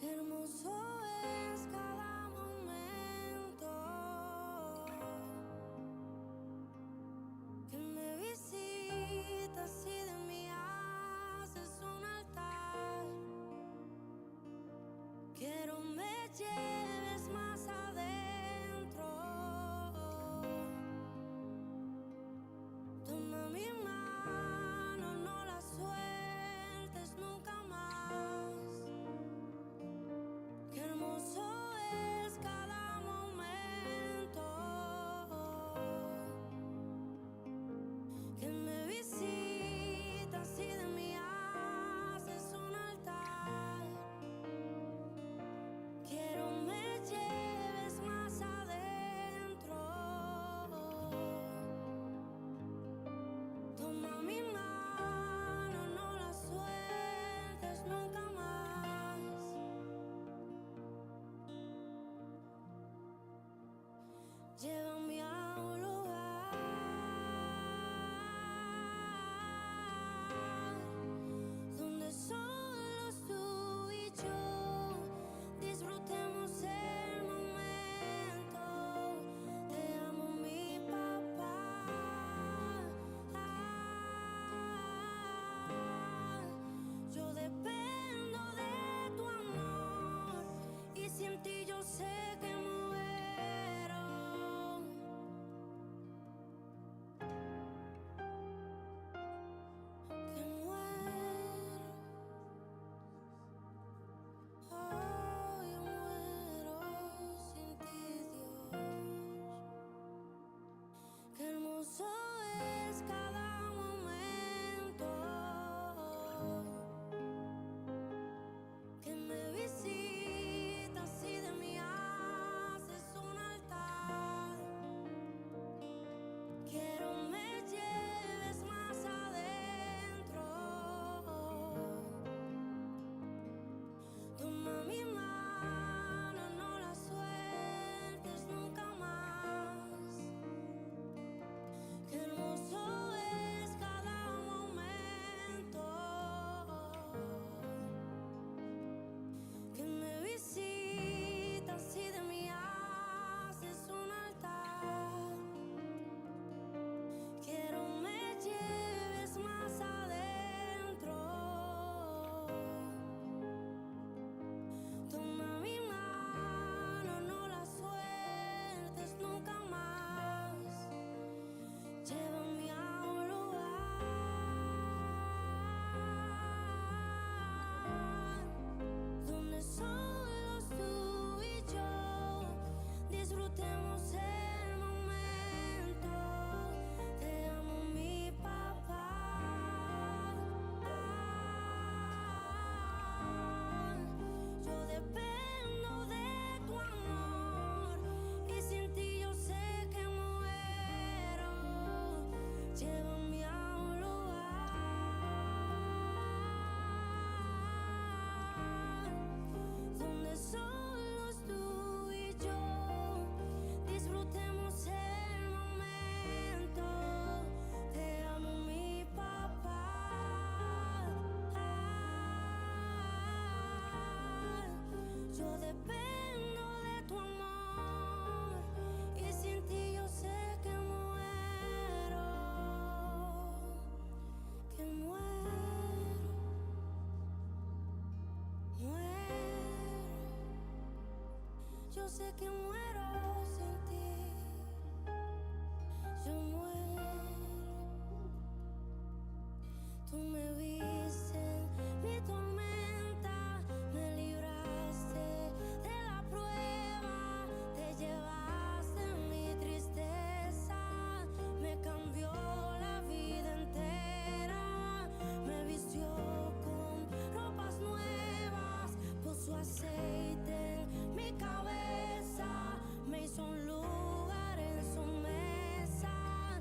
Qué hermoso es cada momento que me visitas y de mí haces un altar. Quiero me lleves más adentro. Toma mi mano, no la sueltes nunca más. Qué hermoso es cada momento que me visitas y de mí haces un altar. Quiero me lleves más adentro. Toma mi mano, no la sueltes nunca más. Llévame a un lugar donde solo tú y yo disfrutemos el momento. Te amo, mi papá. Yo dependo de tu amor y sin ti yo sé que muero. Que muero. Oh, yo muero sin ti, Dios. Qué hermoso es cada momento que me visitas y de mí haces un altar. Quiero me lleves más adentro. Toma mi mano, no la sueltes nunca más. Qué hermoso es cada momento que me visitas y de mí haces un altar. Quiero me lleves más adentro. Toma mi mano, no la sueltes nunca más. Llévame a un lugar donde solo tú y yo disfrutemos el momento. Te amo, mi papá. Yo dependo de tu amor y sin ti yo sé que muero. Llévame a un lugar donde solo tú y yo disfrutemos el momento. Te amo, mi papá. Yo dependo de tu amor y sin ti yo sé que muero, que muero, muero. Yo sé que muero sin ti. Yo muero. Tú me viste en mi tormenta, me libraste de la prueba, te llevaste mi tristeza, me cambió la vida entera, me vistió con ropas nuevas, puso aceite en mi cabeza, me hizo un lugar en su mesa.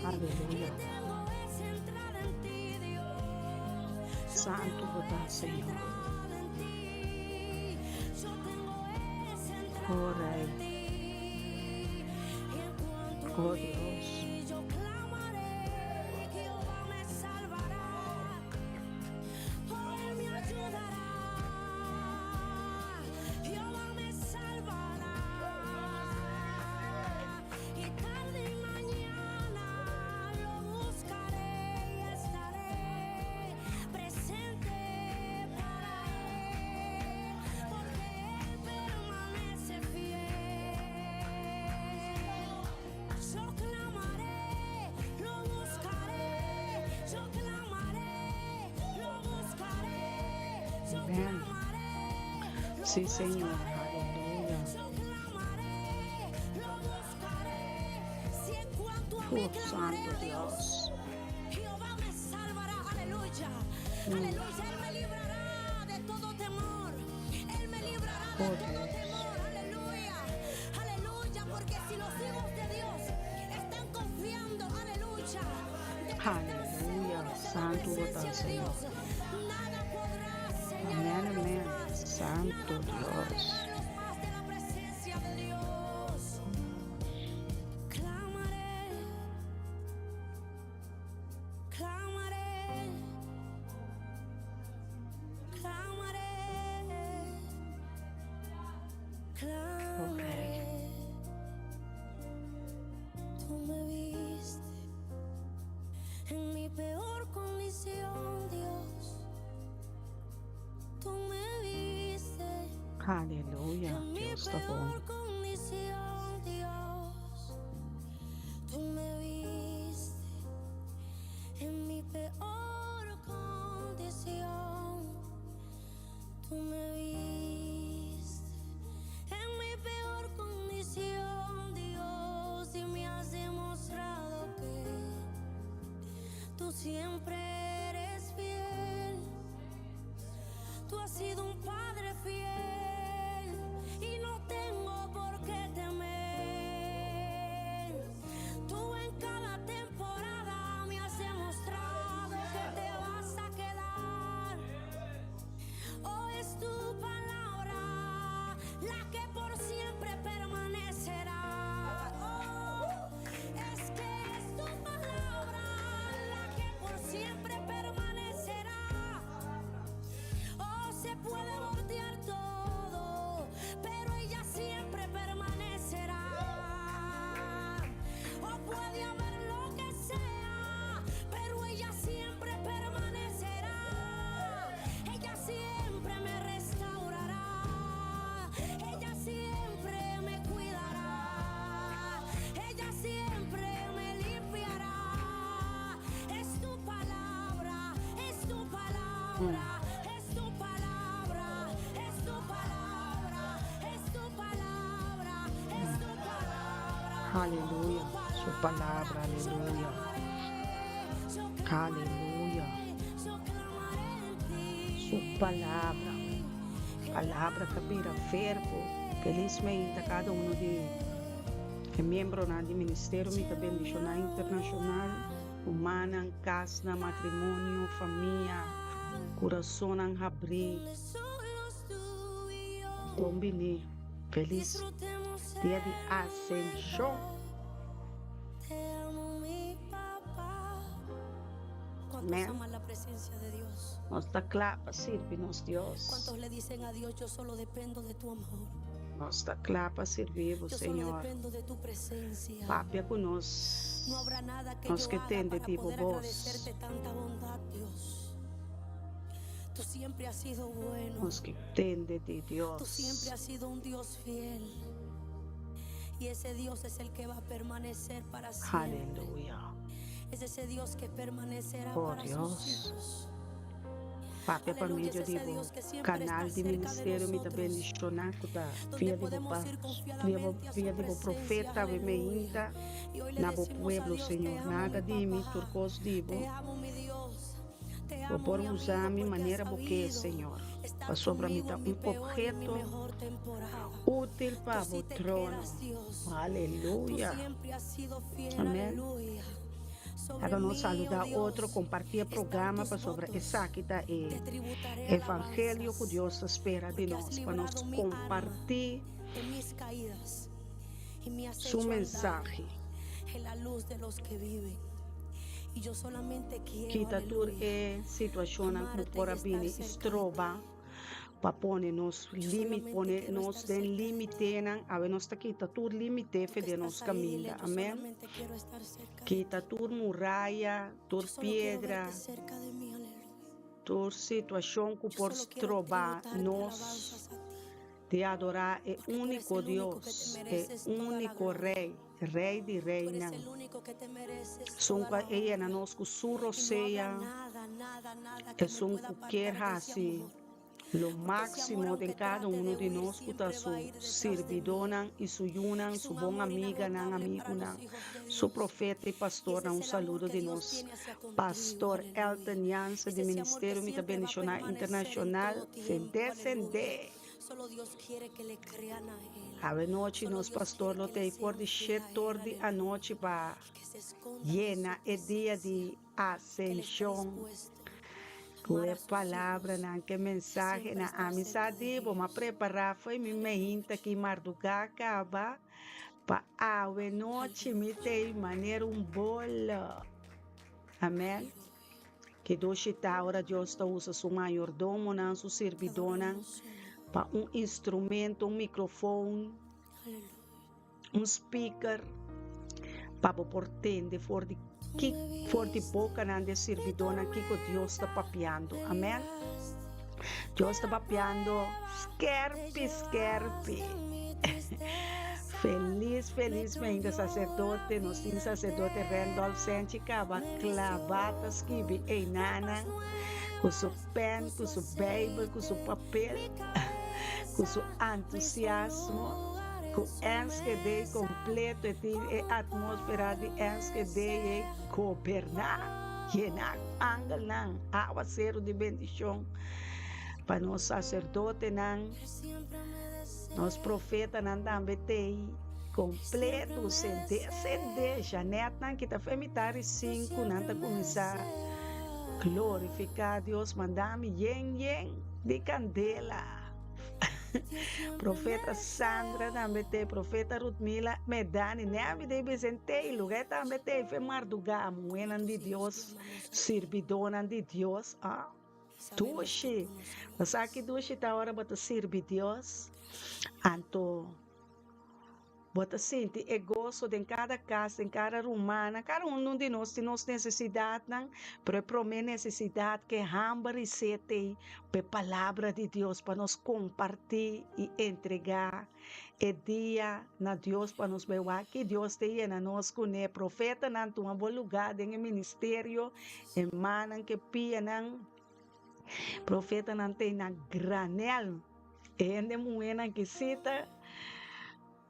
Aleluya. Santu bo ta, Señor. Oh Rey. Oh Dios. Amén. Sí, Señor. Aleluya. Oh, Santo Dios. Jehová me salvará, aleluya. Aleluya, Él me librará de todo temor. Él me librará de Oh, todo Dios. temor, aleluya. Aleluya, porque si los hijos de Dios están confiando, aleluya, de que están Aleluya. seguros de la Santo bo ta, presencia de Señor. Dios, nada podrá Amén, señalarlos amén. más, Santo nada podrá Dios. alejarlos más de la presencia de Dios. Clamaré, clamaré, clamaré, clamaré. Tú me viste en mi peor condición, Dios. Tú me viste Aleluya. en mi Dios ta bon. peor condición, Dios. Tú me viste en mi peor condición. Tú me viste en mi peor condición, Dios, y me has demostrado que tú siempre eres fiel. Tú has sido un padre fiel y no tengo por qué temer. Tú en cada temporada me has demostrado que te vas a quedar. Oh, es tu palabra la que por siempre permanecerá. Oh, es que es tu palabra la que por siempre permanecerá. Oh, se puede voltear todo, pero ella siempre permanecerá. Oh, puede haber lo que sea, pero ella siempre permanecerá. Ella siempre me restaurará. Ella siempre me cuidará. Ella siempre me limpiará. Es tu palabra, es tu palabra, es tu palabra, es tu palabra, es tu palabra, es tu palabra. Aleluya. Su palabra, aleluya. Aleluya. Su palabra. Palabra ku a bira verbo. Felismente kada un di e miembronan di Ministerio Mi Ta Bendishoná Internashonal, rumannan, kasnan, matrimonio, famia, kurasonnan habrí. Bon bini. Felis dia di Asenshon. Te amo, mi papá. ¿Cuántos Amén. aman la presencia de Dios? Nos ta kla pa sirbi nos Dios. ¿Cuántos le dicen a Dios, yo solo dependo de tu amor? Nos ta kla pa sirbi bo, Señor. Papia ku nos, nos ke tende di bo bos. Nos ke tende di Dios. Aleluya. Oh Dios. Papia pa medio di bo kanal di ministerio mi ta bendishoná ku ta via di bo pa via bo via di bo profeta awe meinta na bo pueblo Señor. Nada di mi tur kos di bo. Bo por usa mi manera bo ke Señor, pasobra mi ta un obheto útil pa bo trono. Aleluya. Amen. Laga nos saludá otro, kompartí e programa pasobra esaki ta e evangelio ku Dios ta spera di nos, pa nos kompartí su mensahe. Kita tur e situashonnan ku por a bini i stroba pa pone nos limit pone nos den limitenan awe nos ta kita tur limite fe den nos kaminda amen kita tur muraya tur piedra tur situacion ku por stroba nos di adora e unico Dios e unico Rey Rey di reynan Esun ku a yena nos ku su rosea, esun ku kier hasi lo máksimo den kada unu di nos ku ta su sirbidónan i su yunan, su bon amiganan, amigunan, su profeta i pastornan. Un saludo di nos Pastor Elton Jansen di Ministerio Mi Ta Bendishoná Internashonal. Sendé, sendé! Awe nochi nos pastor lo ta ei for di shetor di anochi pa yena e dia di Asenshon ku e palabranan, ku e mensahenan. Ami sa di bo, m'a prepará fo'i mi meinta ki mardugá kaba pa awe nochi mi ta ei manera un bolo. Amèn. Ki dushi ta ora Dios ta usa su mayordomonan, su sirbidónan, pa un instrumento, un mikrofon, un speaker, pa bo por tende for di ki for di bokanan di e sirbidónan kiko Dios ta papiando. Amèn. Dios ta papiando skerpi skerpi. Felis felis meinta saserdote, nos tin saserdote Randolph Senchi kaba klabá ta skibi einanan ku su pen, ku su beibel, ku su papel, ku su antusiasmo, ku Enschede kompleto, e tin e atmósfera di Enschede ei goberná, yená ku angelnan, awaseru di bendishon pa nos saserdotenan. Nos profetanan tambe t'ei kompleto, sendé sendé. Janetnan ki ta fe mitar di sinku nan ta kuminsá glorifiká Dios, manda mi yen yen di kandela. Profeta Sandra tambe t'ei, profeta Rutmila Medani, Nèvi dei Bizentei, lugá tambe t'ei fe mardugá, muhénan di Dios, sirbidónan di Dios. Dushi! Bo sa ki dushi ta ora bo ta sirbi Dios? Anto bo ta sinti e goso den kada kas, den kada rumannan. Kada un di nos tin nos nesesidatnan, pero e promé nesesidat ke hamber i set ei pa e Palabra di Dios, pa nos kompartí i entregá e dia na Dios pa nos bai wak ki Dios ta yena nos kuné. Profetanan tuma bo lugá den e ministerio. E mannan ku e pianan, profetanan ta na granel. E hende muhénan ki si ta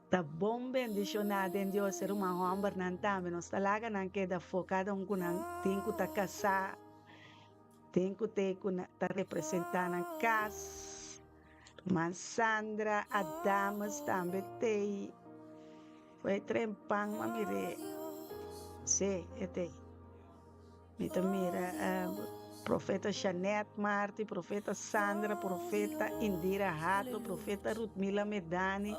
ta bon bendishoná den Dios. E ruman hòmbernan tambe. Nos ta laga nan keda afó, kada un ku nan tin ku ta kasá, tin ku te ku ta representá nan kas. Ruman Sandra Adames tambe t'ei. Fo'i trempan m'a mir'é. Sí, e t'ei. Mi ta mira Profeta Jeanette Marti, Profeta Sandra, Profeta Indira Hato, Profeta Rutmila Medani.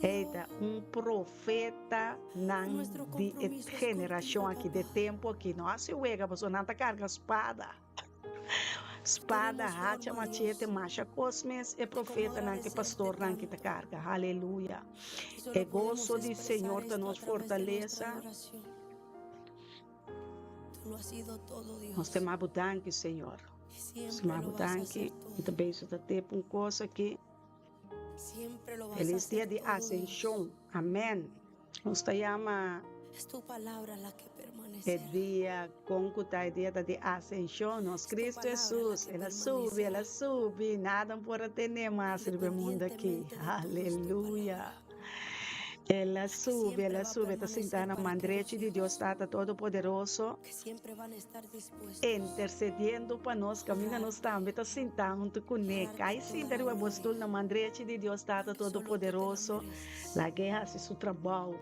Ey ta un profetanan di e generacion aki, di e tempo aki. No hasi wega pasobra nan ta carga spada. Spada, hacha, machete, masha kos mes e profetanan ku e pastornan ki ta karga. Haleluya! E goso di Señor ta nos fortalesa. Nos ta yama bo danki, Señor. Nos ta yama bo danki. Mi ta bezig ta tep un kos aki. Felis dia di Asenshon. Amen. Nos ta yama e dia kon ku ta e dia ta di Asenshon. Nos Kristu Hesus, el a subi, el a subi, nada no por a tene mas riba e mundu aki. Aleluya! El a subi, el a subi, e ta sintá na man drechi di Dios Tata Todopoderoso, intersediendo pa nos, kaminda nos tambe ta sintá huntu kuné. Kai sinta riba bo stul na man drechi di Dios Tata Todopoderoso. Lag'é hasi su trabou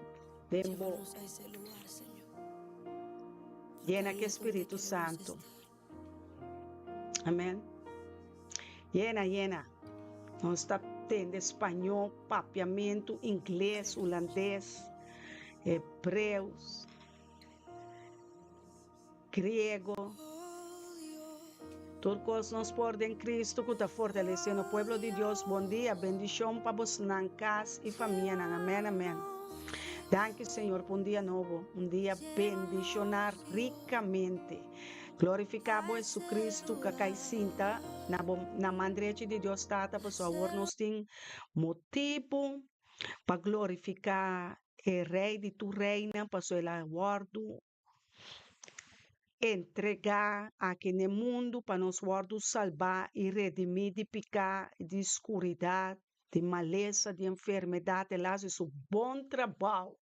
den bo. Yena ku e Spiritu Santu. Amen. Yena, yena. Nos ta tende spañó, papiamentu, ingles, hulandes, hebreus, griego. Tur kos nos por den Cristo ku ta fortalesé nos. Pueblo di Dios, bon dia. Bendishon pa bosnan, kas i famianan. Amen, amen. Danki Señor pa un dia nobo, un dia bendishoná rikamente. Glorifiká bo Jesucristo ka kai sinta na bo na man drechi di Dios Tata, pasobra awor nos tin motibu pa glorifiká e Rei di tur reinan, pasobra el a wòrdu Entregá aki n'e mundu pa nos wòrdu salbá i redimí di piká, di skuridat, di malesa, di enfermedat. El a hasi su bon trabou.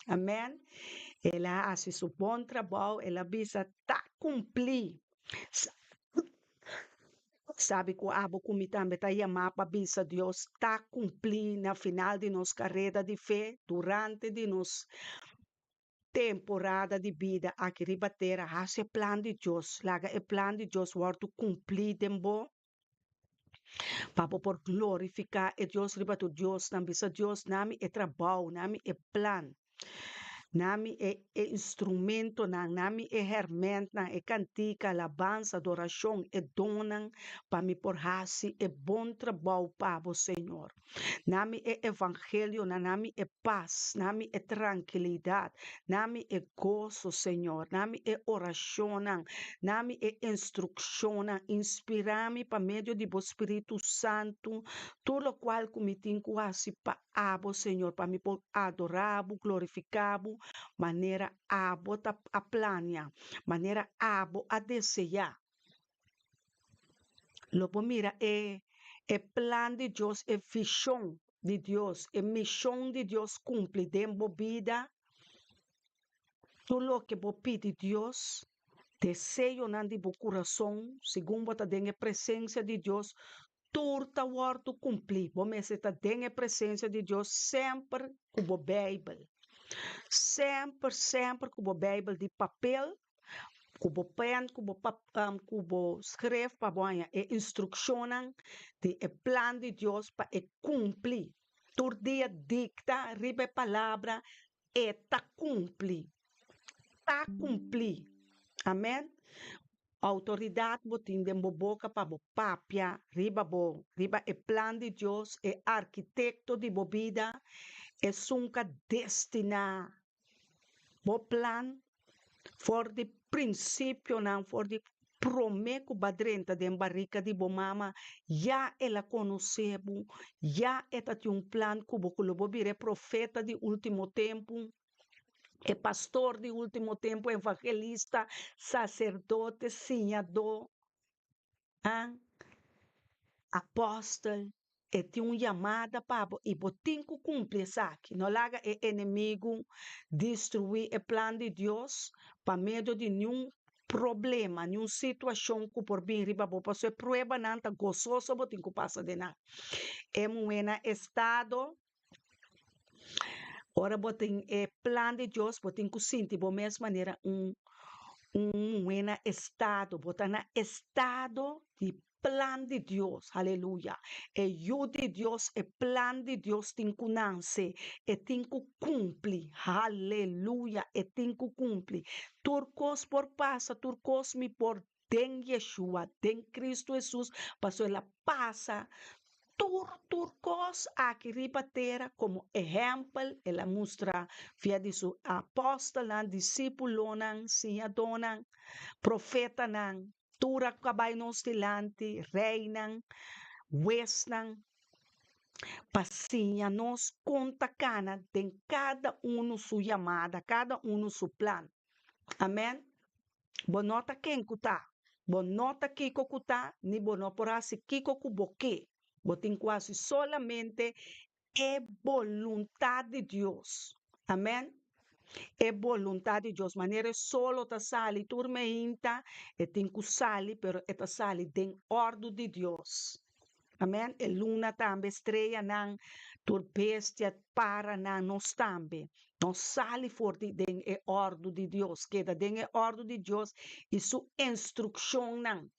Amèn. El a hasi su bon trabou. El a bisa, Ta kumplí. Sabi ku abo ku mi tambe ta yamá pa bisa Dios ta kumplí na final di nos kareda di fe, durante di nos temporada di bida aki riba tera, hasi e plan di Dios, laga e plan di Dios wòrdu kumplí den bo, pa bo por glorifiká e Dios riba tur diosnan. Bisa Dios, Na mi e trabou, na mi e plan, na mi e e instrumentonan, na mi e hèrmèntnan, e kantika, alabansa, adorashon, e donnan, pa mi por hasi e bon trabou pa bo, Señor. Na mi e evangelionan, na mi e pas, na mi e trankilidat, na mi e goso, Señor, na mi e orashonnan, na mi e instrukshonnan. Inspirá mi pa medio di bo Spiritu Santu tur lokual ku mi tin ku hasi pa abo, Señor, pa mi por adorá bo, glorifiká bo manera abo ta a plania, manera abo a deseá. Lo bo mira e e plan di Dios, e vision di Dios, e mision di Dios cumpli den bo bida. Tur loke bo pidi Dios, deseonan di bo curason, segun bo ta den e presencia di Dios, tur ta wordo cumpli. Bo mester ta den e presencia di Dios semper cu bo Bijbel. Semper, semper cu bo Bijbel di papel Ku bo pen, ku bo ku bo skref pa bo haña e instrukshonnan di e plan di Dios pa e kumpli. Tur dia dikta riba e palabra, e ta kumpli. Ta kumpli. Amen. Outoridat bo tin den bo boka pa bo papia riba bo, riba e plan di Dios, e arkitekto di bo bida, esun ka destiná Bo plan for di prinsipionan, for di promé ku bo a drenta den barika di bo mama, ya el a konosé bo, ya e ta tin un plan ku bo, ku lo bo bira e profeta di último tempu, e pastor di último tempu, evangelista, saserdote, siñadó. An apòstel, e tin un yamada pa bo i bo tin ku kumpli esaki. No laga e enemigu destruí e plan di Dios pa medio di niun problema, niun situashon ku por bin riba bo, pasobra e pruebanan ta gososo bo tin ku pasa den nan. E muhé na estado, ora bo tin e plan di Dios, bo tin ku sinti bo mes manera un un muhé na estado, bo ta na estado di plan di Dios, aleluya. E yu di Dios, e plan di Dios tin ku nanse, e tin ku kumpli, aleluya, e tin ku kumpli. Tur kos por pasa, tur kos mi por. den Yeshua, den Kristu Hesus, pasobra el a pasa tur tur kos aki riba tera komo ehèmpel, el a mustra via di su apòstelnan, disípulonan, siñadónan, profetanan, tur a ku a bai nos dilanti, reinan, huesnan, pa siña nos kon ta kana den kada unu su yamada, kada unu su plan. Amèn. Bo no ta ken ku ta, bo no ta kiko ku ta, ni bo no por hasi kiko ku bo ke. Bo tin ku hasi solamente e boluntat di Dios. Amèn. E boluntat di Dios. Manera e solo ta sali tur meinta, e tin ku sali, pero e ta sali den òrdu di Dios. Amèn. E luna tambe, streanan, tur bestia, paranan, nos tambe. Nos sali for di den e òrdu di Dios. Keda den e òrdu di Dios i su instrukshonnan.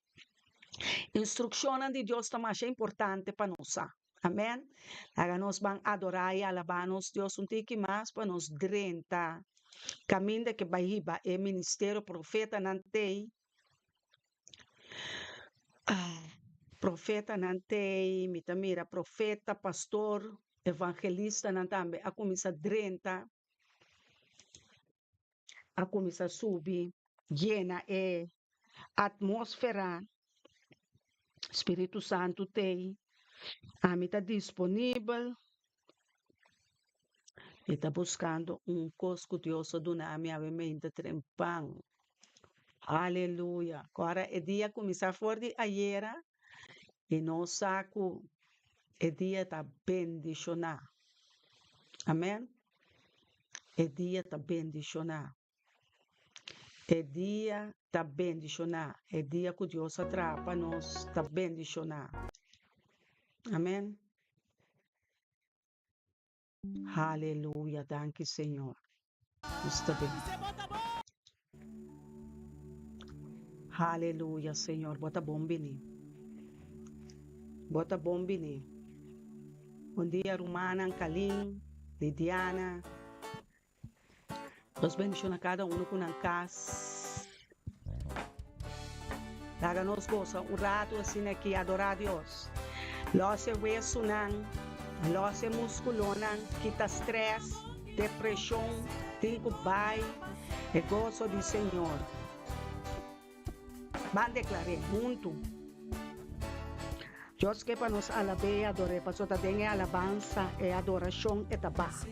Instrukshonnan di Dios ta masha importante pa nos sa. Amèn. Laga nos ban adorá i alabá nos Dios un tiki mas pa nos drenta kaminda ke bai hiba e ministerio profetanan tei. Profetanan tei, mi ta mira profeta, pastor, evangelistanan tambe a kuminsá drenta, a kuminsá subi, yena e atmósfera. Spiritu Santu tei, ami ta disponibel. Mi ta buskando un kos ku Dios a duna mi awe mente trempan. Aleluya. Ku ora e dia kuminsá for di ayera i nos sa ku e dia ta bendishoná. Amèn. E dia ta bendishoná. E dia ta bendishoná. E dia ku Dios a traha pa nos ta bendishoná. Amèn. Haleluya danki Señor. Nos ta ben. Haleluya Señor bo ta bon bini. Bo ta bon bini. Bon dia rumannan Kalin, Lidiana. Nos bendiciona cada uno cu nan cas. Laga nos goza un rato asina aki adora Dios. Los e wesunan, los e musculonan, kita stress, depresion, tin cu bay e gozo di Señor. Ban deklar'é huntu. Dios ke pa nos alab'é i ador'é, pasobra ta den e alabansa, e adorashon e ta baha.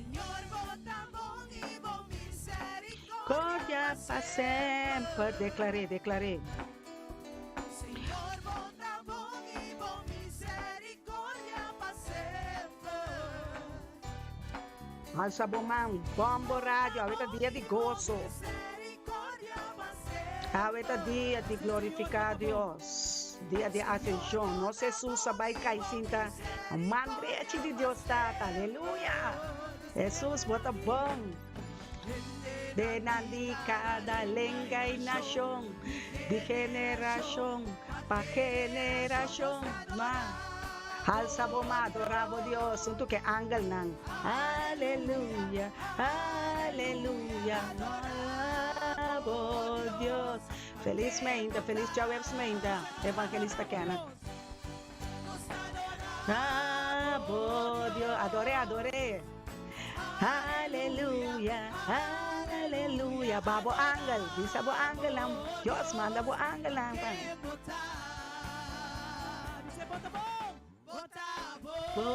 Kordia pa semper, deklar'é, deklar'é. Alsa bo man, bombo radio, awe ta dia di goso. Awe ta dia di glorifiká Dios, dia di asenshon. Nos Hesus a bai kai sinta na man drechi di Dios Tata. Aleluya! Hesus, bo ta bon. Denan di kada lenga i nashon, di generashon pa generashon. Ma halsa bo ma adorá bo Dios huntu ku e angelnan. Aleluya, aleluya, no alabá bo Dios. Felis meinta, felis djaweps meinta, Evangelista Kenneth. Abo Dios, adoré, adoré. Aleluya, aleluya. Ba bo angel, bisa bo angelnan. Dios manda bo angelnan pa. Bo.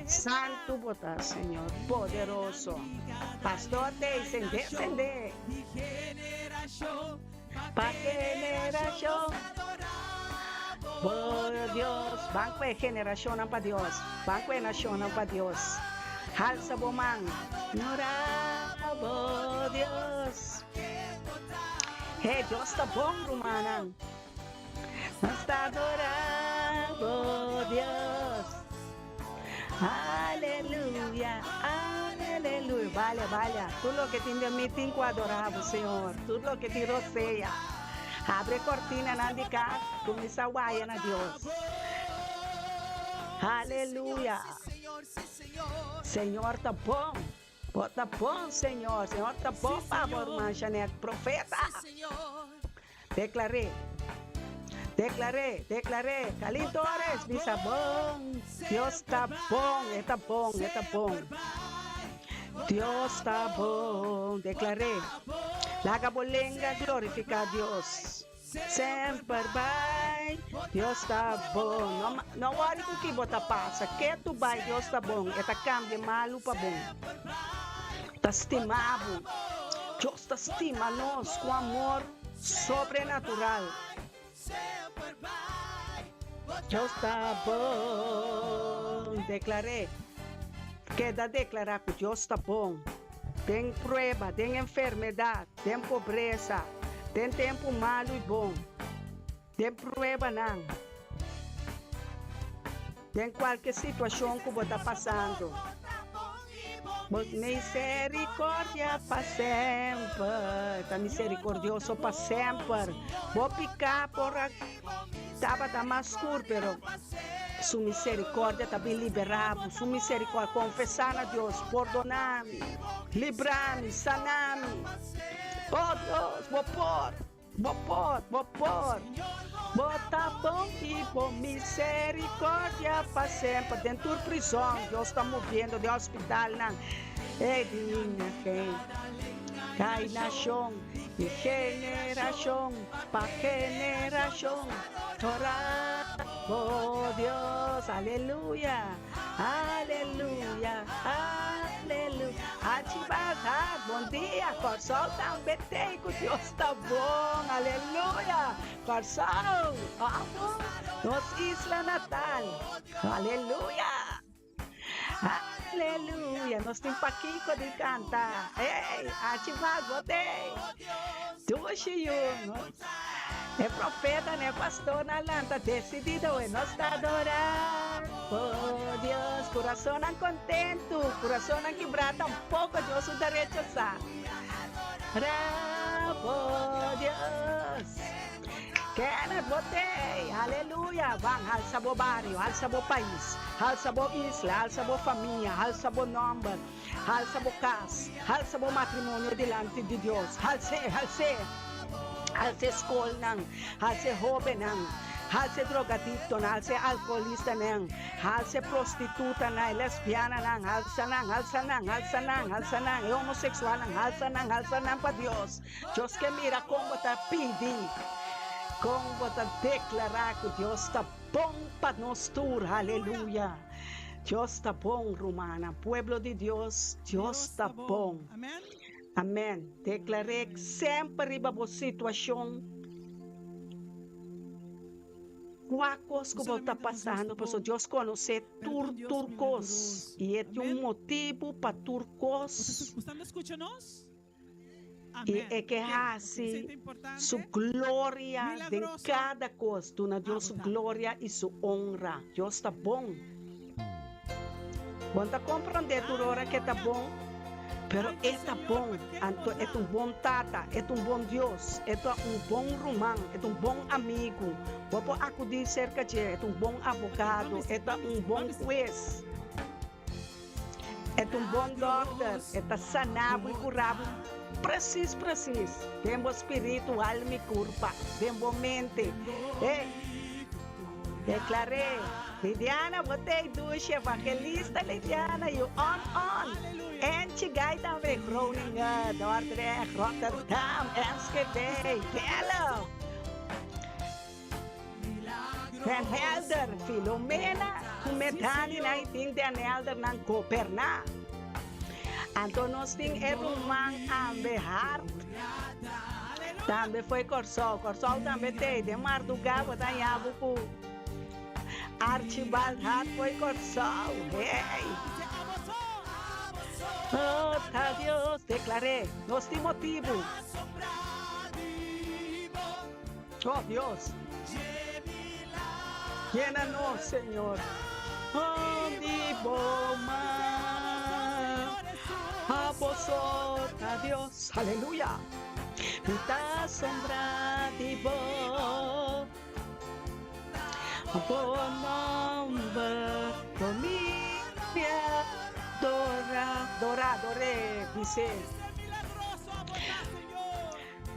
Santu bo ta, Señor, poderoso. Pastor te sende, sende. Pa generashon. Bo Dios, ban ku e generashonnan pa Dios, ban ku e nashonnan pa Dios. Halsa bo man, nora bo Dios. He, Dios ta bon, rumannan. Nos ta adora bo Dios. Aleluya, aleluya. Balia, balia. Tur loke tin den mi tin ku adorá bo, Señor. Tur loke tin rosea. Habri e kortinanan di kas, kuminsá waya na Dios. Aleluya! Señor ta bon. Bo ta bon, Señor. Señor ta bon pa bo, ruman Jeanette. Profeta! Deklar'é. Deklar'é, deklar'é. Kalin Torres bisa bon. Dios ta bon, e ta bon, e ta bon. Dios ta bon. Deklar'é. Laga bo lenga glorifiká Dios. Semper bai. Dios ta bon. No, no wòri ku ki bo ta pasa. Ketu bai, Dios ta bon. E ta kambia malu pa bon. Ta stima bo. Dios ta stima nos ku amor sobrenatural. Dios ta bon. Deklar'é. Keda deklará ku Dios ta bon. Den prueba, den enfermedat, den pobresa, den tempu malu i bon, den pruebanan, den kualke situashon ku bo ta pasando. Bo misericordia pa semper. Ta misericordioso pa semper. Bo piká por a tabata mas skur, pero Su misericordia ta bin liberá bo. Su misericordia, konfesá na Dios, Pordoná mi, librá mi, saná mi. Oh Dios, Bo por. Bo por, bo por. Bo ta bon i bo misericordia pa semper. Den tur prizon Dios ta moviendo, den hospitalnan. Ey di gen kai nashon di generashon pa generashon. Ora bo Dios, aleluya, aleluya, aleluya. Hachi Baghdad, bon dia. Kòrsou tambe tei ku Dios. Ta bon, aleluya! Kòrsou, amo nos isla natal, aleluya! Aleluya! Nos tin pakiko di kanta. Ey, hachi mas bo tei. Dushi yu. E profetanan, e pastornan lanta desidido we nos ta adorá bo Dios. Kurasonnan kontentu, kurasonnan kibrá tampoko Dios no ta rechasá. Bravo Dios. Kenneth bo tey. Aleluya. Ban halsa bo bario, halsa bo pais, halsa bo isla, halsa bo famia, halsa bo nomber, halsa bo cas, halsa bo matrimonio dilanti di Dios. Hals'é, hals'é. Hals'é skolnan, hals'é hobennan, hals'é drogadiktonan, hals'é alkoholistanan. Halsa e prostitutanan, e lesbiananan, halsa nan, halsa nan, halsa nan, halsa nan, e homoseksualnan, halsa nan, halsa nan pa Dios. Dios ke mira kon bo ta pidi, kon bo ta deklará ku Dios ta bon pa nos tur. Aleluya! Dios ta bon, rumannan, pueblo di Dios, Dios ta bon. Amèn. Deklar'é semper riba bo situashon. Kua kos ku bo ta pasando, pasobra Dios konosé tur tur kos i e tin un motibu pa tur kos i e ke hasi su gloria den kada kos. Duna Dios su gloria i su onra. Dios ta bon. Bo no ta komprondé tur ora ku e ta bon, pero e ta bon. Anto e ta un bon tata, e ta un bon Dios, e ta un bon ruman, e ta un bon amigu. Bo por akudí serka dje, e ta un bon abogado, e ta un bon hues, e ta un bon dòkter, e ta sana bo i kura bo presis presis den bo spiritu, alma i kurpa, den bo mente. E deklar'é. Lidiana bo tei dushi evangelista Lidiana you on on Enchi gai tambe Groningen Dordrecht Rotterdam Enschede Delft Den Helder Filomena ku Medani nan tin Den Helder nan goberna anto nos tin e ruman ambe hart tambe foi Kòrsou Kòrsou tambe tei den marduga bo ta haña bo ku Archibald Hart fo'i Kòrsou, hey! Oh, ta Dios, deklar'é, nos tin motibu. Oh, Dios, yena nos, Señor, oh, di bo man. Abo so ta Dios. Aleluya. Mi ta asombrá di bo. Bo nomber lo mi adorá. Adorá, ador'é, bis'é.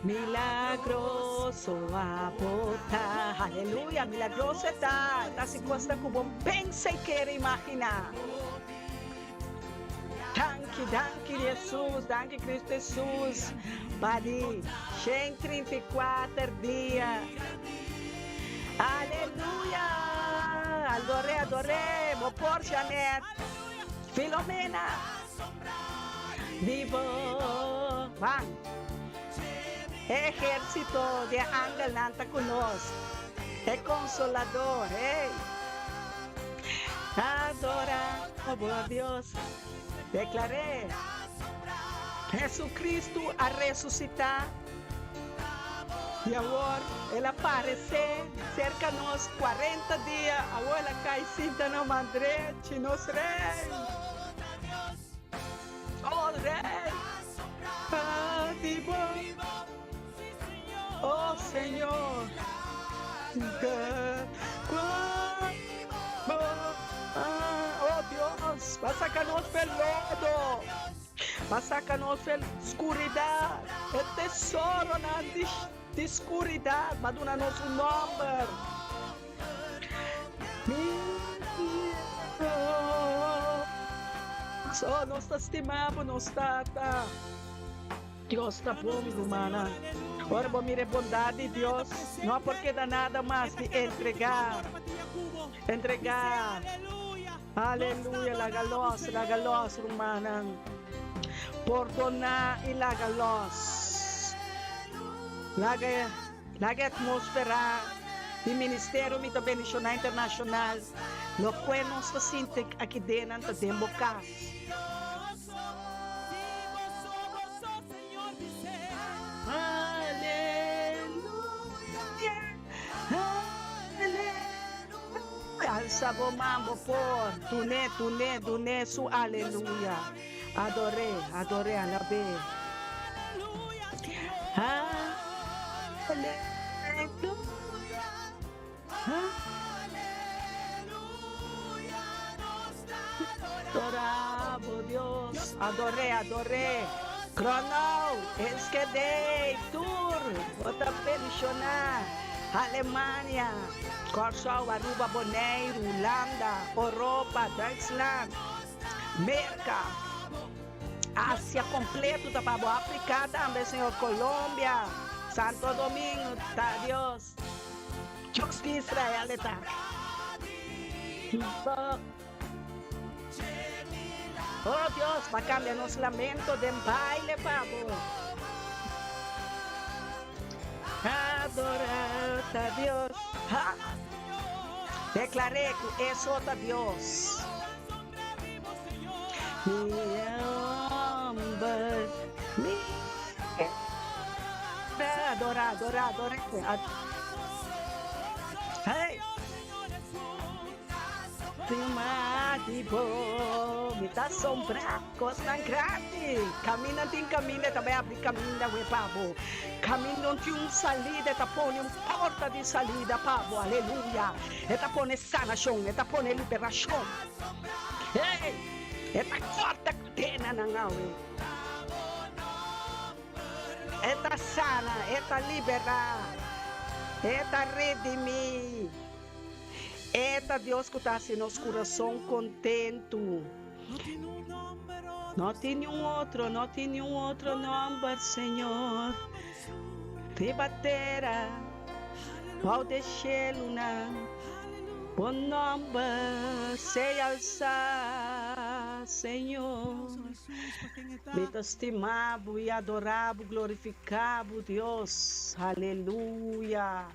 Milagroso abo ta. Aleluya, milagroso e ta. E ta hasi kosnan ku bo pensa i kere imaginá. Danki, danki Jesus, danki Cristo Jesus pa di 134 dia. Aleluya! Ador'é, ador'é, bo por, Janet. Filomena. Di bo ban. E ehérsito di e angelnan ta ku nos. E Konsolador, hey. Adora bo Dios. Deklar'é, Hesukristu a resusitá i awor el a paresé serka nos kuarenta dia. Awor el a kai sinta na man drechi, nos Rei. Oh Rei, pa di bo, oh Señor, Oh Dios, pa saca nos fe lodo, pa saca nos fe scuridad, e tesoronan di scuridad, pa duna nos un nomber. Oh, nos ta stima bo, nos Tata. Dios ta bon, rumannan. Ora bo mira e bondad di Dios, no por keda nada mas di entregá. Entregá. Aleluya, laga los, laga los, rumannan. Pordoná i laga los. Laga. Laga e atmósfera di Ministerio Mi Ta Bendishoná Internashonal, lokue nos ta sinti aki dennan ta den bo kas. Aleluya, aleluya. Alsa bo man, bo por dun'é, dun'é, dun'é su aleluya. Ador'é, ador'é, alab'é. Aleluya. Adora bo Dios. Ador'é, ador'é. Gronau, Enschede, tur bo ta bendishoná. Alemania, Kòrsou, Aruba, Boneiru, Hulanda, Oropa, Duitsland, Merka. Asia completo ta pa bo Africa tambe Señor Colombia Santo Domingo ta Dios Dios di Israel e ta Oh Dios pa cambia nos lamento den baile pa bo Adora ta Dios ha Declaré cu eso ta Dios. Mi homber, mi Adora, adora, adora. Hey! Stima di bo, mi ta asombrá kosnan grandi. Kaminda tin kaminda, e ta bai abri kaminda wei pa bo. Kaminda no tin un salida, e ta pone un porta di salida pa bo. Aleluya! E ta pone sanashon, e ta pone liberashon. Hey! E ta corta cadenanan awe. E ta sana, e ta libera, e ta redimi. E ta Dios cu ta haci nos curason contentu. No tin niun otro, no tin niun otro nomber, Señor, riba tera. Bou de shelunan, bo nomber sea alsá, Señor. Mi ta stima bo i adorá bo, glorifiká bo, Dios. Aleluya,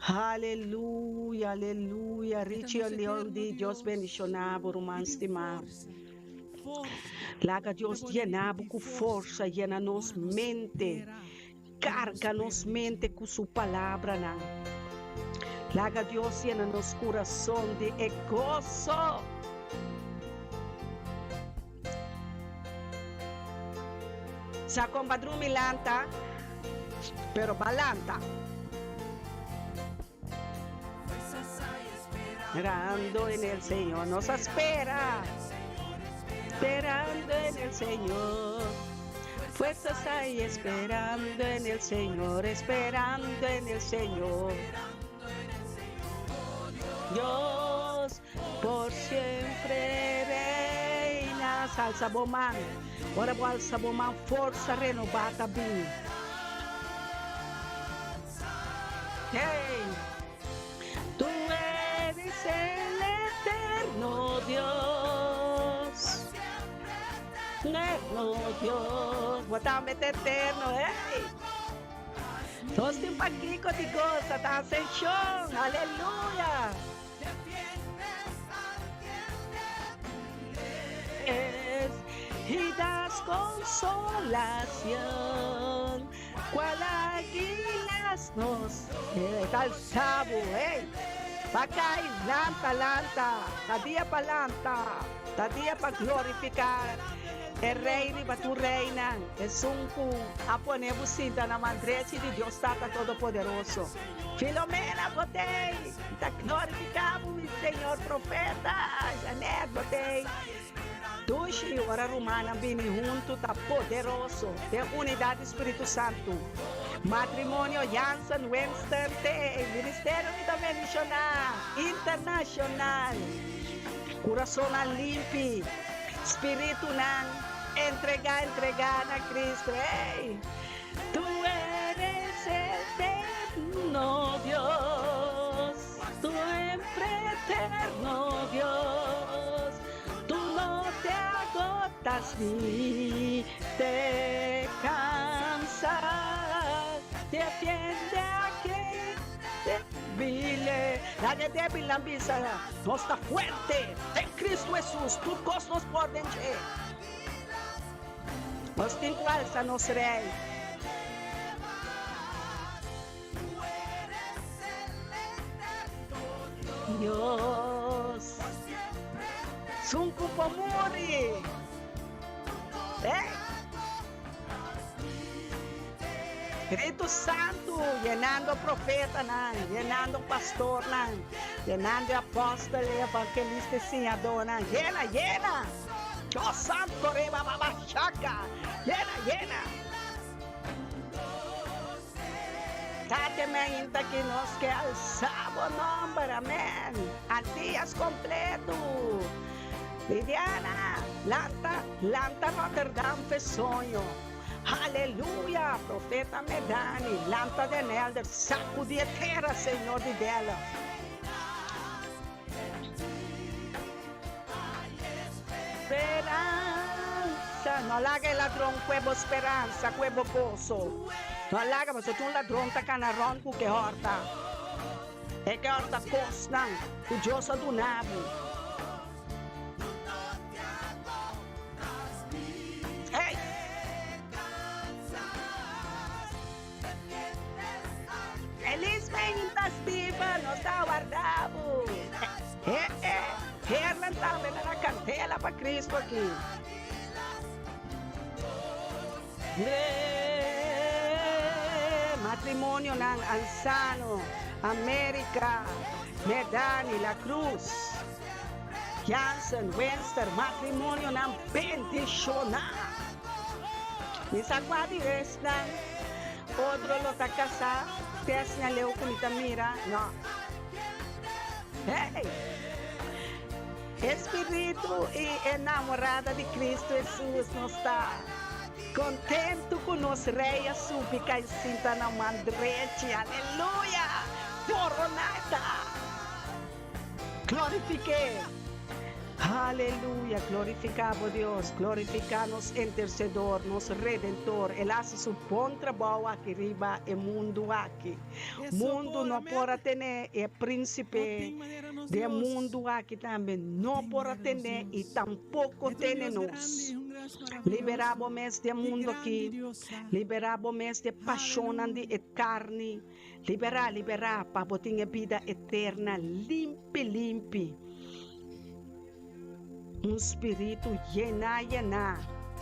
aleluya, aleluya. Richie Leon di Dios bendishoná bo, ruman stimá. Laga Dios yena bo ku forsa, yena nos mente. Carga nos mente cu su palabranan. Laga Dios yena nos curason di e goso. Sa kon ba drumi lanta, pero ba lanta. Esperando en el Señor, nos a spera. Esperando en el Señor. Fuerzas hay esperando en el Señor, esperando en el Señor. Dios por siempre reinas. Alsa bo man. Ora bo alsa bo man, forsa renobá ta bin. Hey! Tu eres el eterno Dios. Eterno Dios. Bo tambe ta eterno, hey! Nos tin pakiko di gosa, ta ascension. Aleluya! Es y das consolación cual águilas nos eh, tal sabu, hey. Pa kai, lanta, lanta, ta dia pa lanta, ta dia pa glorificar e rey riba tur reynan, esun cu a pone bo sinta na man drechi di Dios Tata Todopoderoso. Filomena, bo tey! Mi ta glorifica bo, mi Señor Profeta. Janet, bo tey! Dushi, ora rumannan bini huntu ta poderoso den unidad di Spiritu Santu. Matrimonio Jansen Winston tey! Ministerio mi ta bendiciona! Internacional! Curasonnan limpi, spiritunan entrega entrega na Cristo. Ey! Tu eres eterno Dios, tu siempre eterno Dios, tu no te agotas ni te cansas, defiende a quien debile. Laga e debilnan bisa, Nos ta fuerte den Cristo Jesus, tur cos nos por den dje. Nos tin cu alsa nos Rey. Dios. Sun cu por muri. Hey. Spiritu Santu yenando profetanan, yenando pastornan, yenando e apostel, e evangelista, e siñadornan. Yena, yena! Dios Santo reba baba shaka. Yena, yena! Tate mainta ki nos ke alsa bo nomber. Amen. Antillas completo. Lidiana, lanta, lanta Rotterdam fe soño. Haleluya! Profeta Medani, lanta den Elder, sacudi e tera, Señor di Delft. Speransa, no laga e ladron kue bo speransa, kue bo goso. No laga, pasobra tur un ladron ta kana rond ku ke horta. E ke horta kosnan ku Dios a duna bo. Hey! Felizmente Steven, nos ta warda bo. He he, Hernan tambe ta na candela pa Cristo aki. Matrimonionan Ansano, America, Medani, La Cruz, Jansen, Wenster, matrimonionan bendiciona. Mi sa cua di esnan otro lo ta casá te asina leu cu mi ta mira? No. Hey! E spiritu i e namorada di Cristo Jesus nos ta contentu cu nos Rey a subi cai sinta na man drechi. Aleluya! Coronata! Glorifik'é! Aleluya! Glorifiká bo Dios! Glorifiká nos Intercedor, nos Redentor! El a hasi su bon trabou aki riba e mundu aki. Mundu no por a ten'é, i e prínsipe di e mundu aki tambe no por a ten'é i tampoko tene nos. Liberá bo mes di e mundu aki, liberá bo mes di e pashonnan di e karni. Liberá, liberá, pa bo tin e bida eterna limpi, limpi. Un spiritu yená, yená.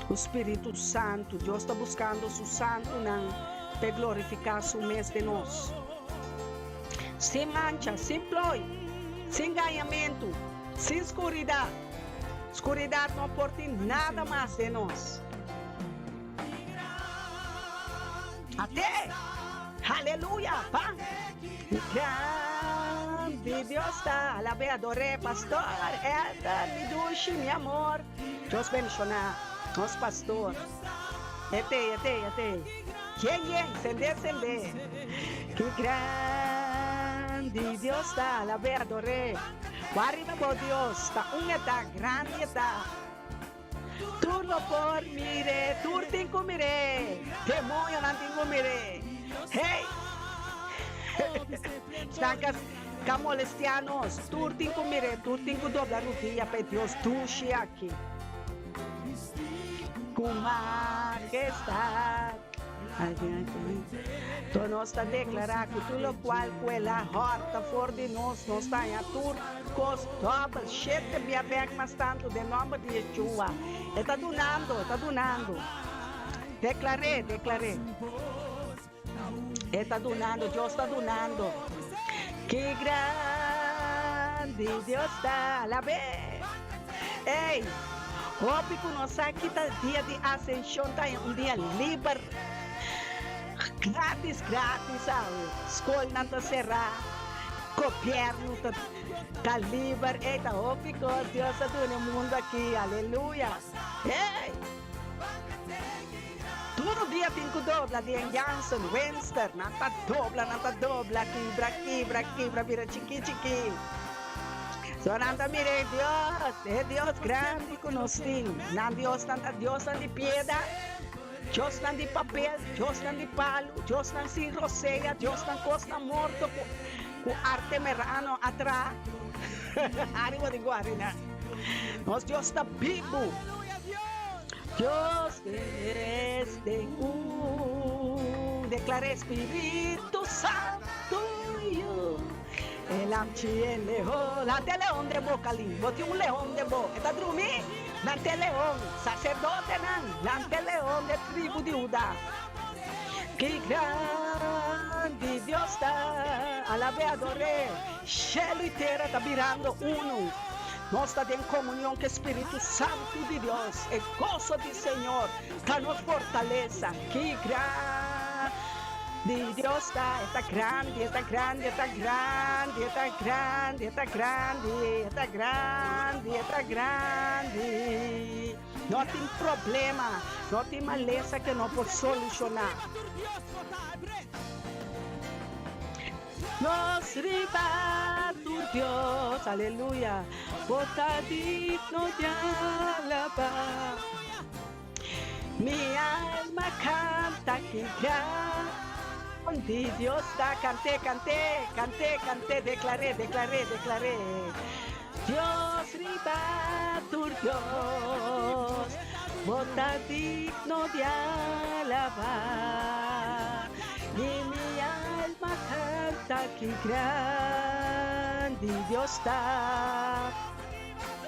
Ku Spiritu Santu, Dios ta buskando su santunan p'e glorifiká su mes den nos. Sin mancha, sin ploi, sin gañamentu, sin skuridat. Skuridat no por tin nada mas den nos. At'é! Haleluya! Ban! Grandi Dios ta! Alab'é, ador'é, Pastor, Elder, mi dushi, mi amor. Dios bendishoná nos pastor. Et'é, et'é, et'é. Yen, yen, sendé, sendé. Ki grandi Dios ta! Alab'é, ador'é. Wak riba bo Dios, ta un e ta, grandi e ta. Tur lo por mir'é, tur tin ku mir'é, demoñonan tin ku mir'é. Hey! Esnan ka ka molestiá nos, tur tin ku mir'é, tur tin ku dobla rudia pa e Dios dushi aki. Ku majestad. Anto nos ta deklará ku tur lokual ku el a hòrta for di nos, nos ta haña tur kos dòbel, shete bia bèk mas tantu den nòmber di Yeshua. E ta dunando, e ta dunando. Deklar'é, deklar'é. E ta dunando, Dios ta dunando. Ki grandi Dios ta, alab'é! Ey, hopi ku no sa ki ta dia di Asenshon ta un dia liber, gratis gratis awe. Skolnan ta será, gobièrnu ta ta liber. Ey, ta hopi kos Dios a duna e mundu aki, aleluya! Ey! Tur dia tin ku dobla di en Jansen, Wenster, nan ta dobla, nan ta dobla, kibra, kibra, kibra, bira chikí, chikí. So nan ta mira e Dios, e Dios grandi ku nos tin. Nan Diosnan ta Diosnan di pieda, Diosnan di papel, Diosnan di palu, Diosnan sin rosea, Diosnan kosnan morto ku ku arte merano a traha. Ariba di guarina. Nos Dios ta bibu. Dios es den un. Declaré Spiritu Santu yu. El amchi el leon. Lante e leon den bo, Kalin. Bo tin un leon den bo. E ta drumi? Lante e leon. Saserdotenan, lante e leon den tribu di Huda. Ki grandi Dios ta! Alab'é, ador'é. Shelu i tera ta birando unu. Nos ta den komunion ku e Spiritu Santu di Dios. E goso di Señor ta nos fortalesa. Ki grandi Dios ta! E ta grandi, e ta grandi, e ta grandi, e ta grandi, e ta grandi, e ta grandi, e ta grandi. No tin problema, no tin malesa ke no por solushoná. Nos riba tur Dios, aleluya, bo ta digno di alabá. Mi alma canta ki grandi Dios ta, cant'é, cant'é, cant'é, cant'é, declar'é, declar'é, declar'é. Dios riba tur Dios, bo ta digno di alabá. I mi alma canta ki grandi Dios ta.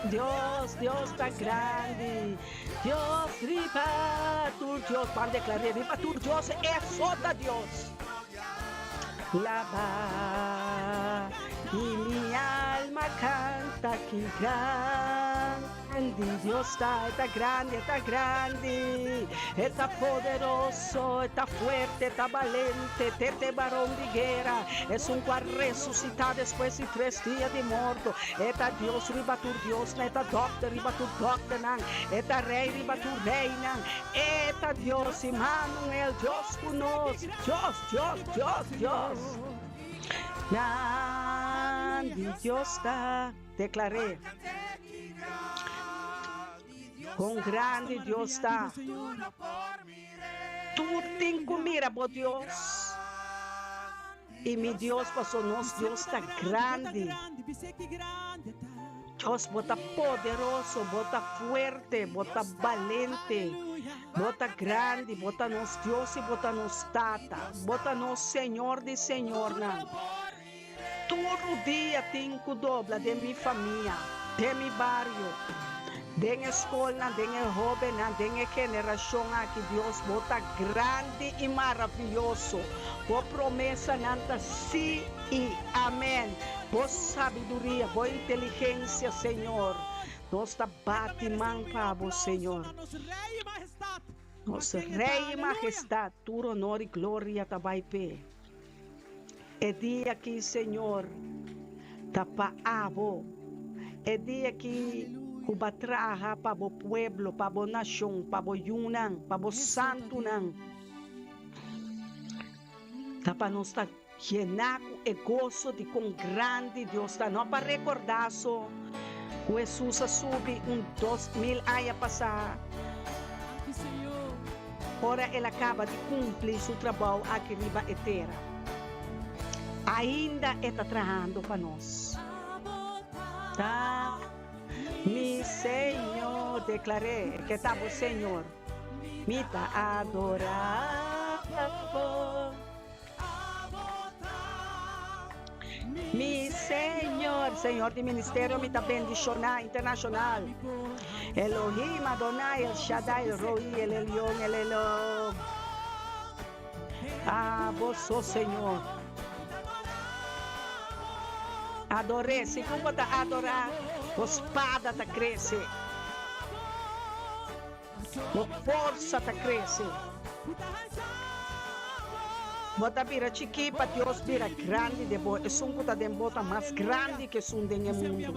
Dios, Dios ta grandi. Dios riba tur Dios. Ban declar'é riba tur Dios, e so ta Dios. Laba i mi alma canta ki grandi Dios ta, e ta grandi, e ta grandi, e ta poderoso, e ta fuerte, e ta balente, tete baron di guera, esun cu a resucita despues di tres dia di morto, e ta Dios riba tur diosnan, e ta dokter riba tur dokternan, e ta rey riba tur reynan, e ta Dios, Immanuel, Dios cu nos. Dios, Dios, Dios, Dios. Grandi Dios ta, declaré. Con grandi Dios ta. Tur tin cu mira bo Dios. Y mi Dios, paso nos Dios ta grandi. Dios, bo ta poderoso, bo ta fuerte, bo ta balente, bo ta grandi, bo ta nos Dios i bo ta nos Tata, bo ta nos Señor di señornan. Tur dia tin ku dobla den mi famia, den mi bario. Den e skolnan, den e hóbennan, den e generashon aki, Dios, bo ta grandi i maravioso. Bo promesanan ta sí i amèn. Bo sabiduria, bo inteligensia, Señor, nos ta bati man pa bo, Señor. Nos Rei i Mahestat, tur honor i gloria ta bai p'e. E dia aki, Señor, ta pa abo. E dia aki ku bo a traha pa bo pueblo, pa bo nashon, pa bo yunan, pa bo santunan, ta pa nos ta yená ku e goso di kon grandi Dios ta. No pa rekordá so ku Hesus a subi un 2000 aña pasá. Ora el a kaba di kumpli su trabou aki riba e tera, ainda e ta trahando pa nos. Ta mi Señor, deklar'é ke ta bo Señor, mi ta adorá bo. Mi Señor, Señor di ministerio mi ta bendiciona internacional. Elohim, Adonai, El Shaddai, El Roi, El Elyon, El Elo. Abo so Señor. Ador'é, segun bo ta adorá, bo spada ta crece. Bo forsa ta krese. Bo ta bira chikí pa Dios bira grandi den bo. Esun ku ta den bo ta mas grandi ku esun den e mundu.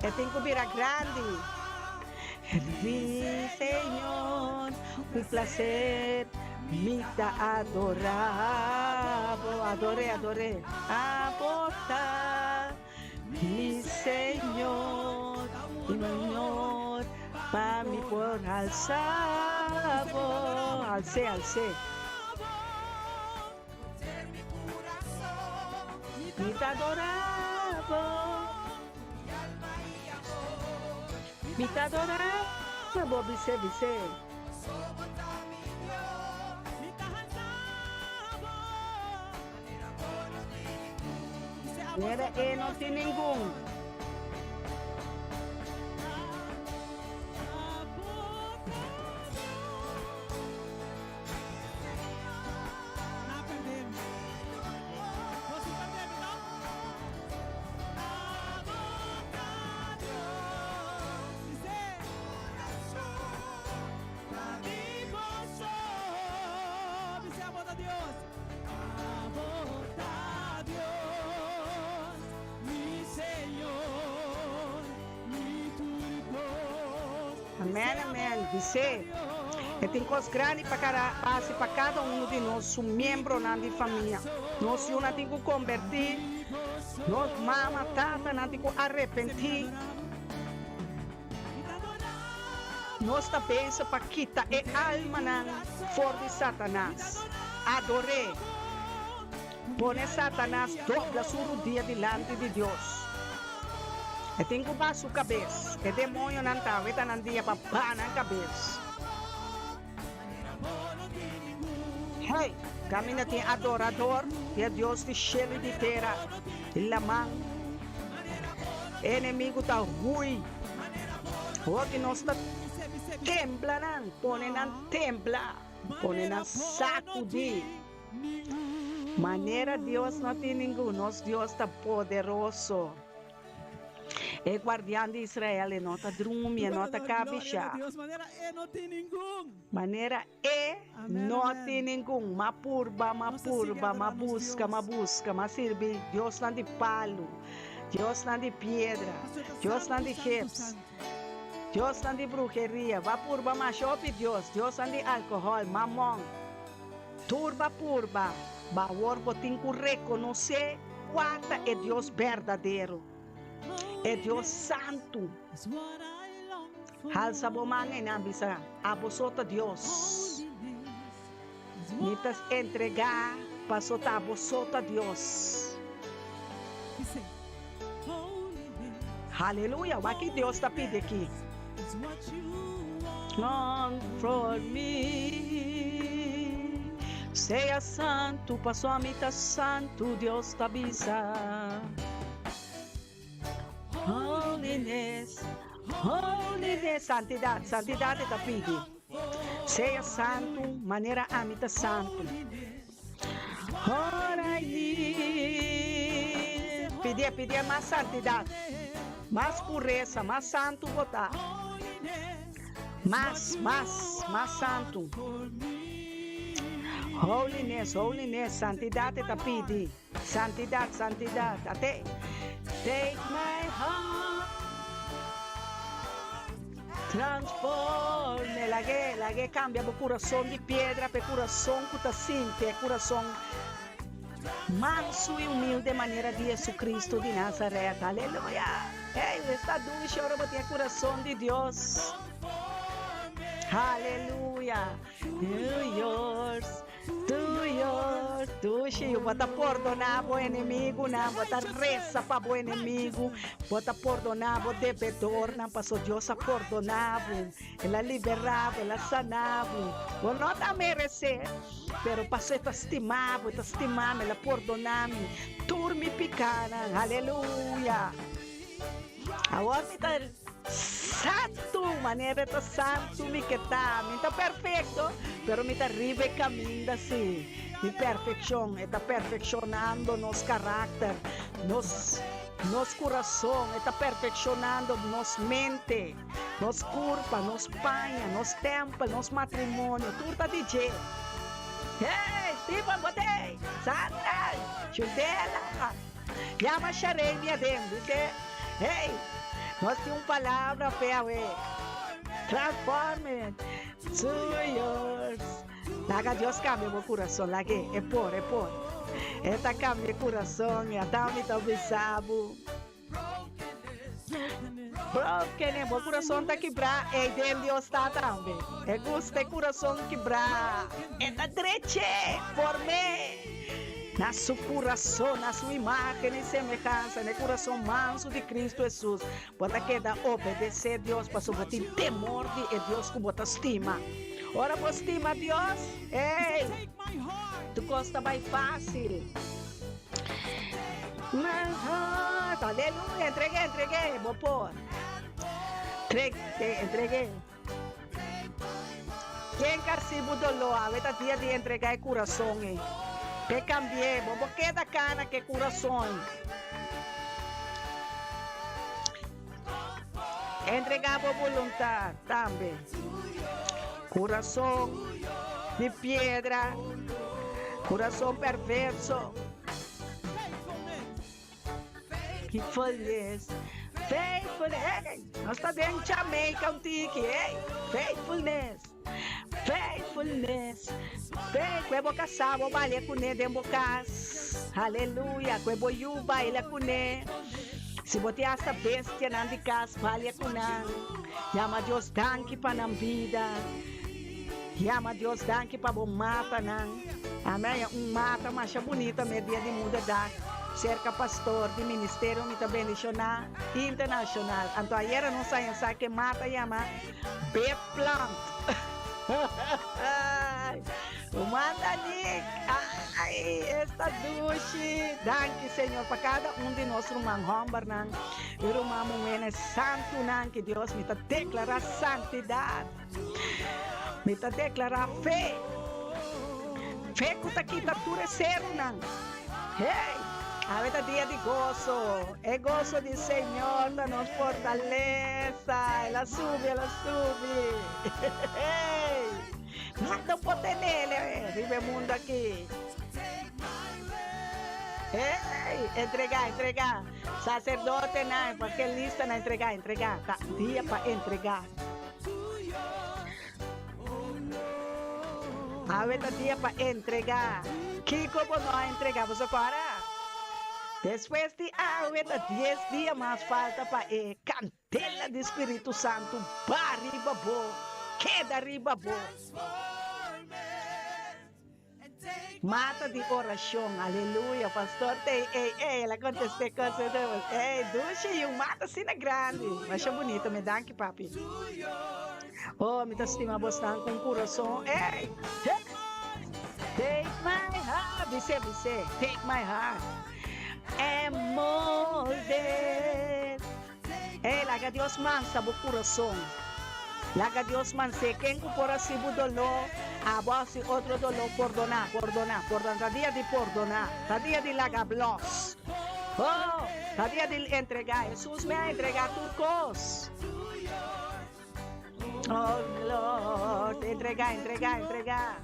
E tin ku bira grandi. Mi Señor, ku plaser mi ta adorá bo. Ador'é, ador'é. Abo ta. Mi Señor y mi Señor, pa mi por alsa bo. Als'é, als'é. Mi ta adorá bo. Mi ta adorá bo, bis'é, bis'é. Manera e no tin ningun. Abo ta Dios, mi Señor, mi tur cos. Amen amen bis'é e tin kos grandi pa kada hasi pa kada uno di nos su miembronan di famia. Nos yunan tin ku kombertí, nos mama, tatanan tin ku arepentí. Nos ta pensa pa kita e almanan for di Satanas. Ador'é. Pone Satanas dobla su rudia dilanti di Dios. E tin ku baha su kabes. E demoñonan ta weta nan dia pa baha nan kabes. Hey! Kaminda tin adorador di e Dios di shelu i di tera i laman. E enemigu ta hui. Hopi nos ta tembla nan, pone nan tembla, pone nan sakudí. Manera Dios no tin ningun, nos Dios ta poderoso. E guardian di Israel, e no ta drumi, e no ta kabishá. Manera e no tin ningun. M'a purba, m'a purba, m'a buska, m'a buska, m'a sirbi diosnan di palu, diosnan di piedra, diosnan di gips, diosnan di bruheria. B'a purba masha hopi dios, diosnan di alkohòl, mamon. Tur b'a purba, ma awor bo tin ku rekonosé kua ta e Dios berdadero, e Dios santu. Halsa bo man i nan bisa, Abo so ta Dios. Mi ta entregá paso ta abo so ta Dios. Haleluya! Wak ki Dios ta pidi aki. Want for me. Sea santu paso ami ta santu, Dios ta bisa. Holiness, holiness, santidat, santidat e ta pidi. Sea santu manera ami ta santu. All I need. Pidié, pidié mas santidat, mas puresa, mas santu bo ta. Mas, mas, mas santu. Holiness, holiness, santidat e ta pidi. Santidat, santidat, ate. Take my heart, transform me. Lag'é, lag'é kambia bo kurason di piedra pa e kurason ku ta sinti, e kurason mansu i humilde manera di Jesucristo di Nazaret. Aleluya! Hey, esta dushi ora bo tin e kurason di Dios. Aleluya! To yours. Tuyo, dushi, bo ta pordoná bo enemigunan, bo ta resa pa bo enemigu, bo ta pordoná bo debedornan, paso Dios a pordoná bo, El a liberá bo, El a saná bo. Bo no ta meresé, pero paso E ta stima bo, E ta stima mi, El a pordoná mi tur mi pikánan. Aleluya! Awor mi ta santu, manera e ta santu mi ke ta. Mi ta perfekto, pero mi ta riba e kaminda si di perfekshon. E ta perfekshonando nos karakter, nos nos kurason, e ta perfekshonando nos mente, nos kurpa, nos paña, nos tèmpel, nos matrimonio, tur ta di dje. Hey, Stephen, bo t'ei? Sandra, Judela. Yama Sharey mi aden, bis'é, Hey, nos tin un palabra p'e awe. Transform it to yours. Laga Dios cambia bo curason, lag'é, e por, e por. E ta cambia e curason, i ata mi ta bisa bo. Broken, bo curason ta kibrá, ei den Dios ta tambe. E gusta e curason kibrá, e ta drech'é, form'é. Na su kurason, na su imágen i semehansa, na e kurason mansu di Kristu Hesus, bo ta keda obedesé Dios pasobra bo tin temor di e Dios ku bo ta stima. Ora bo stima Dios, ey, tur kos ta bai fásil. My heart, aleluya, entreg'é, entreg'é, bo por. Entreg'é, entreg'é. Ken ka hasi bo doló awe ta dia di entregá e kurason ei. P'e kambi'é, bo bo keda kana ku e kurason ei. Entregá bo boluntat tambe. Kurason di piedra, kurason perverso. Faithfulness, faithfulness, hey, nos ta den Jamaica un tiki, hey, faithfulness, faithfulness, faith, ku e bo kasá bo balia kuné den bo kas, haleluya, ku e bo yu baila kuné, si bo tin hasta bestianan di kas balia ku nan, yama Dios danki pa nan bida, yama Dios danki pa bo matanan. Amén, un mata masha bunita me dia di Moederdag cerca pastor di ministerio mi ta bendiciona internacional. Anto ayera nos a sa ke mata yama bed plant. Manda Nick, ay esta dushi. Danki Señor pa cada un di nos ruman hombernan y ruman muhernan santunan ki Dios mi ta declara santidad. Mi ta deklará fe, fe ku ta kita tur e serunan. Hey! Awe ta dia di goso, e goso di Señor ta nos fortalesa. El a subi, el a subi. Hey! Nada por tenele riba e mundu aki. Hey! Entregá, entregá. Saserdotenan, evangelistanan, entregá, entregá. Ta dia pa entregá. Awe ta dia pa entregá. Kiko bo no a entregá boso kòrda? Despues di awe ta dies dia mas falta pa e kandela di Spiritu Santu ba riba bo, keda riba bo. Mata di oracion aleluya pastor tey ey ey el a conteste cos ey dushi y un mata asina grandi masha bunito mi danki papi oh mi ta stima bosnan cu un curason ey take my heart bise bise take my heart and mold it. Ey, laga Dios mansa bo kurason. Laga Dios mans'é. Ken ku por hasi bo doló, abo hasi otro doló, pordoná, pordoná, pordoná. Ta dia di pordoná. Ta dia di laga blòs. Oh, ta dia di entregá. Hesus mi a entregá tur kos. Oh Lord, entregá, entregá, entregá.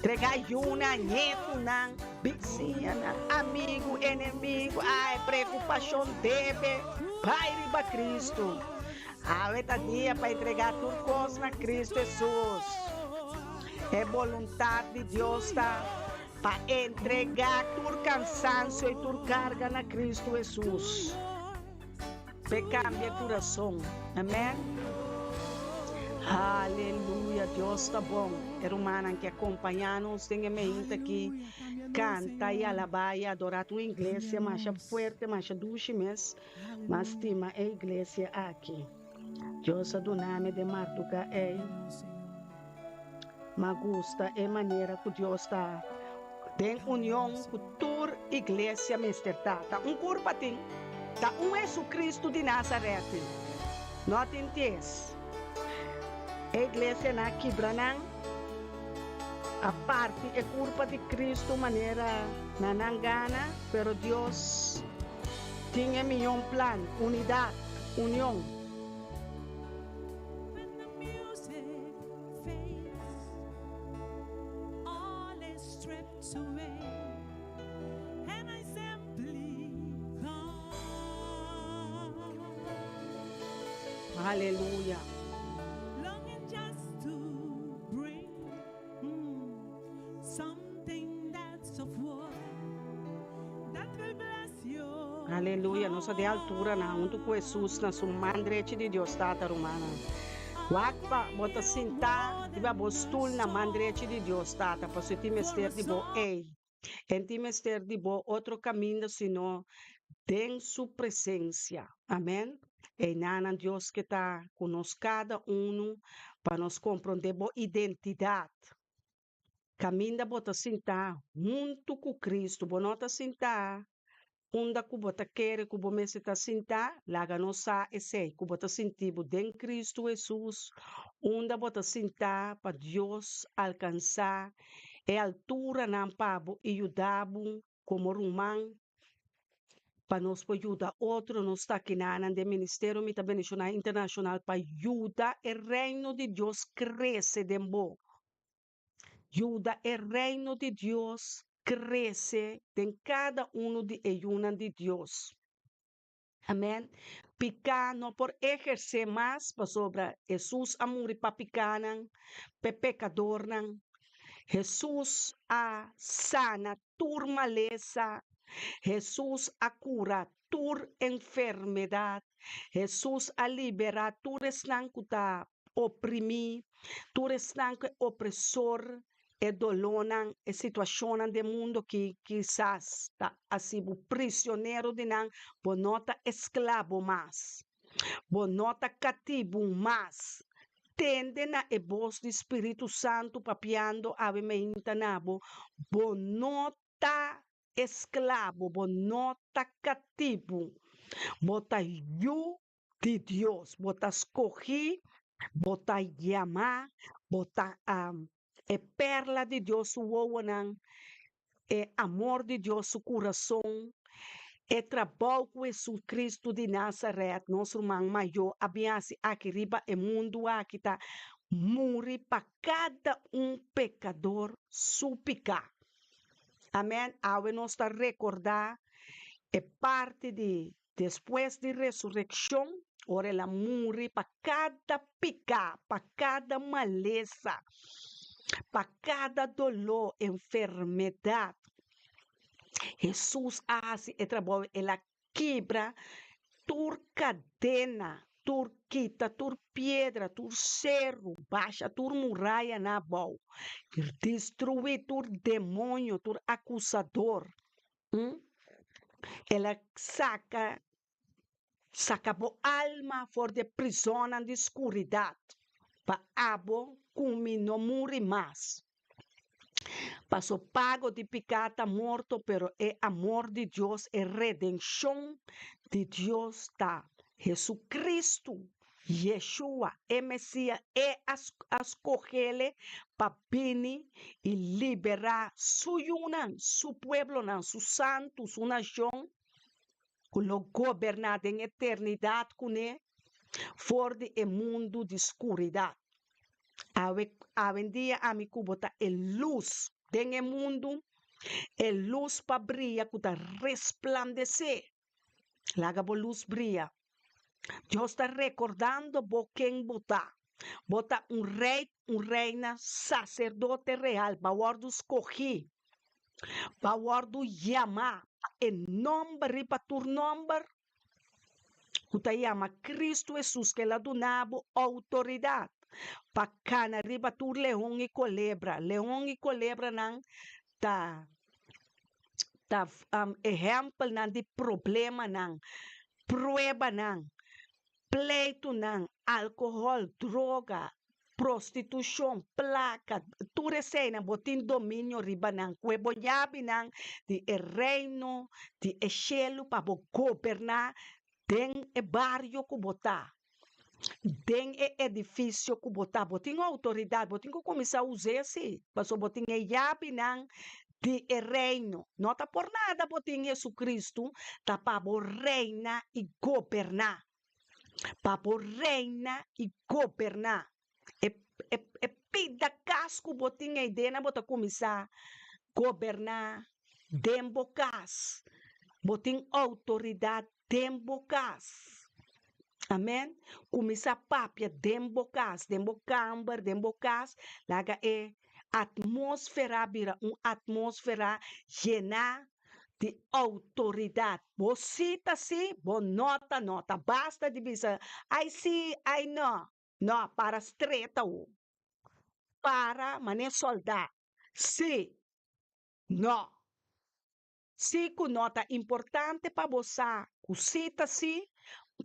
Entregá yunan, ñetunan, bisiñanan, amigu, enemigu, ai, preokupashon, debe, bai riba Kristu. Awe ta dia pa entregá tur kos na Kristu Hesus. E boluntat di Dios ta pa entregá tur kansansio i tur karga na Kristu Hesus. P'e cambia curason. Amen. Aleluya Dios ta bon. E rumannan ke acompaña nos den e meinta aki canta y alaba y adora ta un iglesia masha fuerte masha dushi mes. M'a stima e iglesia aki. Dios a duna mi den marduga ey. M'a gusta e manera cu Dios ta den union cu tur iglesia mester ta. Ta un curpa tin. Ta un Jesucristo di Nazaret tin. No tin ties. E iglesianan a kibra nan, a parti e curpa di Cristo manera na nan gana, pero Dios tin e miyon plan, unidad, union. Aleluya. Aleluya, nos ta den alturanan huntu ku Hesus na su man drechi di Dios Tata, rumannan. Wak pa bo ta sintá riba bo stul na man drechi di Dios Tata, pasobra e tin mester di bo ei. E tin mester di bo otro kaminda sino den su presensia. Amen. Einanan Dios ke ta ku nos kada unu pa nos komprondé bo identidat. Kaminda bo ta sintá huntu ku Kristu, bo no ta sintá unda ku bo ta kere ku bo mester ta sintá, laga nos sa esei, ku bo ta sinti bo den Kristu Hesus, unda bo ta sintá pa Dios alkansá e alturanan pa bo i yuda bo komo ruman pa nos por yuda otro. Nos ta kinanan den Ministerio Mi Ta Bendishoná Internashonal pa yuda e Reino di Dios krese den bo. Yuda e Reino di Dios krese den kada unu di e yunan di Dios. Amen. Piká no por ehersé mas pasobra Hesus a muri pa pikánan, p'e pekadornan. Hesus a sana tur malesa. Hesus a kura tur enfermedat. Hesus a liberá tur esnan ku ta oprimí, tur esnan ku e opresor E dolónan, e situashonnan den mundu ki kisas ta hasi bo prisionero di nan, bo no ta esklabo mas. Bo no ta katibu mas. Tende na e bos di Spiritu Santu papiando awe meinta na bo, bo no ta esklabo, bo no ta katibu. Bo ta yu di Dios. Bo ta skohí, bo ta yamá, bo ta e perla di Dios su wowonan, e amor di Dios su kurason, e trabou ku Hesu-Kristu di Nazaret, nos ruman mayó, a bin hasi aki riba e mundu aki ta muri pa kada un pekador su piká. Amèn. Awe nos ta rekordá e parti di Despues di resurekshon, ora el a muri pa kada piká, pa kada malesa, pa kada doló, enfermedat, Hesus a hasi e trabou, el a kibra tur kadena, tur kita tur piedra, tur seru, basha tur murayanan abou, destruí tur demoño, tur akusador. El a saka saka bo alma for di e prizonnan di skuridat, pa abo ku mi no muri mas. Paso pago di piká ta morto, pero e amor di Dios, e redenshon di Dios ta. Hesukristu, Yeshua, e Mesias, e a skoh'Ele pa bini i liberá Su yunan, Su pueblonan, Su santu, Su nashon, ku lo goberná den eternidat kuné for di e mundu di skuridat. Awe, awendia ami ku bo ta e lus den e mundu, e lus pa bria ku ta resplandesé. Laga bo lus bria. Dios ta rekordando bo ken bo ta. Bo ta un rei, un reina, saserdote real. Bo a wòrdu skohí. Bo a wòrdu yamá pa e nòmber riba tur nòmber ku ta yama Kristu Hesus, ku el a duna bo outoridat pa kana riba tur leon i kolebra. Leon i kolebranan ta ta ehèmpelnan di problemanan, pruebanan, pleitunan, alkohòl, droga, prostitushon, plaka, tur eseinan bo tin dominio riba nan. Ku e bo yabinan di e reino di e shelu pa bo goberná den e bario ku bo ta, den e edifisio ku bo ta. Bo tin outoridat, bo tin ku kuminsá us'é si, pasobra bo tin e yabinan di e reino. No ta por nada bo tin Hesukristu, ta pa bo reina i goberná. Pa bo reina i goberná. E e e pida kas ku bo tin ei dena bo ta kuminsá goberná den bo kas. Bo tin outoridat den bo kas. Amen. Kuminsá papia den bo kas, den bo kamber, den bo kas. Laga e atmósfera bira un atmósfera yená di outoridat. Bo sí ta sí, bo no ta no. Ta basta di bisa, ai sí, ai no. No, para stret awo. Para manera soldá. Sí, no. Sí ku no ta importante pa bo sa ku sí ta sí,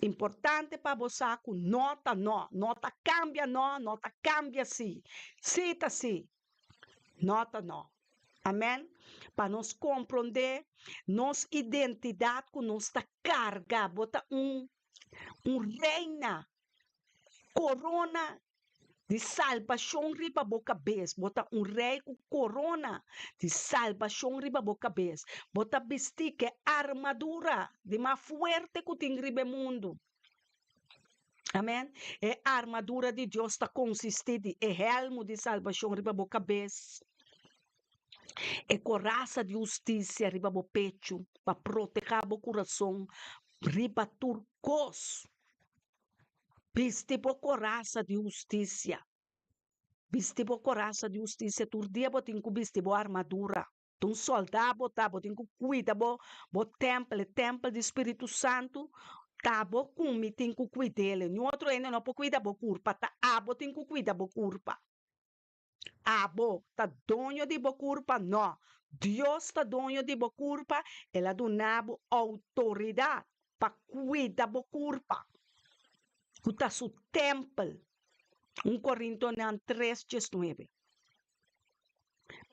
importante pa bo sa ku no ta no. No ta kambia no, no ta kambia sí. Sí ta sí, no ta no. Amèn. Pa nos komprondé nos identidat ku nos ta karga. Bo ta un un reina, korona di salbashon riba bo kabes. Bo ta un rei ku korona di salbashon riba bo kabes. Bo ta bistí ku e armadura di mas fuerte ku tin riba e mundu. Amen. E armadura di Dios ta konsistí di e hèlmu di salbashon riba bo kabes, e korasa di hustisia riba bo pechu pa protehá bo kurason riba tur kos. Bisti bo korasa di hustisia. Bisti bo korasa di hustisia. Tur dia bo tin ku bisti bo armadura. Ta un soldá bo ta, bo tin ku kuida bo bo tèmpel, e tèmpel di Spiritu Santu ta bo ku mi tin ku kuid'el. Niun otro hende no por kuida bo kurpa, ta abo tin ku kuida bo kurpa. Abo ta doño di bo kurpa? No. Dios ta doño di bo kurpa, el a duna bo outoridat pa kuida bo kurpa, ku ta su tèmpel. Un Korintonan tres diesnuebe.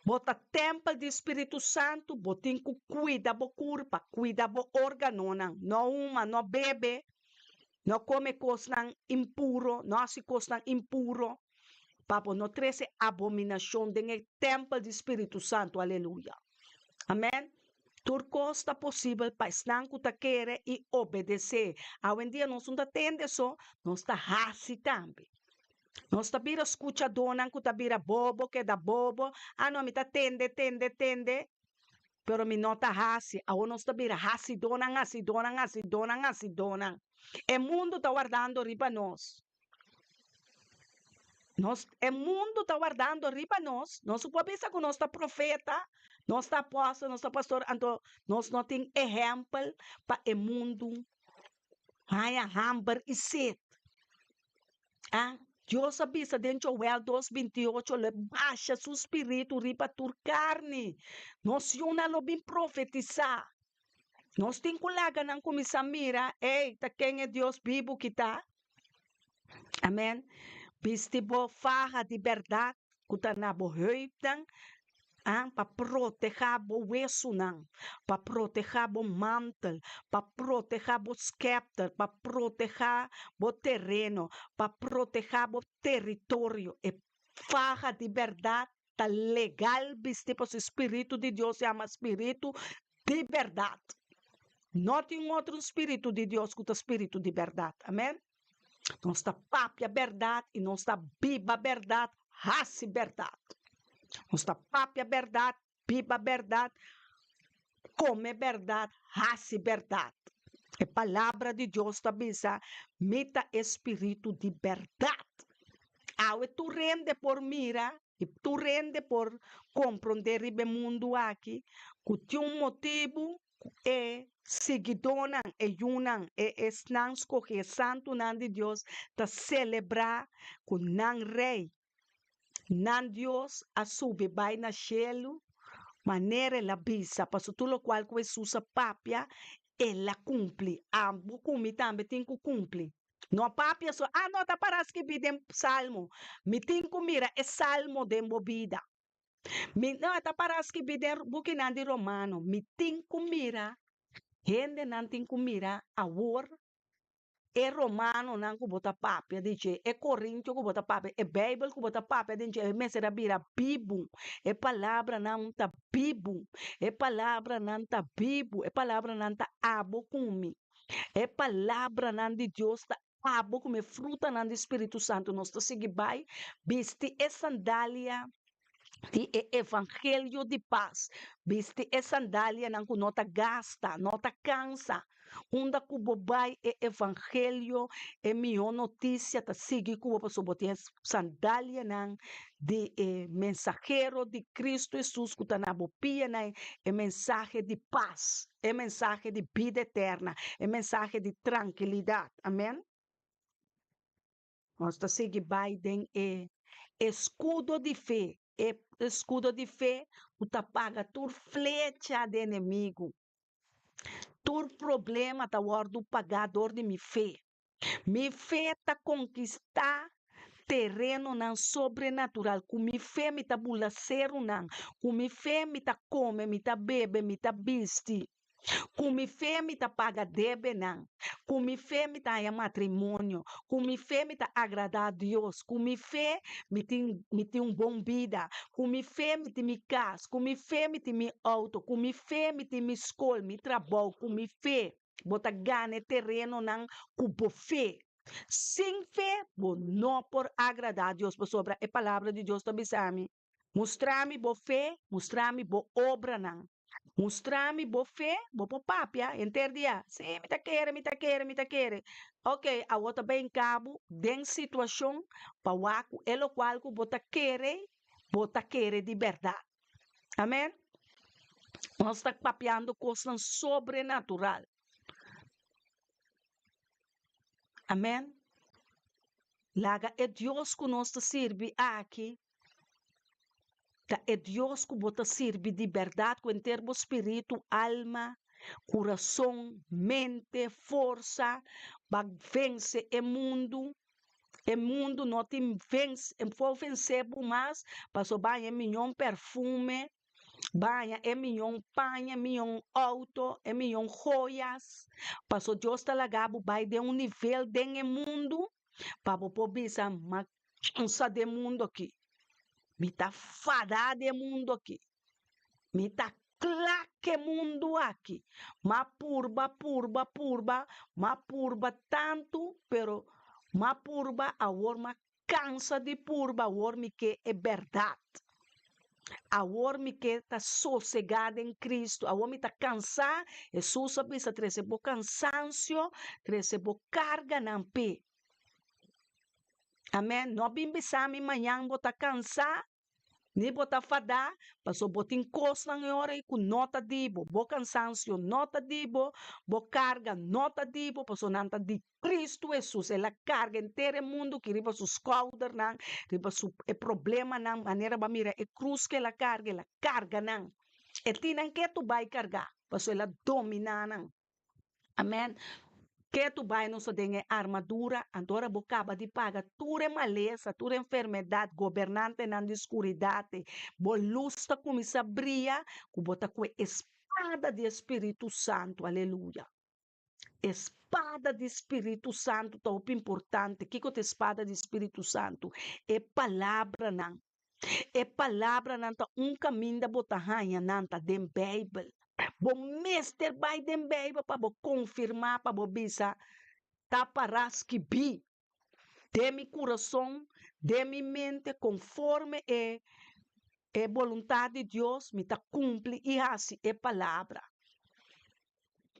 Bo ta tèmpel di Spiritu Santu, bo tin ku kuida bo kurpa, kuida bo órganonan. No huma, no bebe, no kome kosnan impuro, no hasi kosnan impuro, pa bo no trese abominashon den e tèmpel di Spiritu Santu. Aleluya! Amèn. Tur kos ta posibel pa esnan ku ta kere i obedesé. Awendia nos no ta tende so, nos ta hasi tambe. Nos ta bira skuchadónan ku ta bira bobo, keda bobo. Ah no, mi ta tende, tende, tende, pero mi no ta hasi. Awor nos ta bira hasidónan, hasidónan, hasidónan, hasidónan. E mundu ta wardando riba nos. Nos, e mundu ta wardando riba nos. Nos no por bisa ku nos ta profeta, nos ta apòstel, nos ta pastor, anto nos no tin ehèmpel pa e mundu haña hamber i set. A Dios a bisa den Joel dos binti ocho, lo e basha su spiritu riba tur karni. Nos yunan lo bin profetisá. Nos tin ku laga nan kuminsá mira, ey, ta ken e Dios bibu ki ta? Amen. Bisti bo faha di bèrdat ku ta na bo heupnan. Ah, pa protehá bo wesunan, pa protehá bo mantel, pa protehá bo skèpter, pa protehá bo tereno, pa protehá bo teritorio. E faha di bèrdat ta legal bisti pasobra e spiritu di Dios yama spiritu di bèrdat. No tin otro spiritu di Dios ku ta spiritu di bèrdat. Amèn. Nos ta papia bèrdat i nos ta biba bèrdat, hasi bèrdat. Nos ta papia bèrdat, biba bèrdat, kome bèrdat, hasi bèrdat. E palabra di Dios ta bisa, Mi ta e spiritu di bèrdat. Awe tur hende por mira i tur hende por komprondé riba e mundu aki ku tin un motibu ku e siguidónan, e yunan, e esnan skohé, e santunan di Dios, ta selebrá ku nan Rei, nan Dios, a subi bai na shelu, manera el a bisa, pasobra tur lokual ku Hesus a papia, el a kumpli. Abo ku mi tambe tin ku kumpli. No papia so, Ah, no ta pará skibí den Salmo. Mi tin ku mira e Salmo den bo bida. Mi no ta para skibi den bukinan di Romano. Mi tin ku mira, hendenan tin ku mira awor e Romanonan ku bo ta papia di dje, e Korintio ku bo ta papia, e Beibel ku bo ta papia den dje, e mester a bira bibu. E palabranan ta bibu. E palabranan ta bibu. E palabranan ta abo ku mi. E palabranan di Dios ta Abo ku e frutanan di Spiritu Santu nos ta sigui bai bisti e sandalia di e evangelio di pas, bisti e sandalianan ku no ta gasta, no ta kansa. Unda ku bo bai e evangelio, e mihó notisia ta sigui ku bo pasobra bo tin e sandalianan di e mensahero di Kristu Hesus ku ta na bo pianan, e mensahe di pas. E mensahe di bida eterna, e mensahe di trankilidat. Amen. Nos ta sigui bai den e eskudo di fe, e eskudo di fe ku ta paga tur flecha di enemigu. Tur problema ta wòrdu pagá dor di mi fe. Mi fe ta konkistá terenonan sobrenatural. Ku mi fe mi ta bula serunan. Ku mi fe mi ta kome, mi ta bebe, mi ta bisti. Ku mi fe mi ta paga debenan. Ku mi fe mi ta haña matrimonio. Ku mi fe mi ta agradá Dios. Ku mi fe mi tin mi tin un bon bida. Ku mi fe mi tin mi kas. Ku mi fe mi tin mi outo. Ku mi fe mi tin mi skol, mi trabou. Ku mi fe. Bo ta gana e terenonan ku bo fe. Sin fe bo no por agradá Dios, pasobra e Palabra di Dios ta bisa mi, Mustra mi bo fe, mustra mi bo obranan. Mustra mi bo fe, bo por papia henter dia, Sí, mi ta kere, mi ta kere, mi ta kere. Ok, awor ta ben kabu den situashon pa wak ku e lokual ku bo ta kere, bo ta kere di bèrdat. Amen. Nos ta papiando kosnan sobrenatural. Amen. Laga e Dios ku nos ta sirbi aki ta e Dios ku bo ta sirbi di bèrdat ku henter bo spiritu, alma, kurason, mente, forsa pa vense e mundu. E mundu no tin vens, e por vensé bo mas pasobra baña e miñon perfume, baña e miñon paña, e miñon auto, e miñon joyas, pasobra Dios ta laga bo bai den un nivel den e mundu pa bo por bisa m'a cansa den mundu aki, mi ta fada den mundu aki. Mi ta kla ke mundu aki. M'a purba, purba, purba, m'a purba tantu, pero m'a purba, awor m'a kansa di purba, awor mi ke e bèrdat. Awor mi ke ta sosegá den Kristu, awor mi ta kansá. Hesus a bisa, Trese bo kansansio, trese bo karganan p'e. Amèn. No bin bisa mi mañan bo ta kansá. Ni bo ta fadá, pasobra bo tin kosnan e ora ei ku no ta di bo. Bo kansansio no ta di bo, bo karga no ta di bo, pasobra nan ta di Kristu Hesus. El a karga henter e mundu aki riba su skoudernan, riba su e problemanan, manera bo a mira e krus ku el a karga, el a karga nan. E tin nan ketu bai kargá, pasobra el a dominá nan. Amen. Ketu bai nos ta den e armadura, anto ora bo kaba di paga tur e malesa, tur e enfermedat, gobernantenan di skuridat, bo lus ta kuminsá bria ku bo ta kue e spada di e Spiritu Santu. Aleluya! E spada di Spiritu Santu ta hopi importante. Kiko ta e spada di Spiritu Santu? E palabranan. E palabranan ta un kaminda bo ta haña nan ta den Beibel. Bo mester bai den Beibel pa bo konfirmá, pa bo bisa, Ta pará skibí den mi kurason, den mi mente, konforme e e boluntat di Dios, mi ta kumpli i hasi e palabra.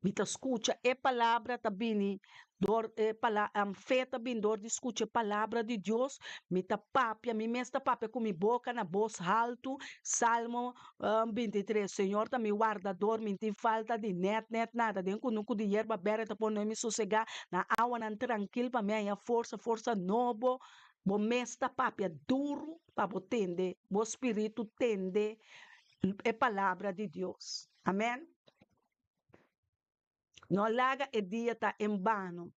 Mi ta skucha e palabra ta bini dor e pala fe ta bini dor di skucha e palabra di Dios. Mi ta papia, mi mes ta papia ku mi boka na bos haltu. Salmo 23, Señor ta mi wardador, mi n'tin falta di nèt nèt nada. Den kunuku di yerba bèrdè ta pone mi sosegá, na awanan trankil pa mi haña forsa, forsa nobo. Bo mes ta papia duru pa bo tende, bo spiritu tende e palabra di Dios. Amen. No laga e dia ta en bano.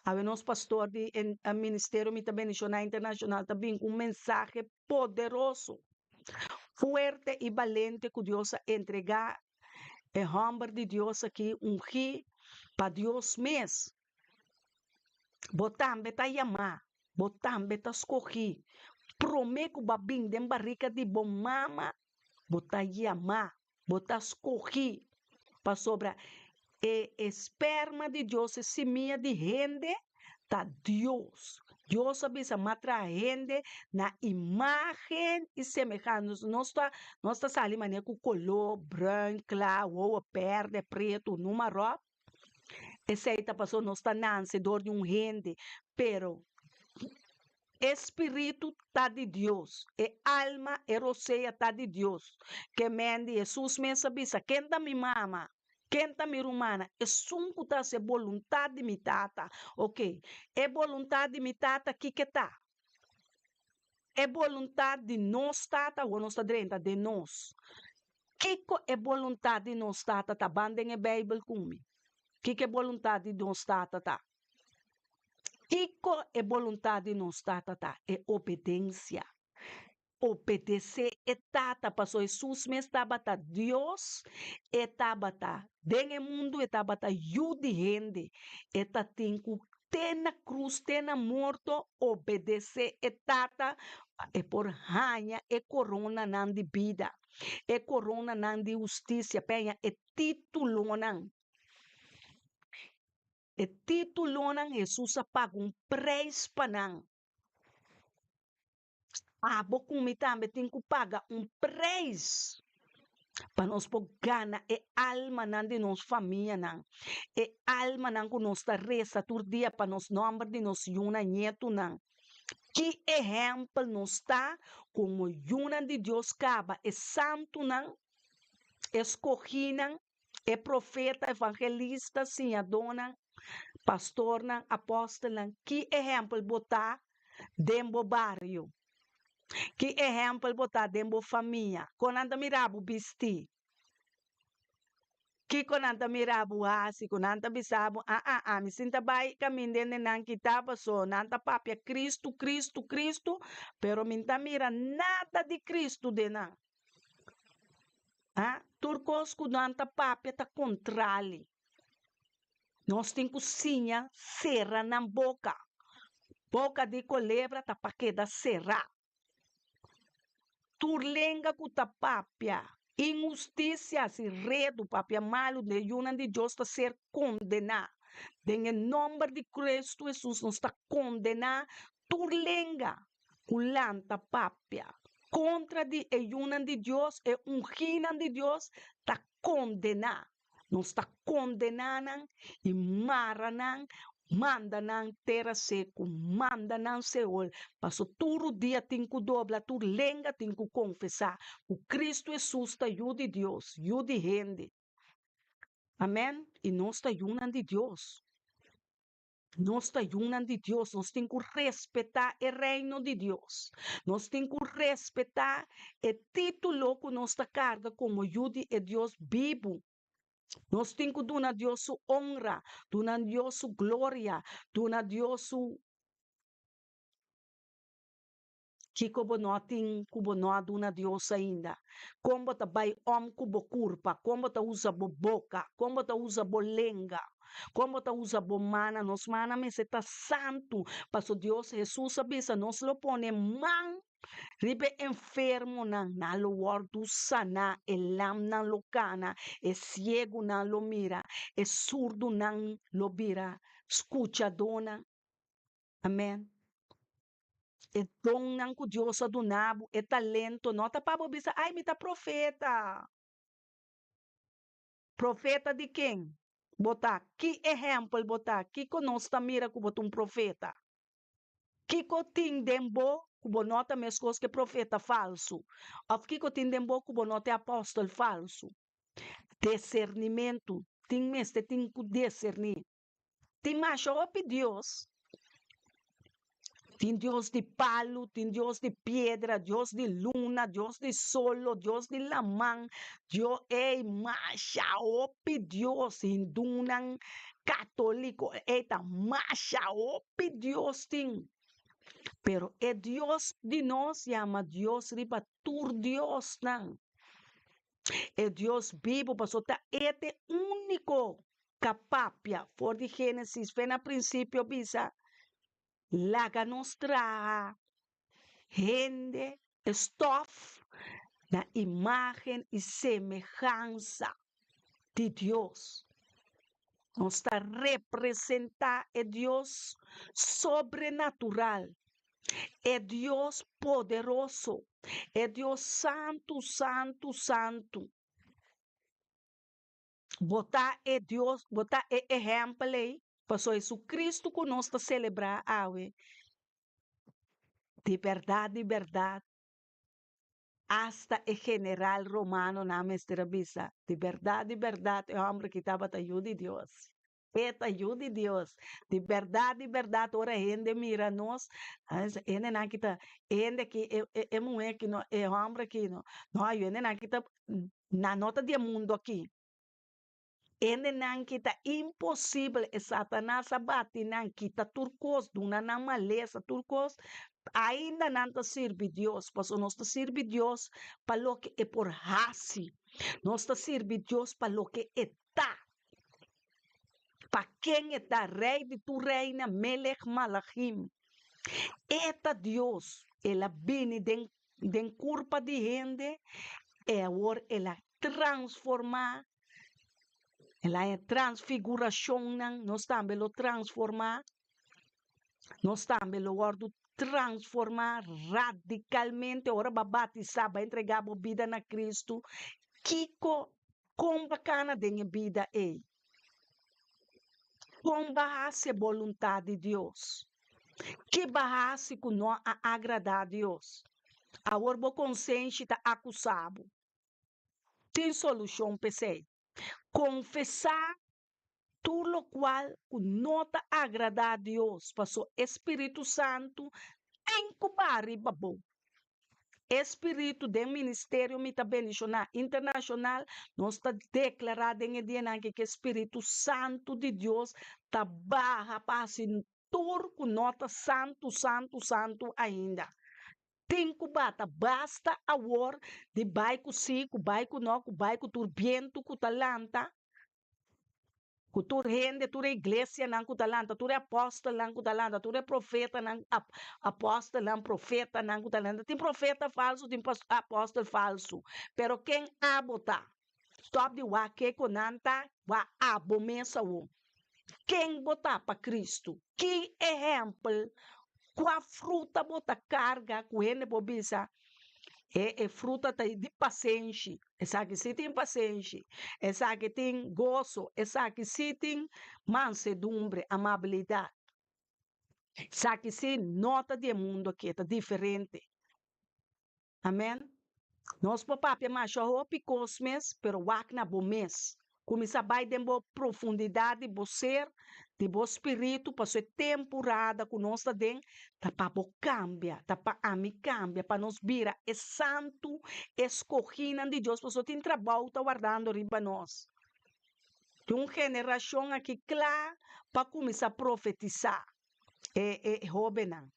Awe nos pastor di e ministerio Mi Ta Bendiciona Internacional ta bin cu un mensahe poderoso, fuerte y balente cu Dios a entrega e homber di Dios aki ungi pa Dios mes. Bo tambe ta yamá, bo tambe ta scogi. Prome cu bo a bin den barica di bo mama, bo ta yamá. Bo ta skohí pasobra e esperma di Dios, e simia di hende, ta Dios. Dios a bisa, M'a traha hende na imágen i semehansa. Nos ta, nos ta sali manera ku koló bruin, kla, wowo bèrdè, pretu, numa ròp. Esei ta pasobra nos ta nanse dor di un hende, pero e spiritu ta di Dios, e alma, e rosea ta di Dios. Ke men di Hesus mes a bisa, Ken ta mi mama? Ken ta mi rumana? Esun ku ta hasi e boluntat di mi Tata. Oke, e boluntat di mi Tata kiko ta? E boluntat di nos Tata, awor nos ta drenta den nos. Kiko e boluntat di nos Tata ta? Ban den e Beibel ku mi. Kiko e boluntat di nos Tata ta? Kiko e boluntat di nos Tata ta? E obedensia. Obedesé e Tata, pasobra Hesus mes tabata Dios, e tabata den e mundu, e tabata Yu di hende. E ta tin ku te na krus, te na morto, obedesé e Tata pa e por haña e koronanan di bida, e koronanan di hustisia, pa e haña e títulonan. E títulonan Hesus a paga un preis pa nan. Abo ku mi tambe tin ku paga un preis pa nos por gana e almanan di nos famianan, e almanan ku nos ta resa tur dia pa nos nòmber di nos yunan, ñetunan. Ki ehèmpel nos ta komo yunan di Dios kaba e santunan, e skogínan, e profeta, evangelista, siñadónan, pastornan, apòstelnan, ki ehèmpel bo ta den bo bario? Ki ehèmpel bo ta den bo famia? Kon nan ta mira bo bistí? Kiko nan ta mira bo hasi? Ku nan ta bisa bo, Aa, ami sin ta bai kaminda hende nan kitá paso nan ta papia Kristu, Kristu, Kristu, pero mi n ta mira nada di Kristu den nan. A Tur kos ku nan ta papia ta kontrali. Nos tin ku siña sera nan boka. Boka di kolebra ta pa keda será. Tur lenga ku ta papia inhustisia, hasi redu, papia malu den e yunan di Dios ta ser kondená. Den e nòmber di Kristu Hesus nos ta kondená tur lenga ku lanta papia kontra di e yunan di Dios, e ungínan di Dios, ta kondená. Nos ta kondená nan i mara nan, manda nan tera seku, manda nan Seol, paso tur dia tin ku dobla, tur lenga tin ku konfesá ku Kristu Hesus ta Yu di Dios, Yu di hende. Amèn. I nos ta yunan di Dios. Nos ta yunan di Dios, nos tin ku respetá e Reino di Dios. Nos tin ku respetá e título ku nos ta karga komo yu di e Dios bibu. Nos tin ku duna Dios su honra, duna Dios su gloria, duna Dios su Kiko bo no tin ku bo no a duna Dios ainda? Kon bo ta bai om ku bo kurpa? Kon bo ta usa bo boka? Kon bo ta usa bo lenga? Kon bo ta usa bo mana? Nos mana mester ta santu, paso Dios, Hesus a bisa, nos lo pone man riba e enfermonan, nan lo wòrdu saná, e lamnan lo kana, e siegunan lo mira, e surdunan lo bira skuchadónan. Amen. E donnan ku Dios a duna bo, e talento, no ta pa bo bisa, Ai, mi ta profeta. Profeta di ken bo ta? Ki ehèmpel bo ta? Kiko nos ta mira ku bo ta un profeta? Kiko tin den bo ku bo no ta meskos ku e profeta falsu? Òf kiko tin den bo ku bo no ta e apòstel falsu? Desernimentu. Tin mester tin ku deserní. Tin masha hopi dios. Tin dios di palu, tin dios di piedra, dios di luna, dios di solo, dios di laman, dio ey masha hopi dios, hindunan, katoliko, ey ta masha hopi dios tin. Pero e Dios di nos yama Dios riba tur diosnan. E Dios bibu, pasobra ta e ta e úniko ka papia for di Génesis fe na prinsipio bisa, Laga nos traha hende, e stòf, na imágen i semehansa di Dios. Nos ta representá e Dios sobrenatural, e Dios poderoso, e Dios santu, santu, santu. Bo ta e Dios, bo ta e ehèmpel ei, pasobra Jesucristo ku nos ta selebrá awe, di bèrdat, di bèrdat, asta e general romanonan mester a bisa, di bèrdat, di bèrdat, e hòmber aki tabata yu di Dios. E ta yu di Dios. Di bèrdat, di bèrdat, ora hende mira nos, hendenan ki ta, e hende aki, e e e muhé aki no, e hòmber aki no, no, hendenan ki ta Nan no ta di e mundu aki. Hendenan ki ta imposibel, e Satanas a bati nan, kita tur kos, duna nan malesa, tur kos, ainda nan ta sirbi Dios, pasobra nos ta sirbi Dios pa loke e por hasi. Nos ta sirbi Dios pa loke e ta. Pa ken e ta, Rei di tur reina, Melech Malachim. E ta Dios, el a bini den den kurpa di hende e awor el a transformá, el a haña transfigurashonnan, nos tambe lo transformá, nos tambe lo wòrdu transformá radikalmente ora bo a batisá, bo a entregá bo bida na Kristu, kiko kon bo a kana den e bida ei? Kon bo a hasi e boluntat di Dios? Ki bo a hasi ku no a agradá Dios? Awor bo konsenshi ta akusá bo. Tin solushon p'esei. Konfesá tur lokual ku no ta agradá Dios, pasobra e spiritu santu tin ku baha riba bo. E spiritu den ministerio Mi Ta Bendishoná Internashonal, nos ta deklará den e dianan aki ku e spiritu santu di Dios ta baha pa hasi tur ku no ta santu, santu, santu ainda. Tin ku bata basta awor di bai ku sí, ku bai ku no, ku bai ku tur bientu ku ta lanta. Ku tur hende, tur e iglesianan ku ta lanta, tur e apòstelnan ku ta lanta, tur e profetanan, apòstelnan, profetanan ku ta lanta. Tin profeta falsu, tin apòstel falsu. Pero ken abo ta? Stòp di wak ke ku nan ta, wak abo mes awor. Ken bo ta pa Kristu? Ki ehèmpel, kua fruta bo ta karga ku hende por bisa, E e fruta ta di pasenshi. Esaki si tin pasenshi. Esaki tin goso. Esaki si tin mansedumbre, amabilidat. Esaki si no ta di e mundu aki, e ta diferente. Amen. Nos por papia masha hopi kos mes, pero wak na bo mes. Kuminsá bai den bo profundidat di bo ser, di bo spiritu, pasobra e temporada ku nos ta den ta pa bo kambia, ta pa ami kambia, pa nos bira e santu eskogínan di Dios, pasobra tin trabou ta wardando riba nos. Tin un generashon aki kla pa kuminsá profetisá e e hóbennan.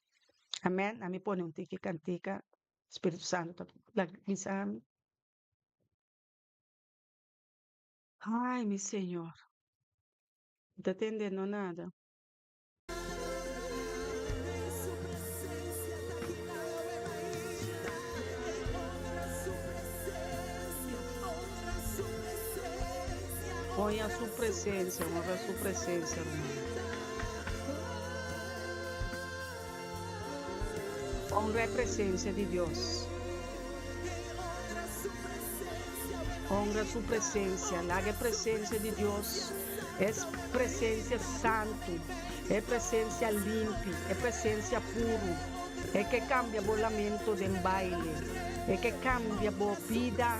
Amèn. Ami pone un tiki kantika. Spiritu Santu ta bisa mi. Ai, mi Señor. Mi ta tende no nada. Oña su presencia, honra su presencia, hermano. Honra e presencia di Dios. Honra su presencia. Laga e presencia di Dios, e presencia santu, e presencia limpi, e presencia puru, e ke cambia bo lamento den baile, e ke cambia bo bida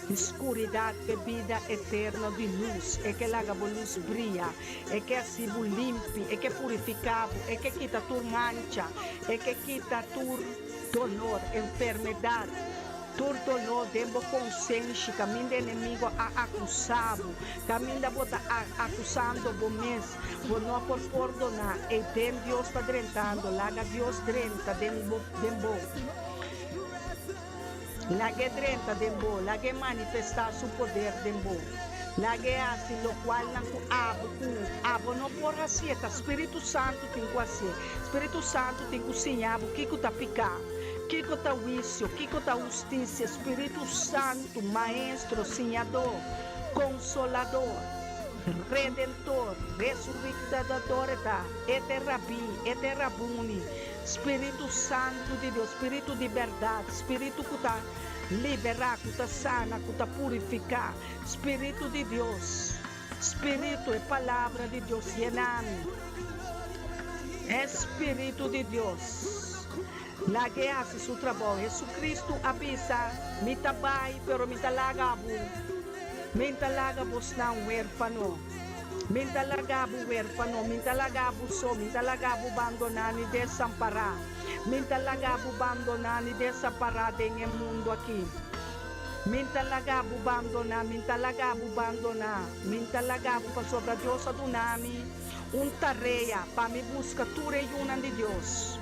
di scuridad p'e bida eterno di luz, e ke laga bo luz bria, e ke haci bo limpi, e ke purifica bo, e ke kita tur mancha, e ke kita tur dolor, enfermedad. Tur doló den bo konsenshi kaminda enemigo a akusá bo, kaminda bo ta akusando bo mes, bo no por pordoná, ei den Dios ta drentando, laga Dios drenta den bo, den bo. Lag'é drenta den bo, lag'é manifestá su poder den bo. Lag'é hasi lokualnan ku abo ku abo no por hasié, ta Spiritu Santu tin ku hasié. Spiritu Santu tin ku siña bo kiko ta piká. Kiko ta huisio? Kiko ta hustisia? Spiritu Santu, Maestro, Siñadó, Konsolador, Redentor, Resuritadador e ta, e ta e Rabí, e ta e Rabuni, Spiritu Santu di Dios, Spiritu di bèrdat, Spiritu ku ta liberá, ku ta sana, ku ta purifiká, Spiritu di Dios, Spiritu, e Palabra di Dios, yena mi. E Spiritu di Dios. Lag'é hasi su trabou. Jesucristo a bisa, Mi ta bai, pero mi ta laga bo. Mi n'ta laga bosnan huérfano. Mi n'ta laga bo huérfano, mi n'ta laga bo so, mi n'ta laga bo bandoná ni desampará. Mi n'ta laga bo bandoná ni desampará den e mundu aki. Mi n'ta laga bo bandoná, mi n'ta laga bo bandoná, mi n'ta laga bo, pasobra Dios a duna mi un tarea pa mi buska tur e yunan di Dios.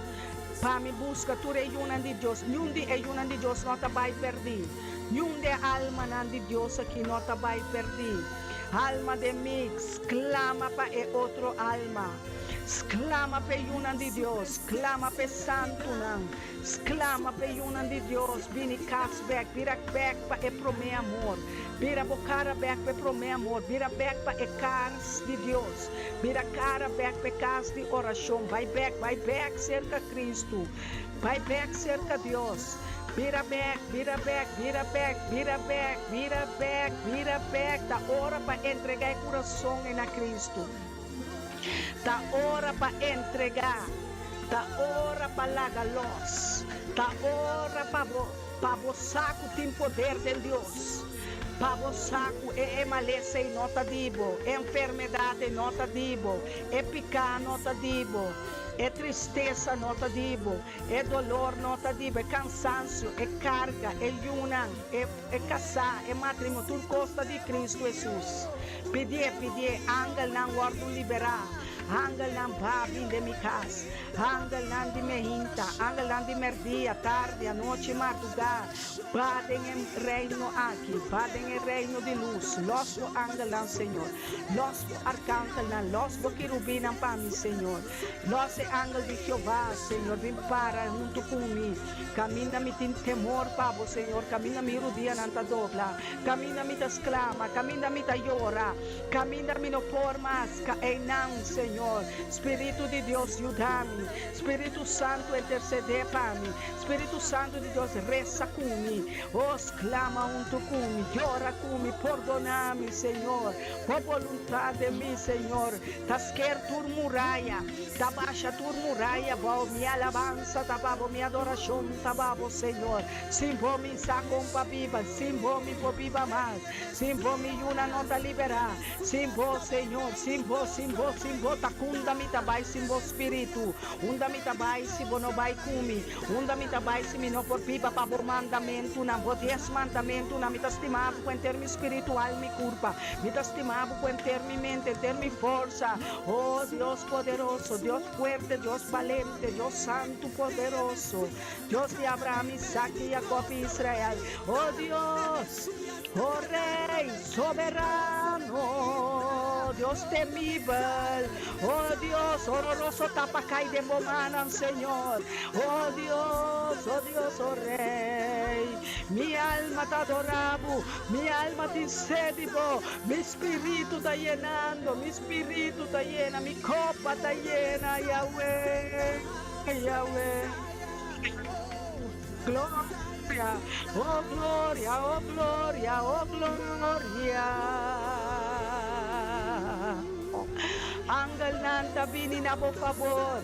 Pa mi buska tur e yunan di Dios. Niun di e yunan di Dios no ta bai pèrdí. Niun di e almanan di Dios aki no ta bai pèrdí. Alma den mi, sklama pa e otro alma. Sklama pa e yunan di Dios. Sklama pa e santunan. Sklama pa e yunan di Dios. Bini kas bèk. Bira bèk pa e promé amor. Bira bo kara bèk pa e promé amor. Bira bèk pa e kas di Dios. Bira kara bèk pa e kas di orashon. Bai bèk, bai bèk serka Kristu. Bai bèk serka Dios. Bira bèk, bira bèk, bira bèk, bira bèk, bira bèk, bira bèk. Ta ora pa entregá e kurason ei na Kristu. Ta ora pa entregá. Ta ora pa laga lòs. Ta ora pa bo, pa bo sa ku tin poder den Dios. Pa bo sa ku e e malesa ei no ta di bo, e enfermedat ei no ta di bo, e piká no ta di bo, e tristesa no ta di bo, e dolor no ta di bo, e kansansio, e karga, e yunan, e e kasá, e matrimonio, tur kos ta di Kristu Hesus. Pidié, pidié, angelnan wòrdu liberá, angelnan ba bin den mi kas, angelnan di mehinta, angelnan di mèrdia, tardi, anochi, mardugá. Ba den e reino aki, ba den e reino di lus, los bo angelnan, Señor, los bo arkangelnan, los bo kirubinnan pa mi, Señor. Los e angel di Jehová, Señor, bin para huntu ku mi. Kaminda mi tin temor pa bo, Señor, kaminda mi rudianan ta dobla, kaminda mi ta sklama, kaminda mi ta yora, kaminda mi no por mas, ka einan, Señor. Spiritu di Dios, yuda mi. Spiritu Santu, intersedé pa mi. Spiritu Santu di Dios, resa ku mi. Oh, sklama huntu ku mi, yora ku mi, pordoná mi, Señor. Bo boluntat den mi, Señor, ta sker tur muraya, ta basha tur muraya abou. Mi alabansa ta pa bo, mi adorashon ta pa bo, Señor. Sin bo mi sa kon pa biba, sin bo mi por biba mas, sin bo mi yunan no ta liberá. Sin bo, Señor, sin bo, sin bo, sin bo. Ta kunda mi ta bai sin bo spiritu? Unda mi ta bai si bo no bai ku mi? Unda mi ta bai si mi no por biba pa bo mandamentunan, bo dies mandamentunan? Mi ta stima bo ku henter mi spiritu, alma i kurpa. Mi ta stima bo ku henter mi mente, henter mi forsa. O Dios poderoso, Dios fuerte, Dios balente, Dios santu poderoso, Dios di Abraham, Isaac, Jacob i Israel. O Dios! O Rey soberano, Dios temibel, o Dios hororoso ta pa kai den bo mannan, Señor. O Dios, o Dios, o Rey, mi alma ta adora bo, mi alma tin sed di bo, mi spiritu ta yenando, mi spiritu ta yena, mi kopa ta yena, Yahweh, Yahweh. Gloria, oh gloria, oh gloria, oh gloria. Angelnan ta bini na bo fabor.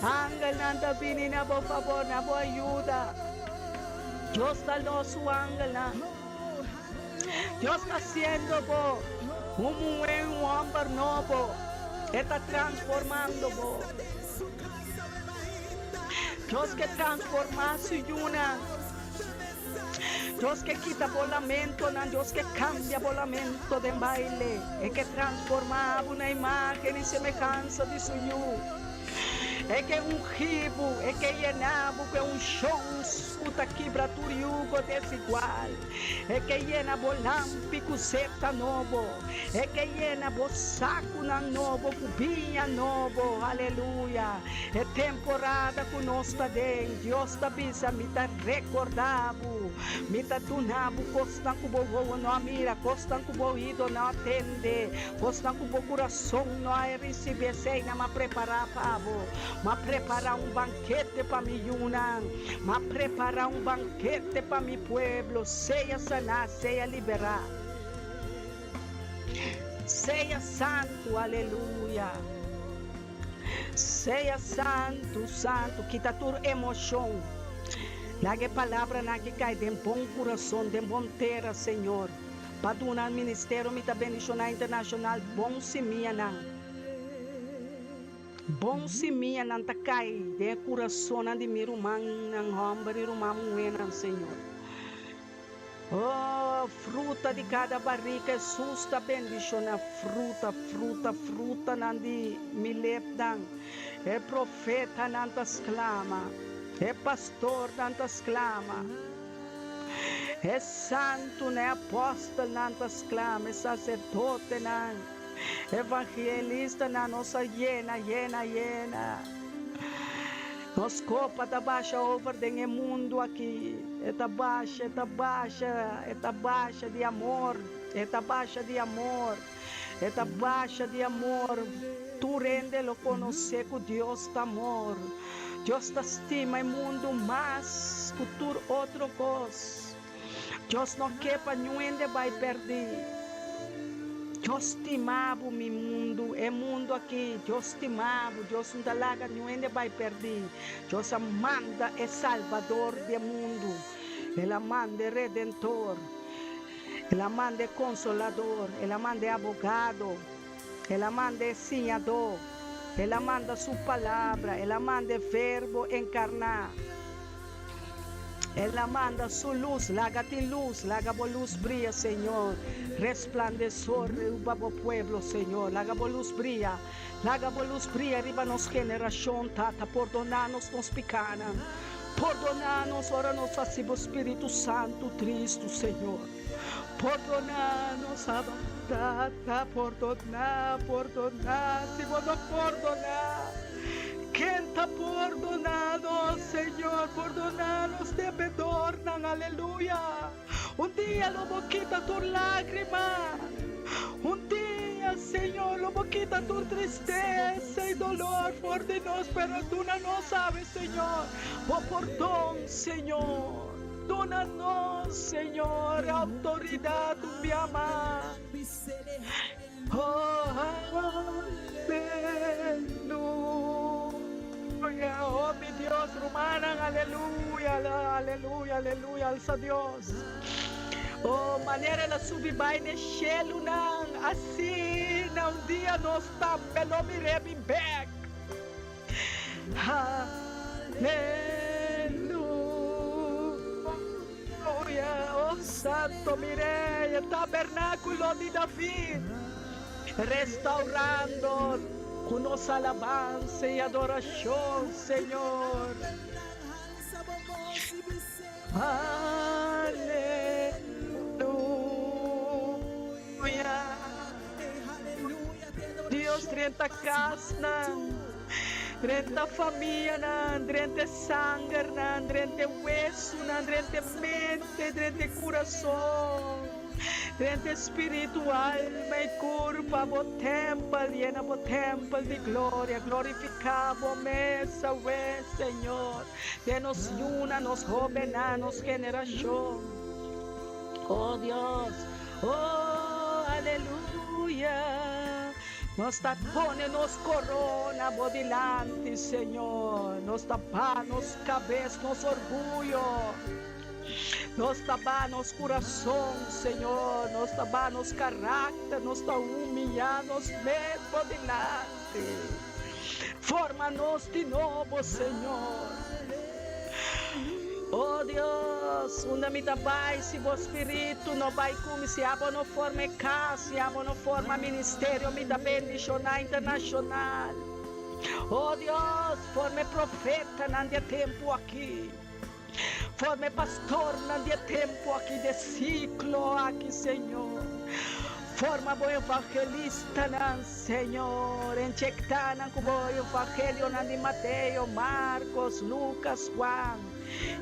Angelnan ta bini na bo fabor, na bo ayuda. Dios ta los su angelnan. Dios ta haciendo bo un muhé y un homber nobo. E ta transformando bo. Dios ke transformá su yunan. Dios ke kita bo lamentonan. Dios ke kambia bo lamento den baile. E ke transformá bo na imágen i semehansa di su Yu. E ke ungí bo, e ke yená bo ku e unshon ku ta kibra tur yugo desigual. E ke yena bo lampi ku seta nobo. E ke yena bo sakunan nobo ku biña nobo. Aleluya! E temporada ku nos ta den, Dios ta bisa, Mi ta rekordá bo. Mi ta duna bo kosnan ku bo wowo no a mira, kosnan ku bo oido no a tende, kosnan ku bo kurason no a risibí. Eseinan m'a prepará pa bo. M'a prepará un bankete pa mi yunan. M'a prepará un bankete pa mi pueblo. Sea saná, sea liberá. Sea santu, aleluya. Sea santu, santu. Kita tur emoshon. Laga e palabranan aki kai den bon kurason, den bon tera, Señor. Pa duna ministerio Mi Ta Bendishoná Internashonal bon simianan. Bon simianan ta kai den e kurasonnan di mi rumannan hòmber i ruman muhénan, Señor. Oh, fruta di kada barika Hesus ta bendishona fruta, fruta, frutanan di mi lepnan. E profetanan ta sklama, e pastornan ta sklama, e santunan, e apòstelnan ta sklama, e saserdotenan, evangelistanan, nos a yena, yena, yena. Nos kopa ta basha over den e mundu aki. E ta basha, e ta basha, e ta basha di amor, e ta basha di amor, e ta basha di amor. Tur hende lo konosé ku Dios ta amor. Dios ta stima e mundu mas ku tur otro kos. Dios no ke pa niun hende bai pèrdí. Dios stima bo, mi mundu, e mundu aki. Dios stima bo. Dios no ta laga niun hende bai pèrdí. Dios a manda e Salbador di e mundu. El a manda e Redentor. El a manda e Konsolador. El a manda e Abogado. El a manda e Siñadó. El a manda Su Palabra. El a manda e Verbo enkarná. El a manda Su lus. Laga tin lus. Laga bo lus bria, Señor. Resplandesó riba bo pueblo, Señor. Laga bo lus bria. Laga bo lus bria riba nos generashon, Tata. Pordoná nos nos pikánan. Pordoná nos ora nos hasi bo Spiritu Santu tristu, Señor. Pordoná nos, Abba, Tata. Pordoná, pordoná. Si bo no pordoná, ken ta pordoná nos, Señor? Pordoná nos debedornan. Aleluya! Un dia lo bo kita tur lágrima. Un dia, Señor, lo bo kita tur tristesa i dolor for di nos, pero duna nos awe, Señor, bo pordon, Señor. Duna nos, Señor, e outoridat un bia mas. Oh, aleluya. Oh, mi Dios, rumannan, aleluya, aleluya, aleluya, alsa Dios. Oh, manera el a subi bai n'e shelunan, asina. Na un dia nos tambe lo mir'é bin bek. Aleluya! Oh Santo, mir'é e tabernákulo di David, restaurando ku nos alabansa i adorashon, Señor. Aleluya! Dios drenta kasnan, drenta famianan, drenta e sangernan, drenta e wesunan, drenta e mente, drenta e kurason, drenta e spiritu, alma i kurpa, bo tèmpel, yena bo tèmpel di gloria, glorifiká bo mes awe, Señor. Den nos yuna, nos hobennan, nos generashon. Oh Dios, oh aleluya. Nos ta pone nos korona bo dilanti, Señor. Nos ta baha nos kabes, nos orguyo. Nos ta baha nos kurason, Señor. Nos ta baha nos karakter. Nos ta humiyá nos mes bo dilanti. Forma nos di nobo, Señor. Oh Dios, unda mi ta bai si bo Spiritu no bai ku mi? Si abo no forma e kas, si abo no forma ministerio, mi ta bendishoná internashonal. Oh Dios, forma e profetanan di e tempu aki. Forma e pastornan di e tempu aki, di e siklo aki, Señor. Forma bo evangelistanan, Señor. Inyecta nan ku bo evangelionan di Mateo, Marcos, Lucas, Juan.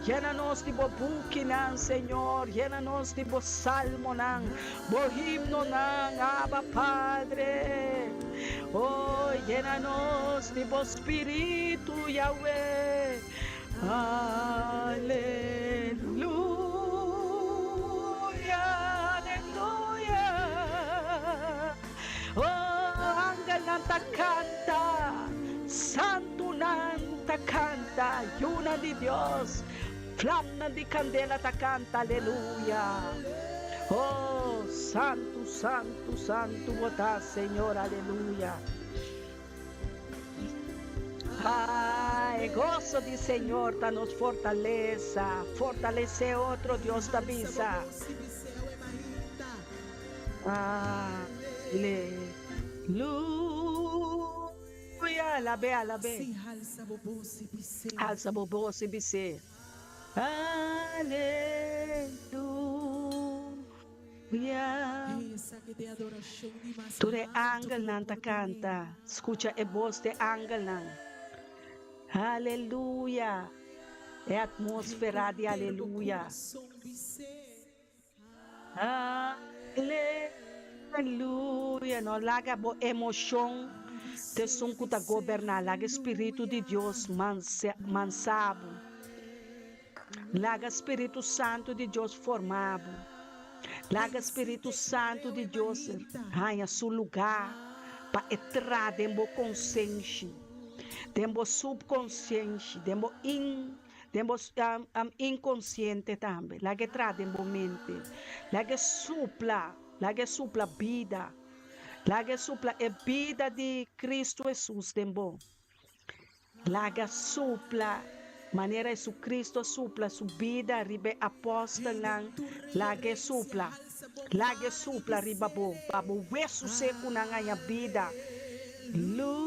Yena nos di bo bukinan, Señor. Yena nos di bo salmonan, bo himnonan, Abba Padre. Oh, yena nos di bo Spiritu, Yahweh. Aleluya, aleluya. Oh, angelnan ta kanta, santunan ta kanta, yunan di Dios, flamnan di kandela ta kanta, aleluya. Oh, santu, santu, santu bo ta, Señor, aleluya. Ah, e goso di Señor ta nos fortalesa. Fortalesé otro, Dios ta bisa. Aleluya. Alab'é, alab'é. Alsa bo bos i bis'é. Aleluya. Tur e angelnan ta kanta. Skucha e bos di e angelnan. Aleluya! E atmósfera di aleluya. Aleluya! No laga bo emoshon ta esun ku ta goberná. Laga e spiritu di Dios mansa bo. Laga Spiritu Santu di Dios forma bo. Laga Spiritu Santu di Dios haña su lugá pa e tra den bo konsenshi, den bo supkonsienshi, den bo in, den bo inkonsiente tambe. Laga e tra den bo mente. Laga e supla, laga e supla bida. Laga e supla e bida di Kristu Hesus den bo. Laga supla, manera Jesucristo a supla su bida riba e apostelnan, laga e supla, laga e supla riba bo, pa bo wesu secunan haña bida. Luya.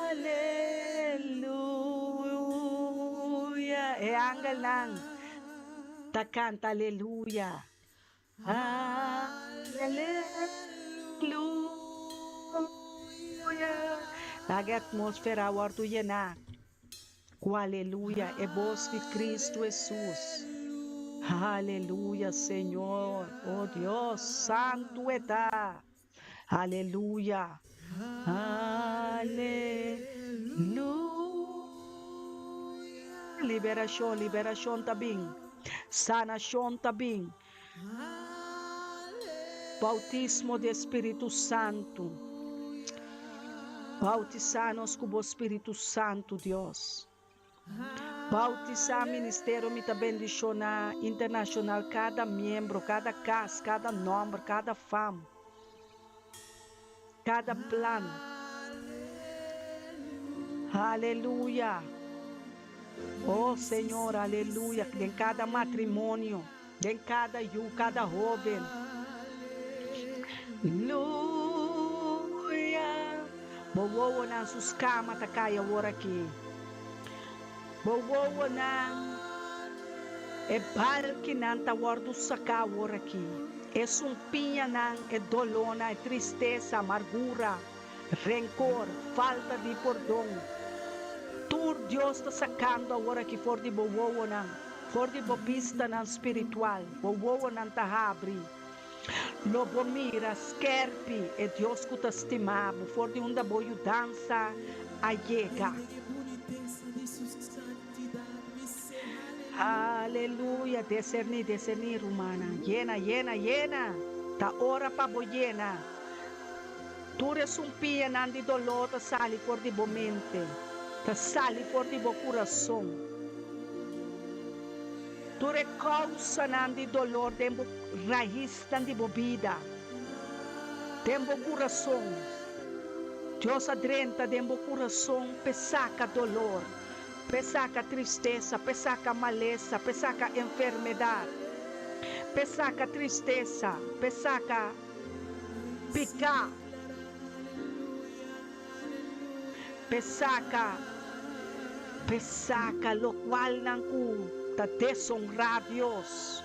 Aleluya. E angelnan ta canta aleluya. Aleluya! Laga e atmósfera wòrdu yená ku aleluya, e bos di Kristu Hesus. Aleluya, Señor! O Dios, santu e ta! Aleluya! Aleluya! Liberashon, liberashon ta bin. Sanashon ta bin. Bautismo di e Spiritu Santu. Bautisá nos ku bo Spiritu Santu, Dios. Bautisá ministerio Mi Ta Bendishoná Internashonal kada miembro, kada kas, kada nòmber, kada fam, kada plan. Aleluya! Oh Señor, aleluya! Den kada matrimonio, den kada yu, kada hóben. Luya! Bo wowonan su skama ta kai awor aki. Bo wowonan, e balkinan ta wòrdu saká awor aki. E sumpiñanan, e dolónan, e tristesa, amargura, renkor, falta di pordon, tur Dios ta sakando awor aki for di bo wowonan, for di bo bistanan spiritual. Bo wowonan ta habri. Lo bo mira skerpi e Dios ku ta stima bo for di unda bo yudansa a yega. Aleluya! Deserní, deserní, rumannan. Yena, yena, yena! Ta ora pa bo yena. Tur e sumpianan di doló ta sali for di bo mente, ta sali for di bo kurason. Tur e kousanan di dolor den bo raisnan di bo bida, den bo kurason. Dios a drenta den bo kurason p'e saka dolor, p'e saka tristesa, p'e saka malesa, p'e saka enfermedat, p'e saka tristesa, p'e saka piká, p'e saka, p'e saka lokualnan ku ta desonrá Dios,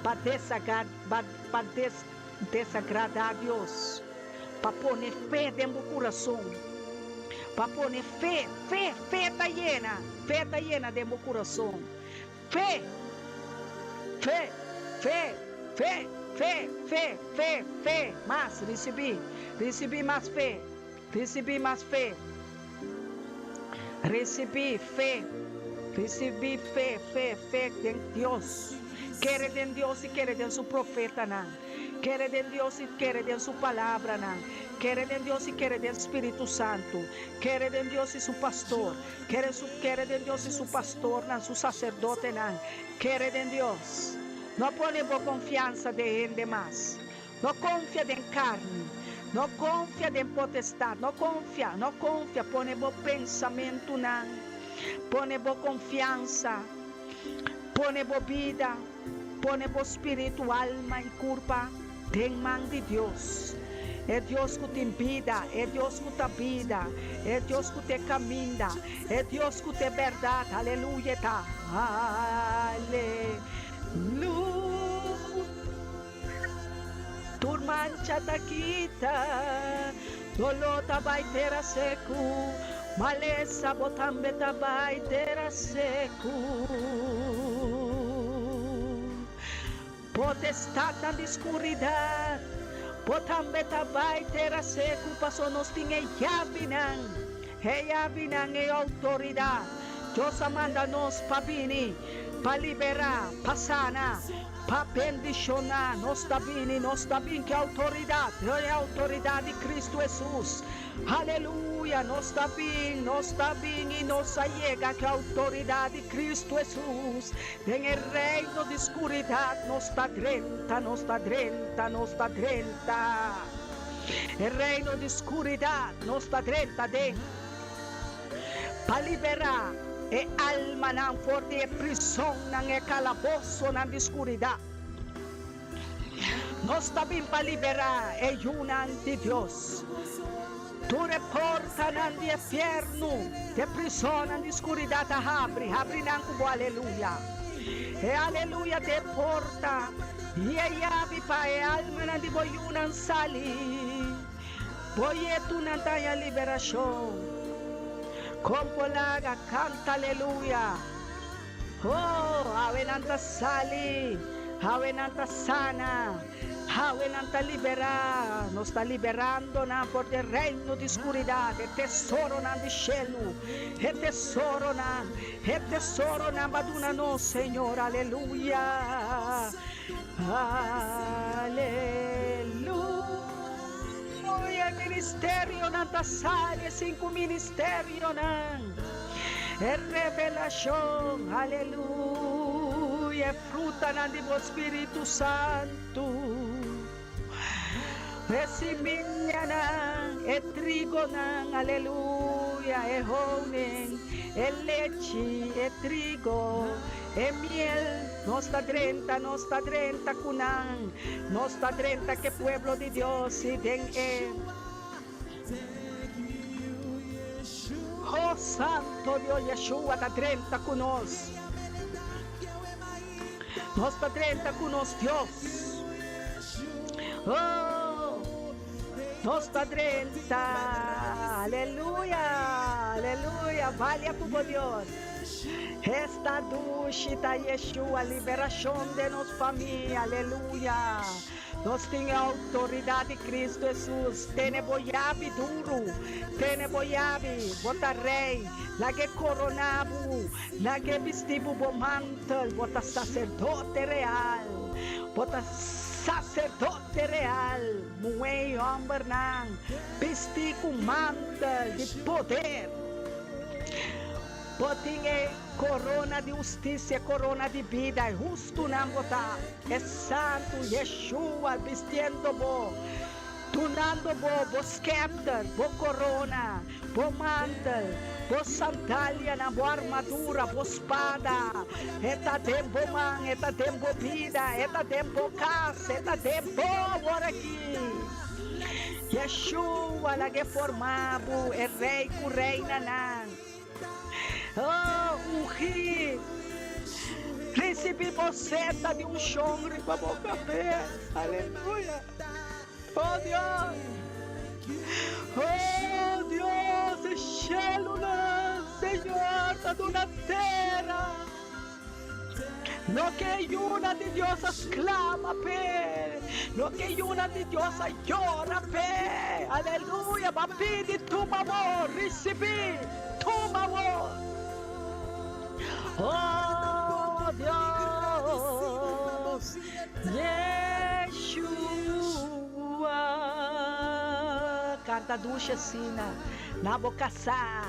pa desaga, pa desagradá Dios, pa pone fe den bo kurason, pa pone fe, fe, fe ta yena, fe ta yena den bo kurason. Fe! Fe! Fe! Fe! Fe! Fe! Fe! Fe! Mas! Risibí! Risibí mas fe! Risibí mas fe! Risibí fe! Risibí fe! Fe! Fe den Dios! Kere den Dios i kere den Su profetanan. Kere den Dios i kere den Su palabranan. Kere den Dios i kere den Spiritu Santu. Kere den Dios i Su pastor. Kere su kere den Dios i su pastornan, su saserdotenan. Kere den Dios. No pone bo konfiansa den hende mas. No konfia den karni. No konfia den potestat. No konfia, no konfia. Pone bo pensamentunan. Pone bo konfiansa. Pone bo bida. Pone bo spiritu, alma i kurpa den man di Dios. E Dios ku tin bida, e Dios ku ta bida, e Dios ku ta e kaminda, e Dios ku ta e bèrdat. Aleluya ta. Aleluya. Tur mancha ta kita, doló ta bai tera seku, malesa bo tambe ta bai tera seku. Potestadnan di skuridat, bo tambe ta bai tera seku, paso nos tin e yabinan, e yabinan, e outoridat. Dios a manda nos pa bini, pa liberá, pa sana, Pa bendishoná nos ta bini, nos ta bin ku outoridat, e outoridat di Kristu Hesus. Aleluya! Nos ta bin, nos ta bin i nos a yega ku outoridat di Kristu Hesus. Den e reino di skuridat nos ta drenta, nos ta drenta, nos ta drenta. E reino di skuridat nos ta drenta den. Pa liberá e almanan for di e prisonnan, e kalabosonan di skuridat. Nos ta bin pa liberá e yunan di Dios. Tur e portanan di e fièrnu, di e prisonnan di skuridat a habri, habri nan ku bo aleluya. E aleluya ta e porta i e yabi pa e almanan di bo yunan sali. Bo yetunan ta haña liberashon. Kon por laga kanta aleluya. Oh, awe nan ta sali, awe nan ta sana, awe nan ta liberá. Nos ta liberando nan for di e reino di skuridat, e tesoronan di shelu, e tesoronan, e tesoronan bo a duna nos, Señor. Aleluya. Aleluya. E ministerionan ta sali, e sinku ministerionan. E revelashon, aleluya, e frutanan di bo Spiritu Santu. E simianan, e trigonan, aleluya, e honing, e lechi, e trigo, e miel, nos ta drenta, nos ta drenta ku nan, nos ta drenta ku e pueblo di Dios i den e. Oh Santo Dios, Yeshua ta drenta ku nos. Nos ta drenta ku nos Dios. Oh, nos ta drenta. Aleluya, aleluya. Balia ku bo Dios. Esta dushi ta Yeshua, liberashon den nos famia. Aleluya. Nos tin e outoridat di Kristu Hesus. Tene bo yabi duru. Tene bo yabi. Bo ta rei. Lag'e koroná bo. Lag'e bisti bo bo mantel. Bo ta saserdote real. Bo ta saserdote real. Muhé i hòmbernan bistí ku mantel di poder. Bo tin e korona di hustisia, korona di bida, e hustunan bo ta, e Santu Yeshua bistiendo bo, dunando bo bo skepter, bo korona, bo mantel, bo sandalianan, bo armadura, bo spada. E ta den bo man, e ta den bo bida, e ta den bo kas, e ta den bo awor aki. Yeshua lag'e forma bo e rei ku reinanan. Oh, ungí! Risibí bo seta di unshon riba bo kabes. Aleluya! Oh, Dios! Oh, Dios, e shelunan, Señor, ta duna tera. Loke e yunan di Dios a sklama p'e, loke e yunan di Dios a yora p'e. Aleluya! Bo a pidi, tuma bo, risibí, tuma bo. Oh Dios, Yeshua. Kanta dushi asina na bo kasá.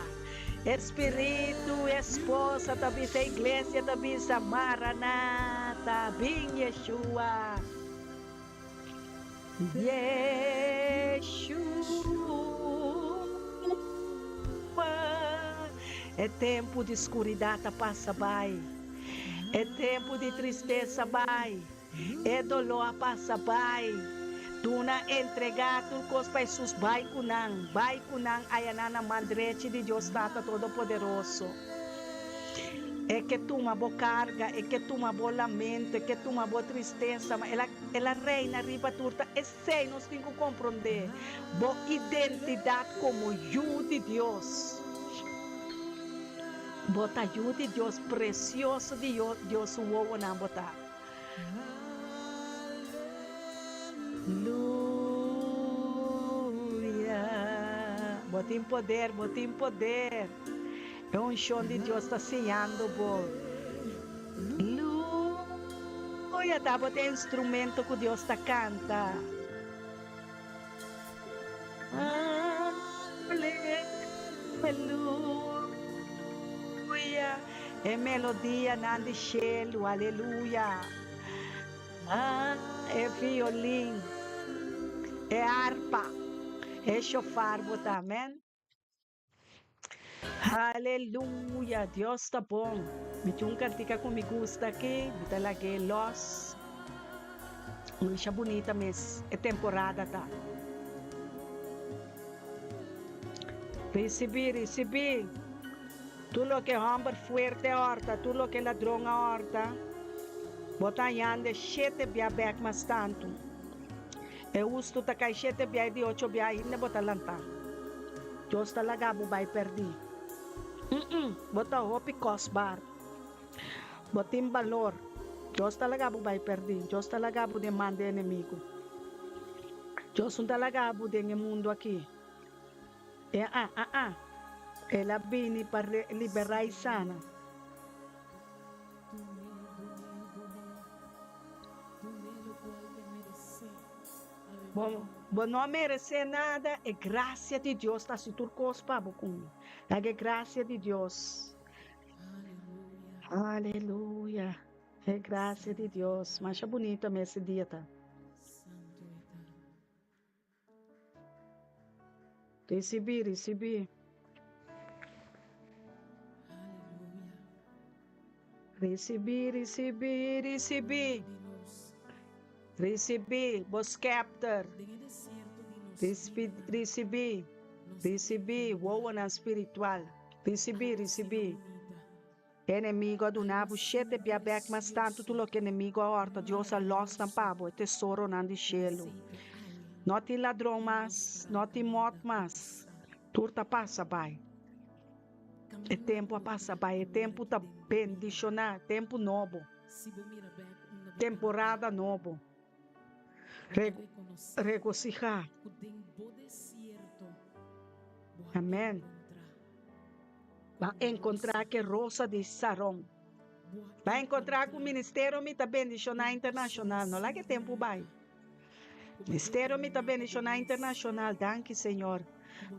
E Spiritu, e esposa ta bisa, e iglesia ta bisa, Maranata, bin Yeshua. Yeshua. E tempu di skuridat a pasa bai. E tempu di tristesa bai. E doló a pasa bai. Duna entregá tur kos pa Hesus bai ku nan, bai ku nan ayaná na man drechi di Dios Tata Todopoderoso. E ke tuma bo karga, e ke tuma bo lamento, e ke tuma bo tristesa, ma el a el a reina riba tur. Ta esei nos tin ku komprondé, bo identidat komo yu di Dios. Bo ta yu di Dios, presioso di Dios su wowonan bo ta. Aleluya! Bo tin poder, bo tin poder. E unshon di Dios ta siñando bo. Aleluya! Ta bo tin instrumento ku Dios ta kanta. Aleluya, e melodianan di shelu, aleluya. E violin, e arpa, e shofar bo ta, amen. Aleluya, Dios ta bon. Mi tin un kantika ku mi gusta aki, mi ta lag'é los. Masha bunita mes e temporada ta. Risibí, risibí tur loke hòmber fuerte a hòrta, tur loke ladron a hòrta, bo ta hañando e shete bia bèk mas tantu. E hustu ta kai shete bia i di ocho bia ainda bo ta lantá. Dios ta laga bo bai pèrdí. Mm-mm, bo ta hopi kòstbaar. Bo tin balor. Dios ta laga bo bai pèrdí. Dios ta laga bo den man di enemigu. Dios no ta laga bo den e mundu akí. E a, a, a. El a bini pa liberá i sana. Bo, bo no a meresé nada, e grasia di Dios ta hasi tur kos pa bo ku mi. Laga e grasia di Dios. Aleluya. E gracia di Dios. Masha bunito mes e dia ta. Ricibi, ricibi. Ricibi, ricibi, ricibi. Ricibi bo skepter. Ricibi, ricibi wowonan spiritual. Ricibi, ricibi. Enemigo a duna bo shete bia bek mas tantu tur loke enemigo a horta, Dios a los nan pa bo, e tesoronan di shelu. No tin ladron mas, no tin mot mas, tur ta pasa bai. E tempu a pasa bai, e tempu ta bendishoná, tempu nobo, temporada nobo. Regosihá. Amèn. Bo a enkontrá ku e rosa di Saron. Bo a enkontrá ku Ministerio Mi Ta Bendishoná Internashonal. No laga e tempu bai. Ministerio Mi Ta Bendishoná Internashonal, danki Señor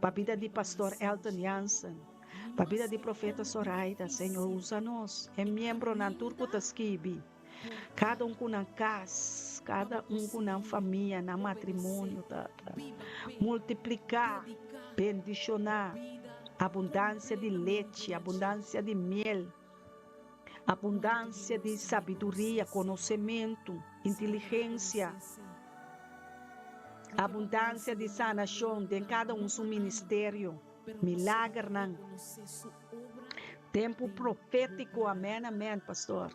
pa bida di Pastor Elton Jansen, pa bida di Profeta Soraida. Señor usa nos, e miembronan tur ku ta skibi. Kada un ku nan kas, kada un ku nan famia, nan matrimonio, Tata. Multipliká, bendishoná, abundansia di lechi, abundansia di miel, abundansia di sabiduria, konosementu, inteligensia, abundansia di sanashon den kada un su ministerio, milagernan. Tempu profétiko, amèn, amèn, pastor.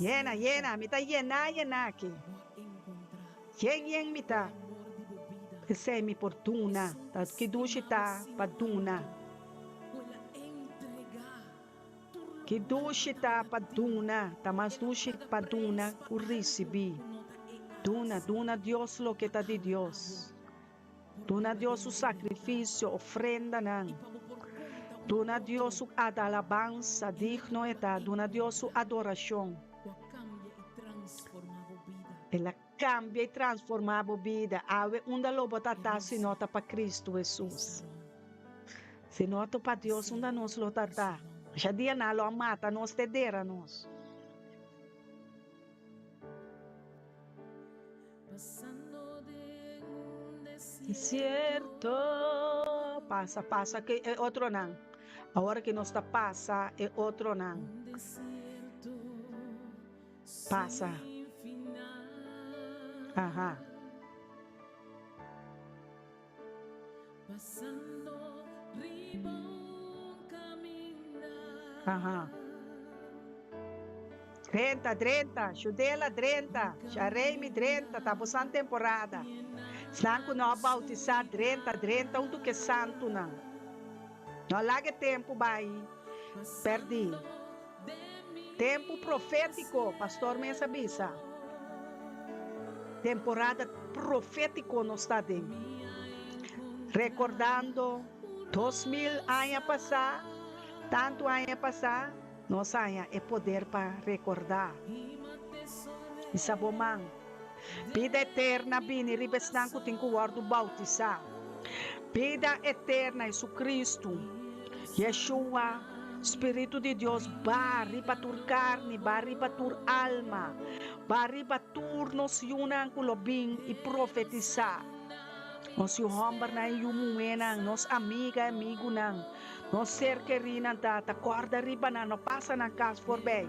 Yena, yena, mi ta yená, yená aki. Yen, yen mi ta. P'esei mi por duna. Ta ki dushi ta pa duna. Ki dushi ta pa duna, ta mas dushi pa duna ku risibí. Duna, duna Dios loke ta di Dios. Duna Dios su sakrifisio, ofrendanan. Duna Dios su adalabansa, digno e ta. Duna Dios su adorashon. El a kambia i transformá bo bida. Awe unda lo bo ta ta si no ta pa Kristu Hesus? Si no ta pa Dios unda nos lo ta ta? Masha dia nan lo a mata nos te dera nos. Desierto. Pasa, pasa ke e otronan. Awor ke nos ta pasa e otronan. Pasa. Aha. Aha. Drenta, drenta, Shudela drenta, Shareimi drenta, ta bosan temporada. Esnan ku no a bautisá drenta, drenta huntu ku e santunan. No laga e tempu bai pèrdí. Tempu profétiko, pastor mes a bisa. Temporada profétiko nos ta den. Rekordando 2000 aña pasá, tantu aña pasá, nos haña e poder pa rekordá. Bisa bo man, Bida eterna bini riba esnan ku tin ku wòrdu boutisá. Bida eterna, Jesucristo, Yeshua, Spiritu di Dios ba riba tur karni, ba riba tur alma, ba riba tur nos yunan ku lo bin i profetisá. Nos yu hòmbernan i yu muhénan, nos amiga i amigunan, nos ser kerínan, Tata, kòrda riba nan, no pasa nan kas forbei.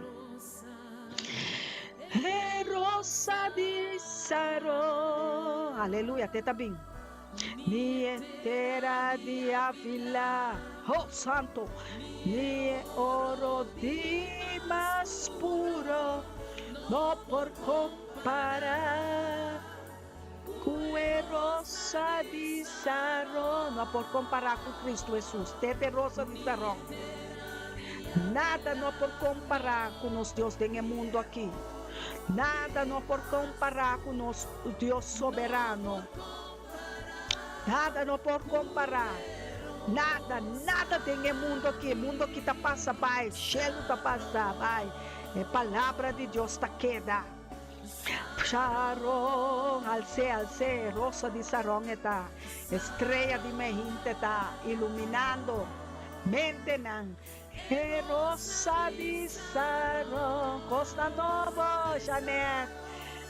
E rosa di Saron. Aleluya, te ta bin. Ni e tera di Avila, ho santo, ni e oro di mas puro no por compara cu e rosa di Saron. No por compara cu Cristo Jesus, te te rosa di Saron. Nada no por compara cu nos Dios den e mundo aki. Nada no por compara cu nos Dios soberano. Nada no por compara. Nada, nada den e mundo aki. E mundo aki ta pasa bai, shelu ta pasa bai. E palabra di Dios ta keda. Sharon, als'é, als'é, rosa di Saron e ta, e strea di mehinte ta iluminando. Mentenan, e rosa di Saron, Kosnan nobo, Jeanette,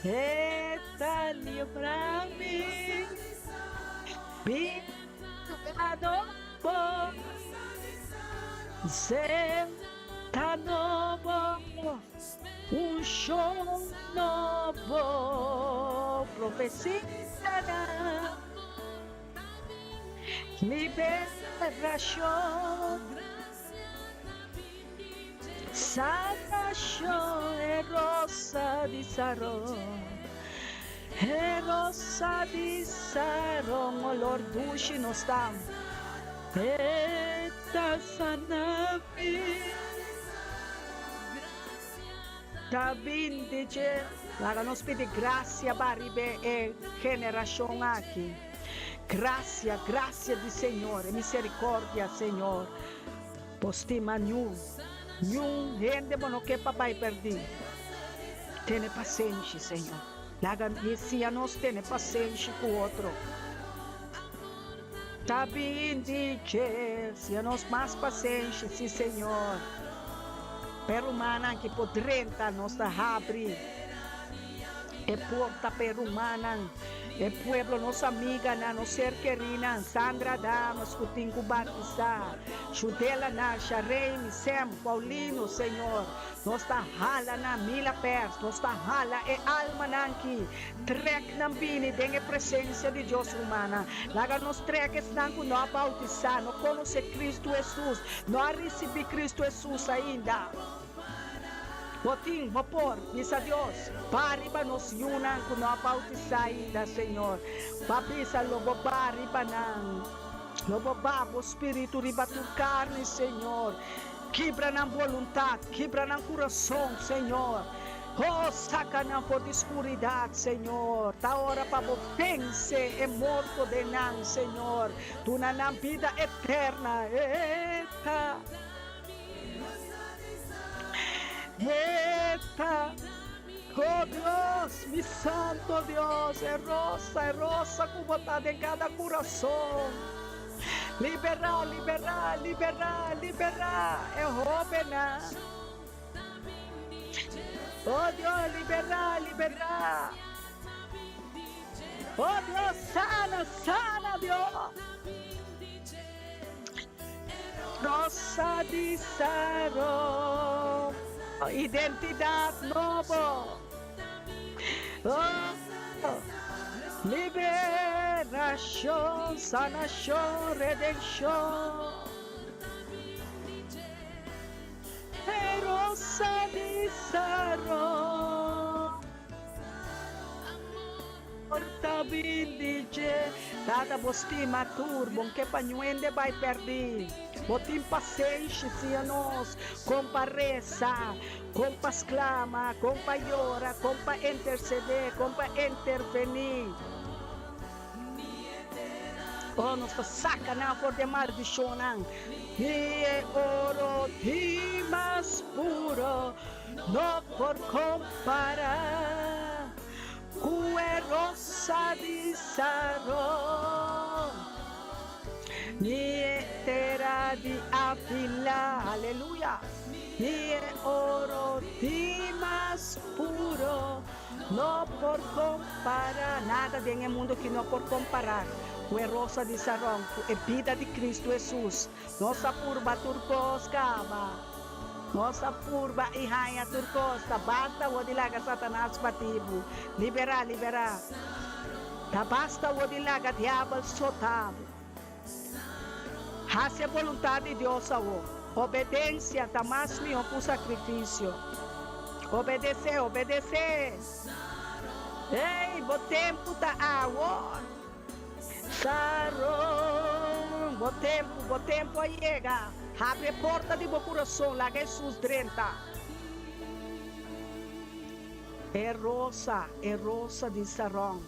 e ta libra mi. Bida nobo, zeta nobo, unshon nobo, profesianan. Liberashon, Salbashon, e rosa di Saron, e rosa di Saron, olor dushi nos ta, e ta sana mi. Ta bin di dje. Laga nos pidi gracia ba riba e generacion aki. Gracia, gracia di Señor, e misericordia, Señor. Bo stima niun, niun hende bo no ke pa bai perdi. Tene pasenshi, Señor. Laga siña nos tene pasenshi cu otro. Ta bin di dje, siña nos mas pasenshi, si Señor. P'e rumannan ki por drenta, nos ta habri e porta p'e rumannan, e pueblo, nos amiganan, nos ser kerinan, Sandra Damas ku tin ku batisá, Judelanan, Shareimi, Sem, Paulino, Señor, nos ta hala nan, Mila Pers, nos ta hala e almanan ki Trek nan bini den e presencia di Dios, rumannan. Laga nos trek esnan cu no a bautisa, no conoce Cristo Jesus, no a ricibi Cristo Jesus ainda. Bo tin, bo por, bisa Dios, ba riba nos yunan cu no a bautisa ainda, Señor. Ba bisa lo bo ba riba nan. Lo bo ba bo Spiritu riba tur carni, Señor. Kibra nan boluntad, kibra nan curason, Señor. Oh, saca nan for di scuridad, Señor. Ta ora pa Bo vence e morto den nan, Señor. Duna nan bida eterna. Eta. Eta. Oh, Dios, mi santo Dios, e rosa, e rosa cu Bo ta den cada curason. Libera, libera, libera, libera e hobennan. Oh Dios, liberá, liberá. Oh Dios, sana, sana, Dios. Rosa di Saron, identidad nobo. Oh, liberacion, sanacion, redención. E rosa di Saron ta bin di dje. Tata bo stima tur, bon ke pa ñuende bai pèrdí. Bo tin pasenshi, siña nos kon pa resa, kon pa sklama, kon pa yora, kon pa intersedé, kon pa intervení. Oh, nos ta saka nan for di e maldishonnan. Ni e oro di mas puro no por kompará ku e rosa di Saron, ni e tera di Avila. Aleluya! Ni e oro di mas puro No por compara nada den e mundo ki no por compara cu e rosa di Saron, cu e bida di Cristo Jesus. Nos a purba tur cos caba. Nos a purba y haña tur cos. Ta basta awor di laga Satanas bati bo. Libera, libera. Ta basta awor di laga diabel sota bo. Haci e boluntad di Dios awor. Obedencia ta mas mihó cu sacrificio. Obedecé, obedecé! Ey, bo tempu ta awor. Saron, bo tempu, bo tempu a yega. Habri e porta di bo curason, laga Hesus drenta. E rosa, e rosa di Saron.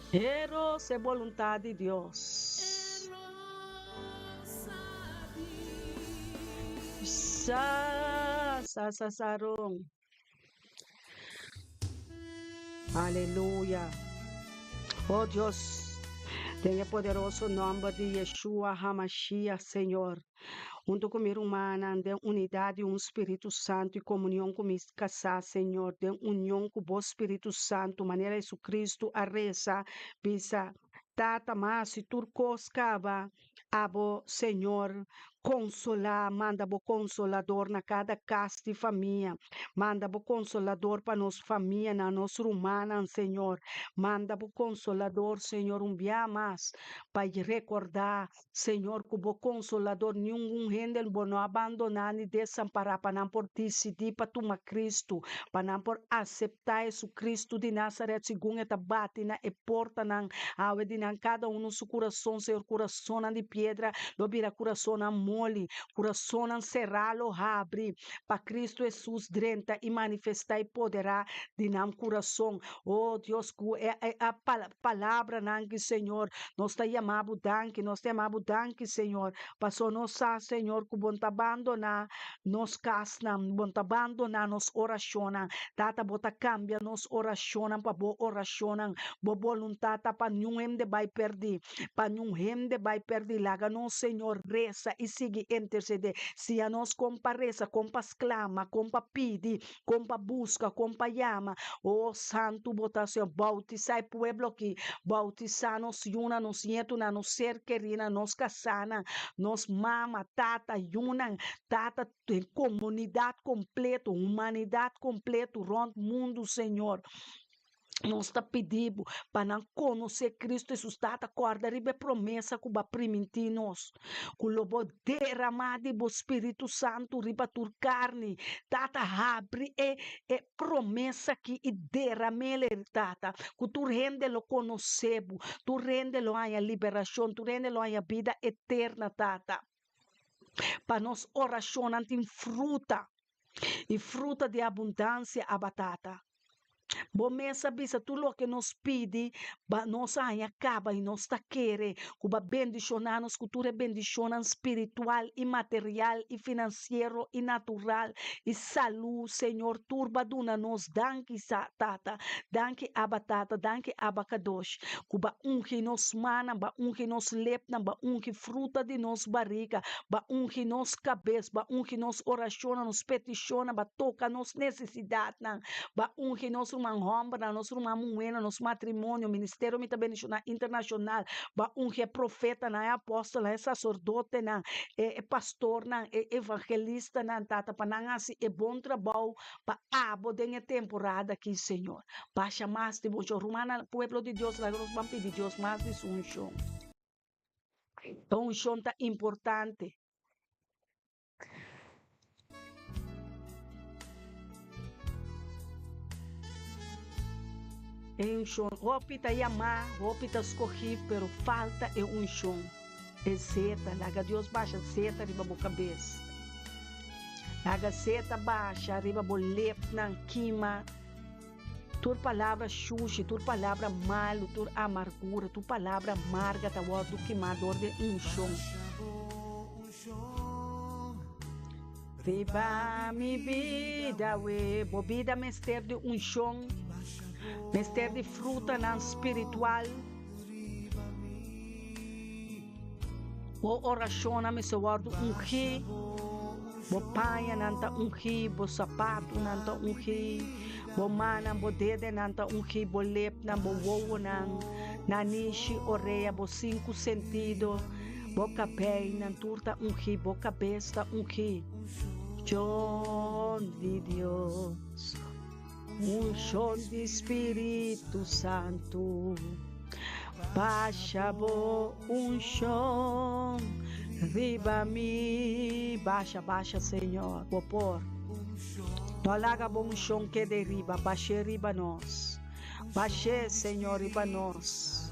Pero s'e boluntad di Dios. Sa, sa, sa, saron. Aleluya. Oh Dios. Den e poderoso nòmber di Yeshua HaMashiach, Señor, huntu ku mi rumannan, den unidat di un Spiritu Santu i komunion ku mi kasá, Señor, den union ku Bo Spiritu Santu, manera Jesucristo a resa, bisa, Tata, m'a hasi tur kos kaba, Abo, Señor, konsolá, manda Bo Konsolador na kada kas di famia. Manda Bo Konsolador pa nos famianan, nos rumannan, Señor. Manda Bo Konsolador, Señor, un bia mas, pa rekordá, Señor, ku Bo Konsolador ningun hende Bo no a bandoná ni desampará pa nan por disidí pa tuma Cristo, pa nan por aseptá Jesucristo di Nazaret segun e ta bati na e portanan awe di nan kada uno su kurason, Señor, kurasonnan di piedra lo bira kurasonnan moli, kurasonnan será lo habri pa Cristo Hesus drenta i manifestá i poderá di nan kurason. O Dios, ku e palabranan ki, Señor, nos ta yama Bo danki, nos ta yama Bo danki, Señor, paso nos sa, Señor, ku Bo no ta bandoná nos kasnan, Bo no ta bandoná nos orashonnan. Tata, Bo ta kambia nos orashonnan pa Bo orashonnan. Bo boluntat ta pa niun hende bai pèrdí, pa niun hende bai pèrdí. Laga nos, Señor, resa i sigui intersedé. Siña nos kon pa resa, kon pa sklama, kon pa pidi, Kon pa buska, kon pa yama. O Santu bo ta, Señor. Bautisá e pueblo aki. Bautisá nos yunan, nos ñetunan, nos ser kerinan, nos kasánan, nos mama, tata, yunan, tata, e komunidat kompleto, humanidat kompleto rònt mundu, Señor. Nos ta pidi bo pa nan konosé Kristu Hesus. Tata, kòrda riba e promesa ku bo a primintí nos, ku lo bo deramá di bo Spiritu Santu riba tur karni. Tata, habri e e promesa akí i deram'é, Tata, ku tur hende lo konosé bo, tur hende lo haña liberashon, tur hende lo haña bida eterna, Tata. Pa nos orashonnan tin fruta. i fruta di abundansia aba Tata. Bo mes a bisa tur loke nos pidi, ba nos a haña kaba i nos ta kere ku bo a bendishoná nos ku tur e bendishonnan spiritual i material i finansiero i natural i salú, Señor, tur bo a duna nos. Danki, Tata. Danki, Abba Tata. Danki, Abba Kadosh, ku bo a ungi nos mannan, bo a ungi nos lepnan, bo a ungi fruta di nos barika, Ba ungi nos kabes, ba ungi nos orashonnan, nos petishonnan, ba toka nos nesesidatnan, ba ungi nos ruman hòmbernan, nos ruman muhénan, nos matrimonio, Ministerio Mi Ta Bendishoná Internashonal, ba ungi e profetanan, e apòstelnan, e saserdotenan, e pastornan, e evangelistanan, Tata, pa nan hasi e bon trabou pa abo den e temporada aki, Señor. Basha mas di bo unshon. Rumannan, pueblo di Dios, laga nos ban pidi Dios mas di su unshon. E unshon ta importante. E unshon, hopi ta yamá, hopi ta skohí, pero falta e unshon, e zeta. Laga Dios basha zeta riba bo kabes. Laga zeta basha riba bo lepnan, kima. Tur palabra shushi, tur palabra malu, tur amargura, tur palabra marga ta wòrdu kimá dor di e unshon. Riba mi bida we. Bo bida mester di unshon, mester di frutanan spiritual. Bo orashonnan mester wòrdu ungí. Bo pañanan ta ungí, bo sapatunan ta ungí, bo mannan, bo dedenan ta ungí, bo lepnan, bo wowonan, nanishi, orea, bo sinku sentido, bo kabeinan, tur ta ungí, bo kabes ta ungí. Shon di Dios, un shon di Spiritu Santu. Basha bo unshon riba mi. Basha, basha, Señor, bo por. No laga bo unshon keda riba, bash'é riba nos. Bash'é, Señor, riba nos.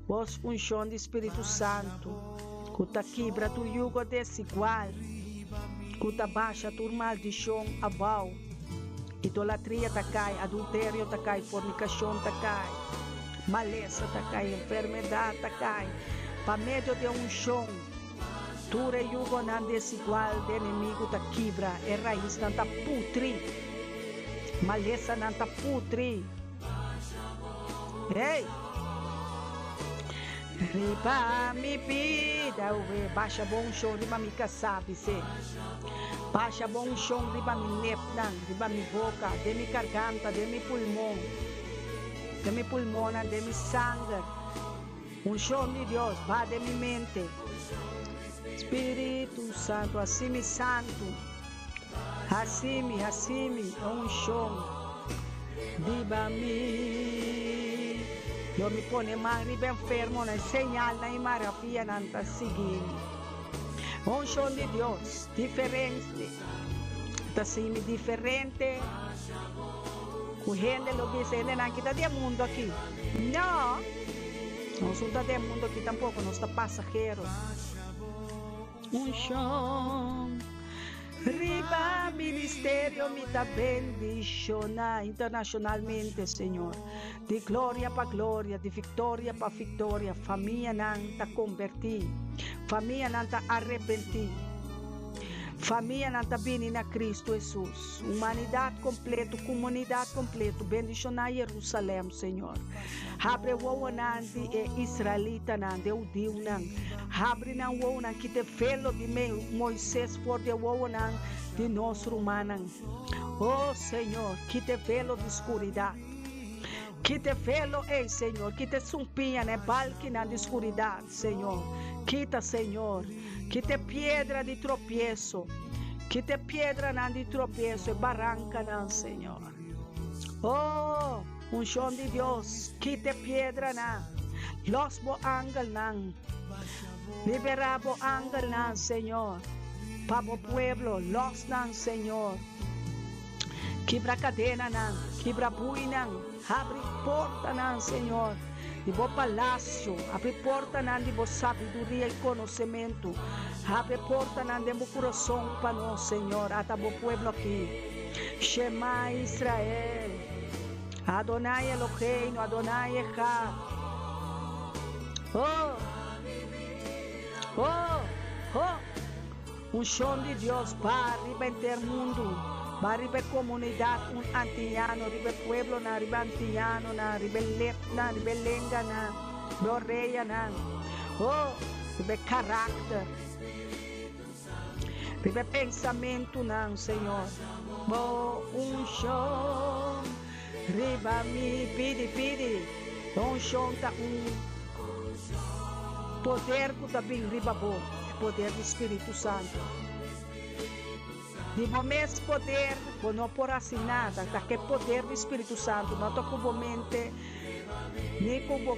Bo unshon di Spiritu Santu, ku ta kibra tur yugo desigual, ku ta basha tur maldishon abou. Idolatria ta kai, adulterio ta kai, fornikashon ta kai, malesa ta kai, enfermedat ta kai. Pa medio di e unshon, tur e yugonan desigual di enemigu ta kibra, e raisnan ta putri, malesanan ta putri. Hey! Riba mi bida we basha bo unshon riba mi kasá bis'é basha bo unshon riba mi lepnan riba mi boka den mi karganta den mi pulmon den mi pulmonnan den mi sanger unshon di Dios ba den mi mente Spiritu Santu hasi mi santu hasi mi hasi mi e unshon riba mi. Lo mi pone man riba enfermonan, e señalnan i maravianan ta sigui mi. Unshon di Dios, diferente, ta sigui mi diferente ku hende lo bisa, hendenan ki ta di e mundu aki. No, nos no ta di e mundu aki tampoko, nos ta pasahero. Unshon riba ministerio mi ta bendiciona internacionalmente Señor di gloria pa gloria di victoria pa victoria famianan ta converti famianan ta arepenti famianan ta bini na Cristo Jesus humanidad completo comunidad completo bendiciona Jerusalem Señor Habre wowonan di e israelitanan, di e hudiunan. Habri nan wowonan, kita e velo di Moises for di e wowonan di nos rumannan. O Señor, kita e velo di skuridat. Kita e velo ei, Señor. Kita e sumpiñanan, e balkinan di skuridat, Señor. Kita, Señor. Kita e piedra di tropieso. Kita e piedranan di tropieso, e barankanan, Señor. Oh, unshon di Dios, kita e piedranan, los bo angelnan, liberá bo angelnan, Señor, pa bo pueblo, los nan, Señor. Kibra kadenanan, kibra buinan, habri portanan, Señor, di bo palasio, habri portanan di bo sabiduria i konosementu, habri portanan den bo kurason pa nos, Señor, ata bo pueblo aki. Shema Israel, Adonai Eloheinu, Adonai Echad. Oh, oh, oh. Unshon di Dios ba riba henter mundu, ba riba e komunidat un antiñano, riba e pueblonan, riba e antiñanonan, riba e lepnan, riba e lenganan, riba e oreyanan. Oh, riba e karakter. Riba e pensamentunan, Señor. Bo unshon riba mi. Pidi, pidi. Bo unshon ta un poder ku ta bin riba bo, e poder di Spiritu Santu. Di bo mes poder bo no por hasi nada, ta ku e poder di Spiritu Santu, no ta ku bo mente ni ku bo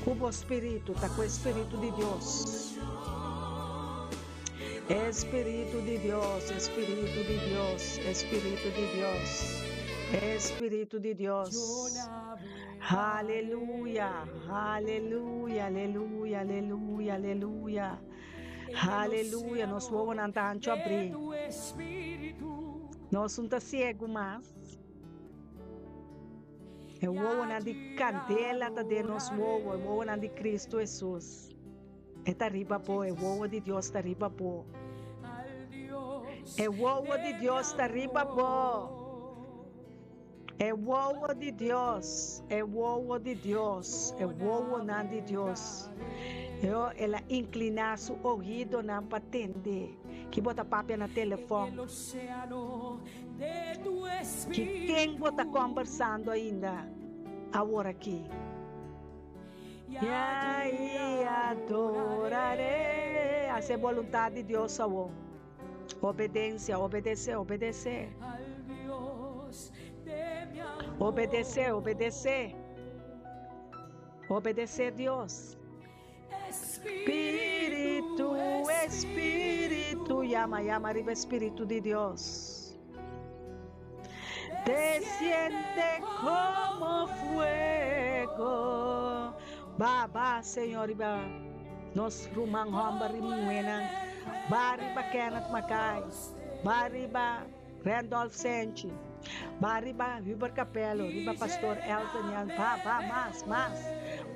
ku bo spiritu, ta ku e Spiritu di Dios. E Spiritu di Dios, e Spiritu di Dios, e Spiritu di Dios, e Spiritu di Dios. Haleluya, haleluya, aleluya, aleluya, aleluya. Haleluya, nos wowonan ta hanchu abrí. Nos no ta siegu mas. E wowonan di kandela ta den nos wowo, e wowonan di Kristu Hesus. E ta riba bo, e wowo di Dios ta riba bo. E wowo di Dios ta riba bo. E wowo di Dios, e wowo di Dios, e wowonan di Dios. Yo, el a incliná su oídonan pa tende. Ki bo ta papia na telefòn? Ki ken bo ta kòmbersando ainda awor aki? Ya i adoraré. Hasi e boluntat di Dios awor. Obedensia, obedesé, obedesé. Obedesé, obedesé. Obedesé Dios. Spiritu, Espiritu, yama, yama riba Espiritu di Dios. Desciende como fuego. Ba, ba, Señor, riba nos ruman homber y muhernan. Ba riba Kenneth Mackay. Ba riba Randolph Senchi. Ba riba Hubert Capello, riba Pastor Elton Jan. Ba, ba, mas, mas.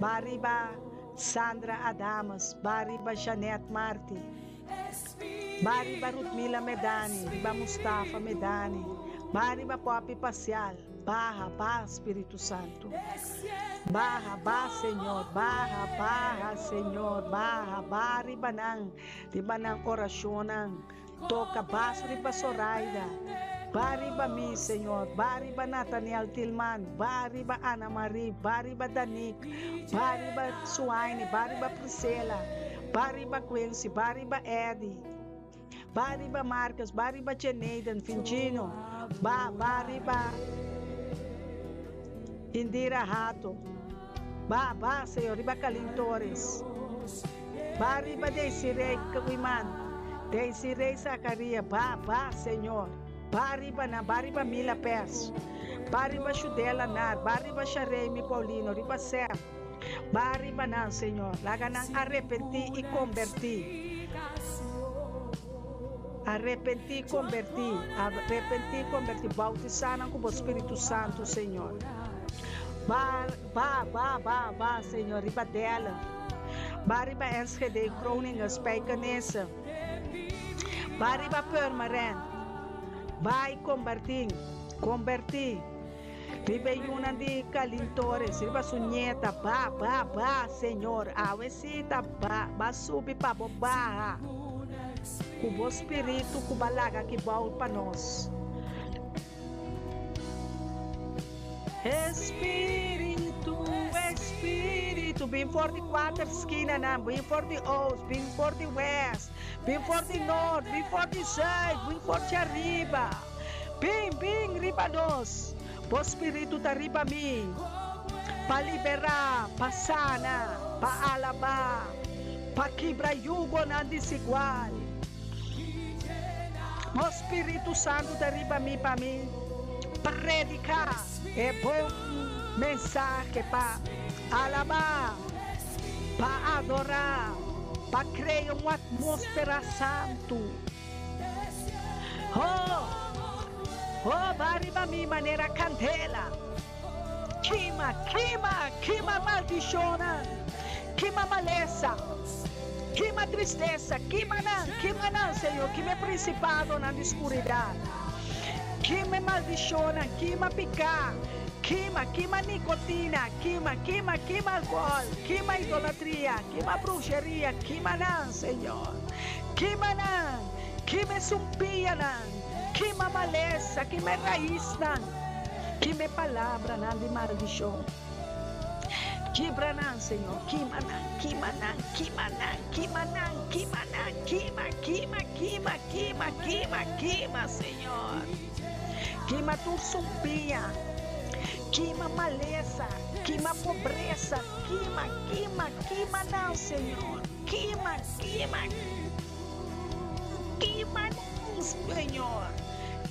Ba riba Sandra Adames. Ba riba Jeanette Marty. Ba riba Rutmila Medani, riba Mustafa Medani. Ba riba Poppy Pasial. Baha, baha, Spiritu Santu. Baha, baha, Señor. Baha, baha, Señor. Baha, baha riba nan, riba nan orashonnan. Toka bas riba Soraida. Ba riba mi, Señor. Ba riba Nathaniel Tilman. Ba riba Ana Marie. Ba riba Danik. Ba riba Suaini. Ba riba Priscilla. Ba riba Quincy. Ba riba Eddie. Ba riba Marcus. Ba riba Chenaden, Fingino. Ba, ba riba Indira Hato. Ba, ba, Señor, riba Kalin Torres. Ba riba Desiree Wiman. Desiree Zacaria. Ba, ba, Señor. Ba riba nan, ba riba Mila Pers. Ba riba Shudela Nar. Ba riba Sharemi Paulino. Riba Seth. Ba riba nan, Señor. Laga nan arepentí i kombertí. Arepentí i kombertí. Arepentí i kombertí. Boutisá nan ku bo Spiritu Santu, Señor. Ba, ba, ba, ba, ba, Señor, riba Dellen. Ba riba Enschede, Groningen, Spijkenisse. Ba riba Purmerend. Ba i kombertí. Kombertí. Riba e yunan di Kalin Torres, riba su nieta, ba, ba, ba, Señor, awe si ta ba, ba subi pa bo baha ku bo spiritu ku ba laga ki bou pa nos. Espiritu, Espiritu, bin for di kuater skinanan, bin for di oost, bin for di west, bin for di noord, bin for di zuid, bin for di ariba. Bin, bin riba nos. Bo spiritu ta riba mi, pa liberá, pa sana, pa alabá, pa kibra yugonan desigual. Bo spiritu santu ta riba mi pa mi prediká e bon mensahe, pa alabá, pa adorá, pa krea un atmósfera santu. Oh, oh, ba riba mi manera kandela. Kima, kima, kima maldishonnan, kima malesa, kima tristesa, kima nan, kima nan, Señor, kima e prinsipadonan di skuridat, kima e maldishonnan, kima piká, kima, kima nikotina, kima, kima, kima alkohòl, kima idolatria, kima brusheria, kima nan, Señor. Kima nan, kima e sumpianan, kima malesa, kima e raisnan, kima e palabranan di maldishon. Kibra nan, Señor, kima nan, kima nan, kima nan, kima nan, kima nan, kima, kima, kima, kima, kima, kima, Señor. Kima tur sumpia, kima malesa, kima pobresa, kima, kima, kima nan, Señor. Kima, kima, kima nan, Señor.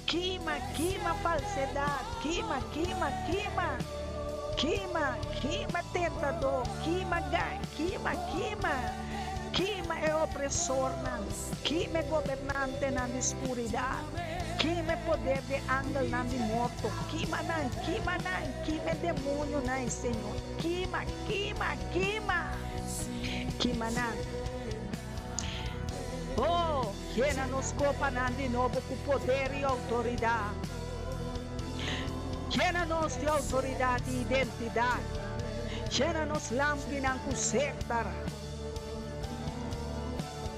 Kima, kima falsedad, kima, kima, kima, kima, kima tentador, kima ga, kima, kima, kima e opresornan, kima e gobernantenan di skuridat, kima e poder di angelnan di morto, kima nan, kima nan, kima e demonionan, Señor, kima, kima, kima. Kima nan. Oh, yena nos kopanan di nobo ku poder i outoridat. Yena nos di outoridat i identidat. Yena nos lampinan ku séktara.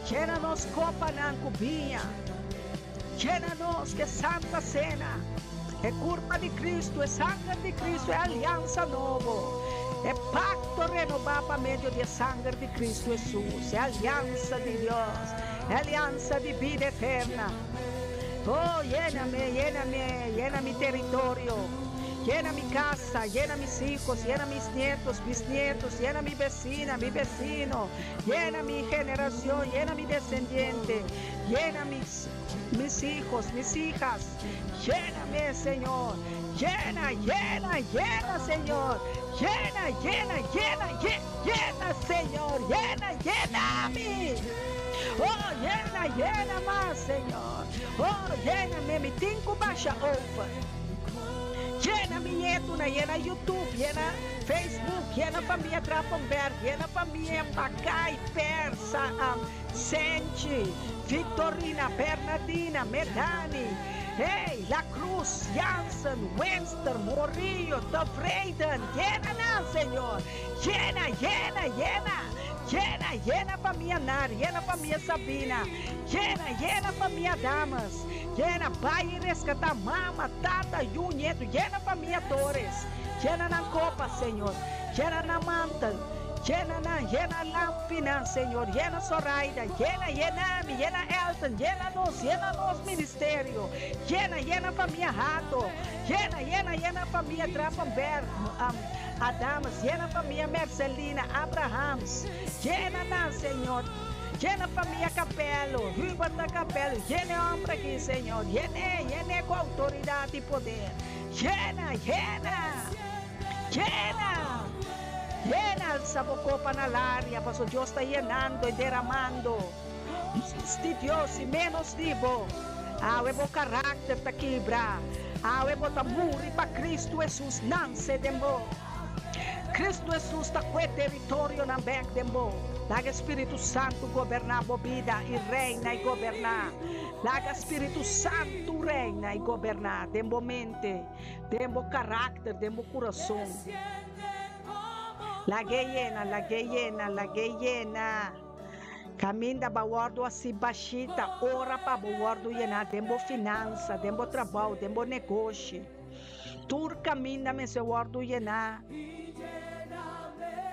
Yena nos kopanan ku biña. Yena nos ku e Santa Sena, e kurpa di Kristu, e sanger di Kristu, e aliansa nobo, e pakto renobá pa medio di e sanger di Kristu Hesus, e aliansa di Dios, e aliansa di bida eterna. Oh, yéname, yéname, yena mi teritorio, yena mi kasa, yena mis hijos, yena mis nietos, bisnietos, yena mi besina, mi besino, yena mi generacion, yena mi desendiente, Yena mis mis hijos, mis hijas, yéname, Señor, yena, yena, yena, Señor, yena, yena, yena, yena, Señor, yena, yena mi. Oh, yena, yena mas, Señor. Oh, yéname, mi tin ku basha over. Yena mi ñetunan, yena YouTube, yena Facebook, yena famia Trappenberg, yena famia Bakay, Persa, Senchi, Victorina, Bernadina, Medani, hey, La Cruz. Croes, Jansen, Wenster, Morillo, Tevreden, yena nan, Señor. Yena, yena, yena. Yena, yena famia Nar, yena famia Sabina. Yena, yena famia Damas. Yena, bai i reskatá mama, tata, yu, nietu. Yena famia Torres. Yena nan kopa, Señor. Yena nan mantel. Yena nan, yena lampinan, Señor. Yena Zoraida. Yena, yena mi, yena Elton. Yena nos, yena nos ministerio. Yena, yena famia Hato. Yena, yena, yena famia Trappenberg, Adames. Yena famia Mercelina, Abrahams. Yena nan, Señor. Yena famia Capello, Hubert ta Capello. Yena e homber aki, Señor. Yen'é, yen'é cu autoridad y poder. Yena, yena, yena, yena. Alza bo copa na laria, pasobra Dios ta yenando y deramando. Mas di Dios y menos di bo. Awe bo karakter ta kibra. Awe bo ta muri pa Cristo Jesus nanse den bo. Cristo Jesus ta kue teritorionan bek den bo. Laga Spiritu Santu goberná bo bida y reina y goberná. Laga Spiritu Santu reina y goberná den bo mente, den bo karakter, den bo kurason. Lag'é yena, lag'é yena, lag'é yena. Kaminda bo a wòrdu hasi bashita ora pa bo wòrdu yená den bo finansa, den bo trabou, den bo negoshi. Tur kaminda mester wòrdu yená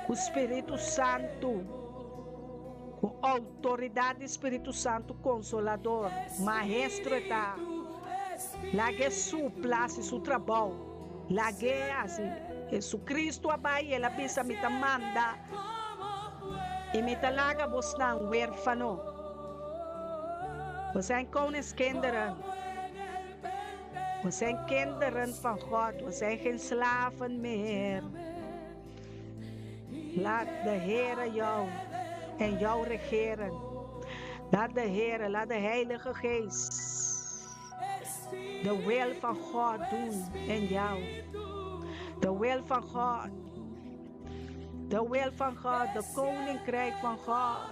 ku Spiritu Santu, ku outoridat di Spiritu Santu Konsolador, Maestro e ta. Lag'é supla hasi su trabou. Lag'é hasi. Hesukristu a bai i el a bisa, Mi ta manda. I mi ta laga bosnan huérfano. We zijn koningskinderen. We zijn kinderen van God. We zijn geen slaven meer. Laat de Heere jou en jou regeren. Laat de Heere, laat de Heilige Geest de wil van God doen in jou. De wil van God. De wil van God, de koninkrijk van God.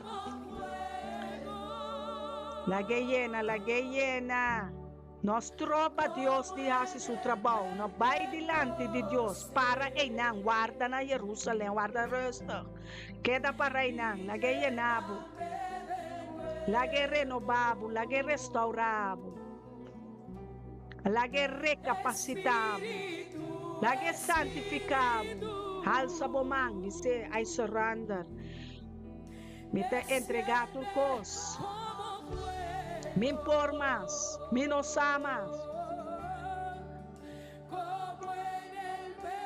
Lag'é yena, lag'é yena. No stroba Dios di hasi su trabou. No bai dilanti di Dios. Para einan, warda na Jerusalem, warda rustig. Keda para einan, lag'é yena bo. Lag'é renobá bo, lag'é restaurá bo. Lag'é rekapasitá bo. Lag'é santifiká bo. Halsa bo man, bis'é, I surrender. Mi ta entregá tur kos. Mi por mas. Mi no sa mas.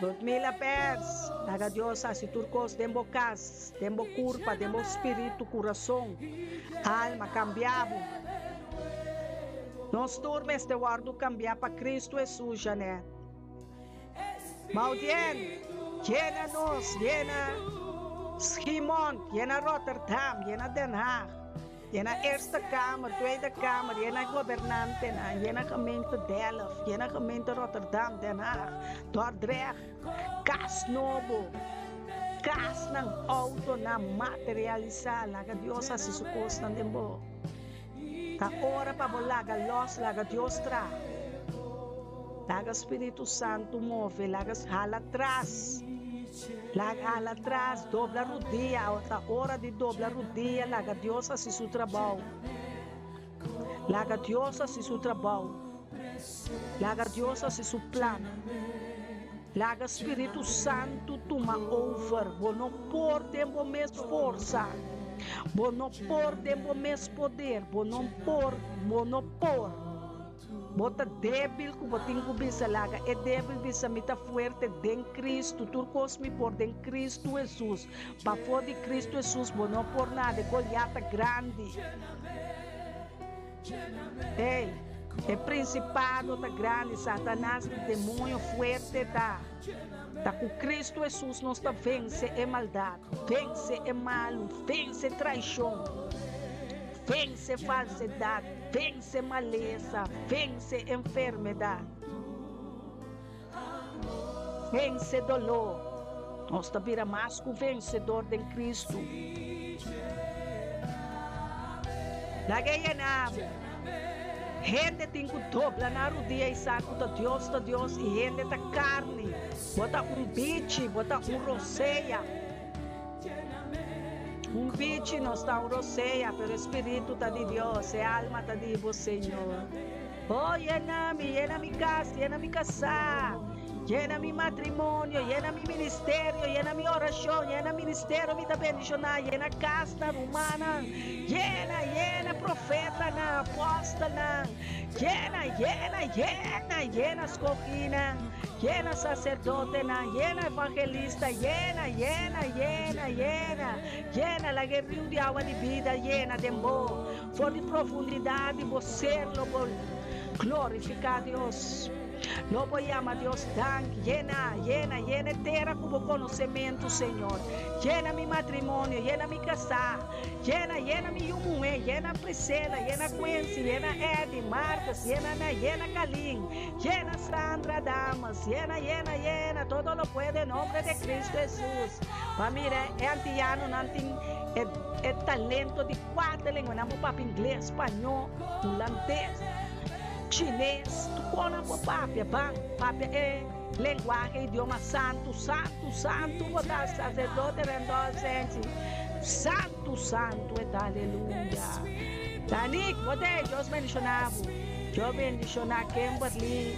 Ludmila Pers, Laga Dios hasi tur kos den bo kas, den bo kurpa, den bo spiritu, kurason, alma, kambia bo. Nos tur mester wòrdu kambiá pa Kristu Hesus, Janet. Maudien, yena nos, yena Schiemond, yena Rotterdam, yena Den Haag. Yena Eerste Kamer, Tweede Kamer, yena gobernantenan, yena gemeente Delft, yena gemeente Rotterdam, Den Haag, Dordrecht, kas nobo, kasnan, outonan materialisá, laga Dios hasi su kosnan den bo. Ta ora pa bo laga los, laga Dios traha. Laga Spiritu Santu move, laga hala tras. Laga hala tras, dobla rudia, awa ta ora di dobla rudia, laga Dios hasi su trabou. Laga Dios hasi su trabou. Laga Dios hasi su plan. Laga Spiritu Santu tuma over. Bo no por den bo mes forsa. Bo no por den bo mes poder. Bo no por, bo no por. Bo ta débil ku bo tin ku bisa laga e débil bisa mi ta fuerte den Kristu tur kos mi por den Kristu Hesus pafó di Kristu Hesus bo no por nada e Goliat ta grandi ey e prinsipado ta grandi Satanas di demoño fuerte ta ta ku Kristu Hesus nos ta vense e maldat vense e malu vense traishon vense falsedat vense malesa, vense enfermedat, vense doló. Nos ta bira mas ku vensedor den Kristu. Laga e yena bo. Hende tin ku dobla nan rudia i sa ku ta Dios ta Dios i hende ta karni. Bo ta un bichi, bo ta un rosea. Un bichi nos ta un rosea, pero e spiritu ta di Dios, e alma ta di bo, Señor. Oh, yena mi, yena mi kas, yena mi kasá, yena mi matrimonio, yena mi ministerio, yena mi orashon, yena ministerio mi ta bendishoná, yena kasnan, rumannan, yena, yena profetanan, apòstelnan, yena, yena, yena, yena skohínan, yena saserdotenan, yena evangelista, yena, yena, yena, yena, yena, laga e riu di awa di bida yena den bo. For di profundidat di bo ser lo bo glorifiká Dios. Lo bo yama Dios danki. Yena, yena, yena e tera ku bo konosementu, Señor. Yena mi matrimonio, yena mi kasá. Yena, yena mi yu muhé, yena Priscilla, yena Quincy, yena Eddie, Marcus, yena na, yena Kalin, yena Sandra Damas, yena, yena, yena, todo lo puedo en nombre de Cristo Hesus. Pa mira e antianonan tin e e talento di. Kuater lenguanan por papia, ingles, spañó, hulandes, chines, tur kon nan por papia. Ban papia e lenguahe, idioma santu, santu, santu bo ta, saserdote Randolph Sensi, santu, santu e ta, aleluya. Danik, bo ta e, Dios bendishoná bo. Dios bendishoná Kimberly,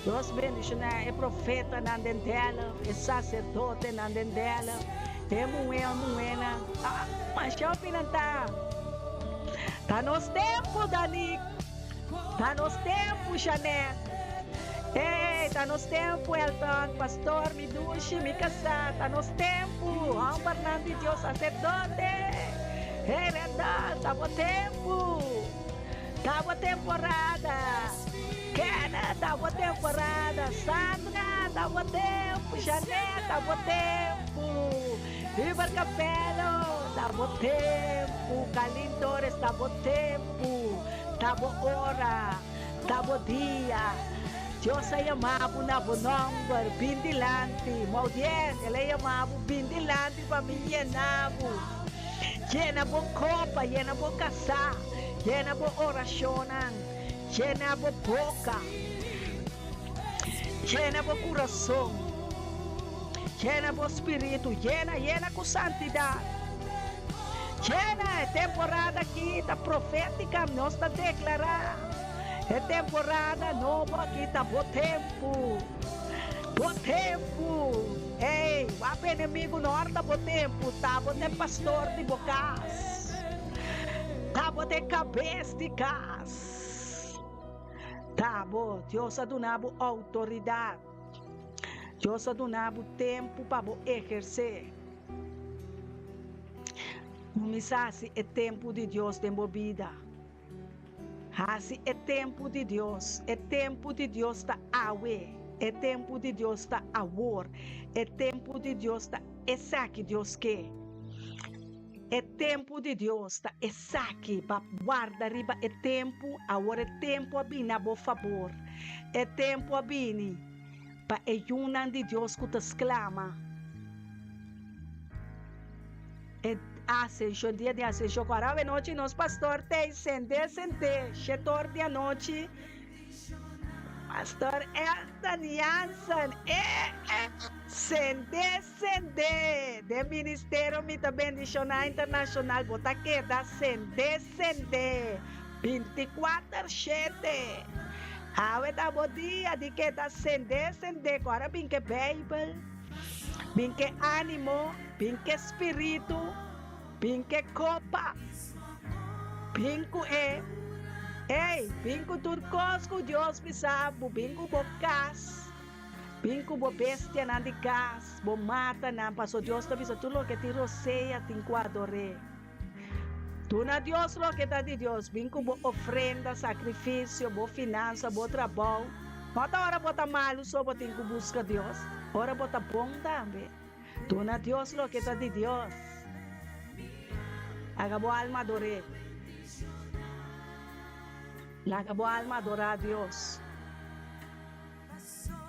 Dios bendishoná e profetanan den Delft, e saserdotenan den Delft. E muhé o muhénan ta masha opinan ta. Ta nos tempu, Danik. Ta nos tempu, Shanette. Ey, ta nos tempu, Elton, pastor, mi dushi, mi kasá. Ta nos tempu, hòmbernan di Dios, saserdote. Hey, Randall, ta bo tempu. Ta bo temporada. Kenneth, ta bo temporada. Sandra, ta bo tempu. Jeanette, ta bo tempu. Hubert Capello, ta bo tempu. Kalin Torres, ta bo tempu. Ta bo ora. Ta bo dia. Dios a yama bo na bo nomber. Bin dilanti. Maudien, el a yama bo, bin dilanti pa mi yena bo. Yena bo kopa, yena bo kasá, yena bo orashonnan, yena bo boka, yena bo kurason, yena bo spiritu, yena, yena ku santidat. Yena, e temporada aki ta profétika, nos ta deklará, e temporada nobo aki ta bo tempu, bo tempu. Ey, wak enemigu no horta bo tempu, ta bo ta e pastor di bo kas, ta bo ta e kabes di kas, ta bo, Dios a duna bo outoridat, Dios a duna bo tempu pa bo ehersé. Kuminsá hasi e tempu di Dios den bo bida. Hasi e tempu di Dios. E tempu di Dios ta awe. E tempu di Dios ta awor. E tempu di Dios ta esaki Dios ke. E tempu di Dios ta esaki. Ba warda riba e tempu. Awor e tempu a bini na bo fabor. E tempu a bini pa e yunan di Dios ku ta sklama. E Ascension, dia di Ascension ku arawe nochi nos pastor tei sende sende shetor di anochi Pastor Elton Jansen e sende sende den ministerio mi ta bendiciona internacional bo ta keda sende sende 24 shete awe ta bo dia di keda sende sende ku ora bin ke bijbel bin ke animo. Bin ke spiritu, bin ke kopa, bin ku e, ey, bin ku tur kos ku Dios bisa bo, bin ku bo kas, bin ku bo bestianan di kas, bo matanan, paso Dios ta bisa tur loke tin rosea tin ku ador'é. Duna Dios loke ta di Dios, bin ku bo ofrenda, sakrifisio, bo finansa, bo trabou. No ta ora bo ta malu so bo tin ku buska Dios, ora bo ta bon tambe. Duna Dios loke ta di Dios. Laga bo alma ador'é. Laga bo alma adorá Dios.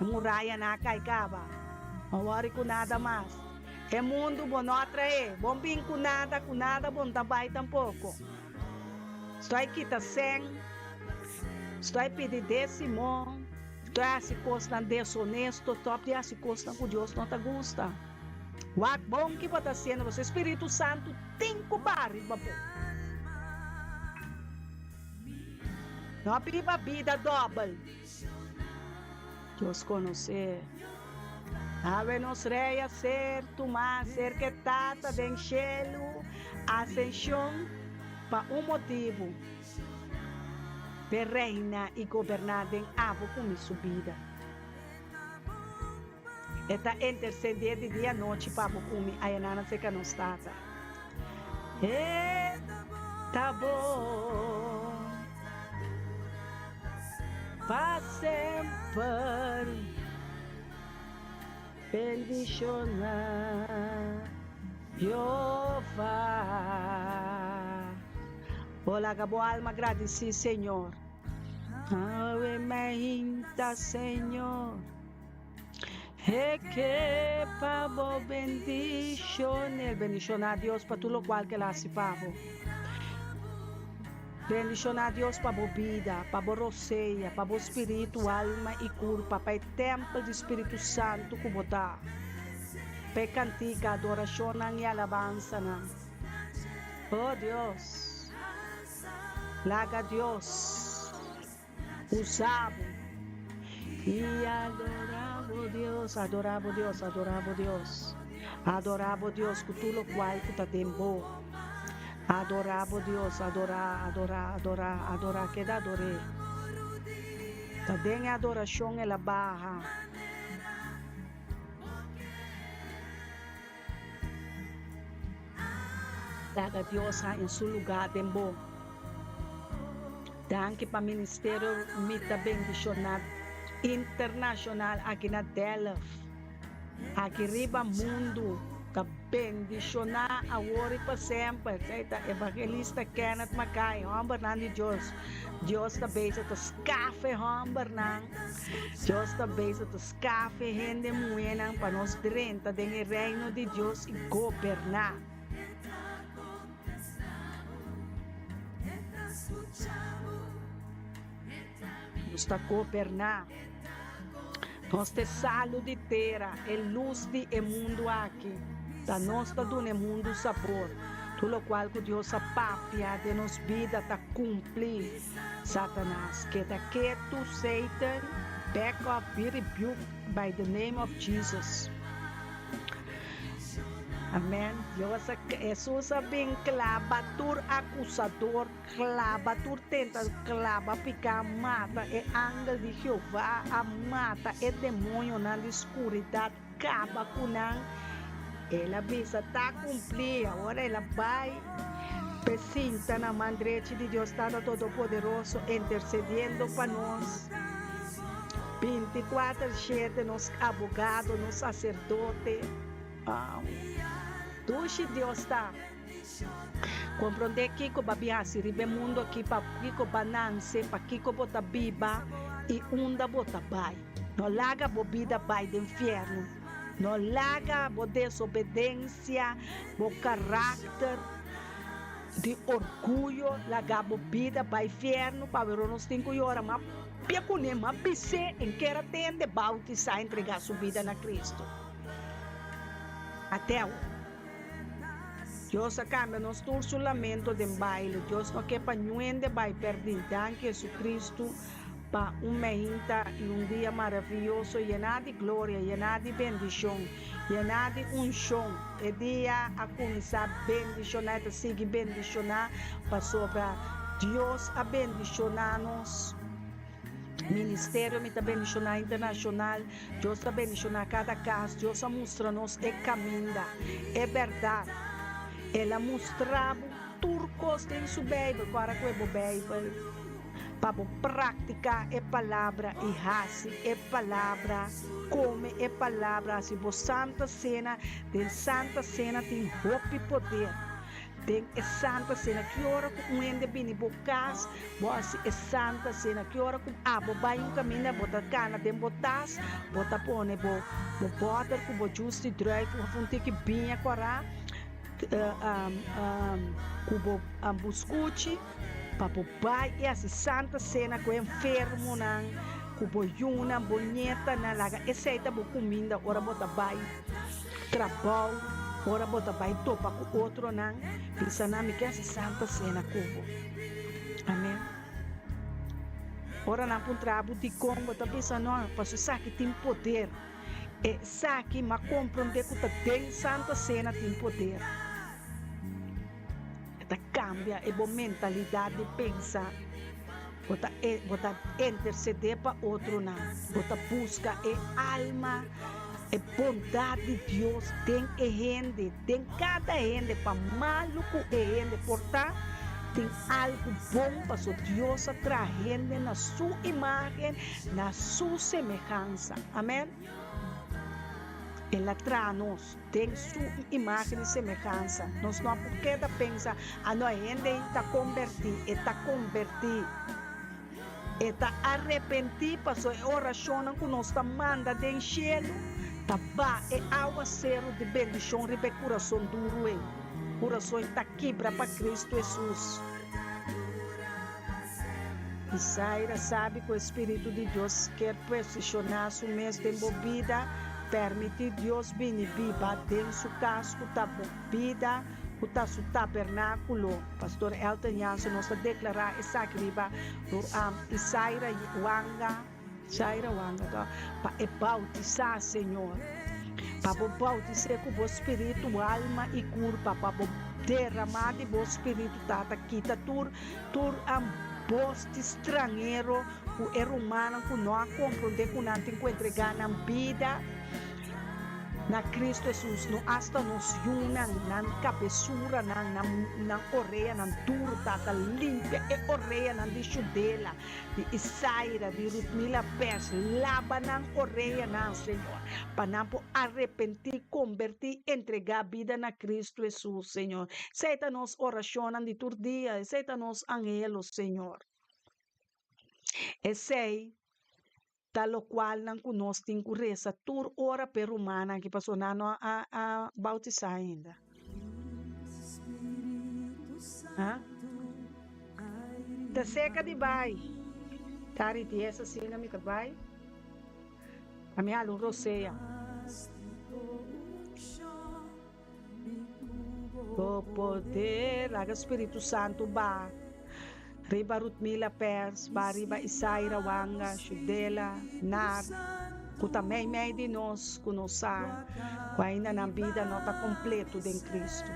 E murayanan a kai kaba. No wòri ku nada mas. E mundu bo no a traé. Bo no bin ku nada, ku nada bo no ta bai tampoko. Stoi kita sèn. Stoi pidi desimo, stoi hasi kosnan deshonesto, stòp di hasi kosnan ku Dios no ta gusta. Wak bon ki bo ta hasiendo, pasobra e Spiritu Santu tin ku baha riba bo. No biba bida dòbel. Dios konosé. Awe nos Rei a ser tumá serka e Tata den shelu, asenshon, pa un motibu, p'e reina i goberná den abo ku mi su bida. E ta intersedé di dia anochi pa bo ku mi ayanana serka nos Tata. E ta bon pa semper bendishoná Jehová. Bo laga bo alma gradisí Señor. Awe mainta Señor. He ke pa bo bendishon'el. Bendishoná Dios pa tur lokual ku el hasi pa bo. Bendishoná Dios pa bo bida, pa bo rosea, pa bo spiritu, alma i kurpa, pa e tèmpel di Spiritu Santu ku bo ta, pa e kantika, adorashonnan i alabansanan. O Dios, laga Dios. Usa bo i adora bo Dios, adora bo Dios, adora bo Dios, adora bo Dios ku tur lokual ku ta den bo. Adora bo Dios, adora, adora, adora, adora, keda ador'é. Ta den e adorashon el a baha. Laga Dios haña su lugá den bo. Danki pa Ministerio Mi Ta Bendishoná Internashonal aki na Delft. Aki riba mundu ta bendishoná awor i pa semper. Esei ta Evangelista Kenneth Mackay, hòmbernan di Dios. Dios ta bezig ta skaf e hòmbernan. Dios ta bezig ta skaf e hende muhénan pa nos drenta den e Reino di Dios i goberná. Nos ta goberná. Nos ta e salu di tera, e lus di e mundu aki. Ta nos ta duna e mundu sabor. Tur lokual ku Dios a papia den nos bida ta kumpli. Satanas, keda ketu, Satan, back off, be rebuked by the name of Jesus. Amen. Dios a, Hesus a bin klaba tur akusador, klaba tur tentador, klaba piká, mata e angel di Jehová, a mata e demoñonan di skuridat, kaba ku nan. El a bisa, Ta kumplí. Awor el a bai p'e sinta na man drechi di Dios Tata Todopoderoso, intersediendo pa nos. Binticuater shete, nos abogado, nos sacerdote. Wow! Dushi Dios ta! Comprende kico bo a bin haci riba e mundo aki, pa kico bo a nance, pa kico bo ta biba y unda bo ta bay. No laga bo bida bay den fierno. No laga bo desobedencia, bo caracter di orguyo laga bo bida bay fierno, pasobra nos tin cu yora mas pia cune, mas bis'é en kera tende bautisa, entrega su bida na Cristo. Ateo. Dios a cambia nos tur su lamento den baile. Dios no ke pa ñuende bai perdi. Danki Jesucristo pa un meinta y un dia maraviyoso yená di gloria, yená di bendicion, yená di uncion. E dia a cuminsa bendiciona y ta sigui bendiciona pasobra Dios a bendiciona nos. Ministerio Mi Ta Bendiciona Internacional, Dios ta bendiciona cada cas, Dios a mustra nos e caminda, e berdad. El a mustra bo tur cos den su Bijbel, cu ora cu e bo Bijbel pa bo practica e palabra y haci e palabra, come e palabra, haci bo Santa Cena, den Santa Cena tin hopi poder. Den e Santa Cena, ki ora ku un hende bini bo kas, bo hasi e Santa Cena. Ki ora ku abo bai un kaminda, bo ta kana den bo tas, bo ta pone bo bo bòter ku bo jus di druif òf un tiki biña kòrá ku bo buskuchi. Pa bo bai i hasi Santa Sena ku e enfermonan, ku bo yunan, bo ñetanan. Laga esei ta bo kuminda ora bo ta bai trabou, ora bo ta bai topa ku otronan. Bisa nan, Mi ke hasi Santa Sena ku bo. Amen. Ora nan puntra bo dikon, bo ta bisa, No, pasobra esaki tin poder. Esaki m'a komprondé ku ta den Santa Sena tin poder. E ta kambia e bo mentalidat di pensa. Bo ta bo ta intersedé pa otronan. Bo ta buska e alma, e bondat di Dios den e hende, den kada hende, pa malu ku e hende por ta, tin algu bon paso Dios a traha hende na su imágen, na su semehansa. Amèn. El a traha nos den su imágen i semehansa. Nos no a por keda pensa, Ah, no, e hende ei ta kombertí. E ta kombertí. E ta arepentí pasobra e orashonnan ku nos ta manda den shelu ta baha e awaseru di bendishon riba e kurason duru ei. Kurason ei ta kibra pa Kristu Hesus. Isaira sabi ku e Spiritu di Dios kier posishoná su mes den bo bida. Permití Dios bini biba den su kas ku ta bo bida, ku ta su tabernákulo. Pastor Elton Jansen, nos ta deklará esaki riba Isaira Wanga, Isaira Wanga, to, pa e bautisá, Señor. Pa bo bautis'é ku bo spiritu, alma i kurpa, pa bo derramá di bo spiritu, Tata, kita tur Tur ambos di stranhero ku e rumannan ku no a komprondé ku nan tin ku entregá nan bida na Kristu Hesus, no asta nos yunan, nan kabesuranan, nan nan oreanan duru tata limpia e oreanan di Shudela, di Isaira, di Rutmila Pers, laba nan oreanan, Señor, pa nan por arepentí, kombertí, entregá bida na Kristu Hesus, Señor. Esei ta nos orashonnan di tur dia, esei ta nos anhelo, Señor. Esei ta lokualnan ku nos tin ku resa tur ora p'e rumannan aki, pasobra nan no a a bautisá ainda. Ha? Ta seka di bai. Tari dies asina mi ta bai. A mi hala un rosea. Bo poder laga Spiritu Santu ba riba Rutmila Pers, ba riba Isaira Wanga, Shudela, Nar, ku ta meimei di nos ku nos sa ku ainda nan bida no ta kompleto den Kristu.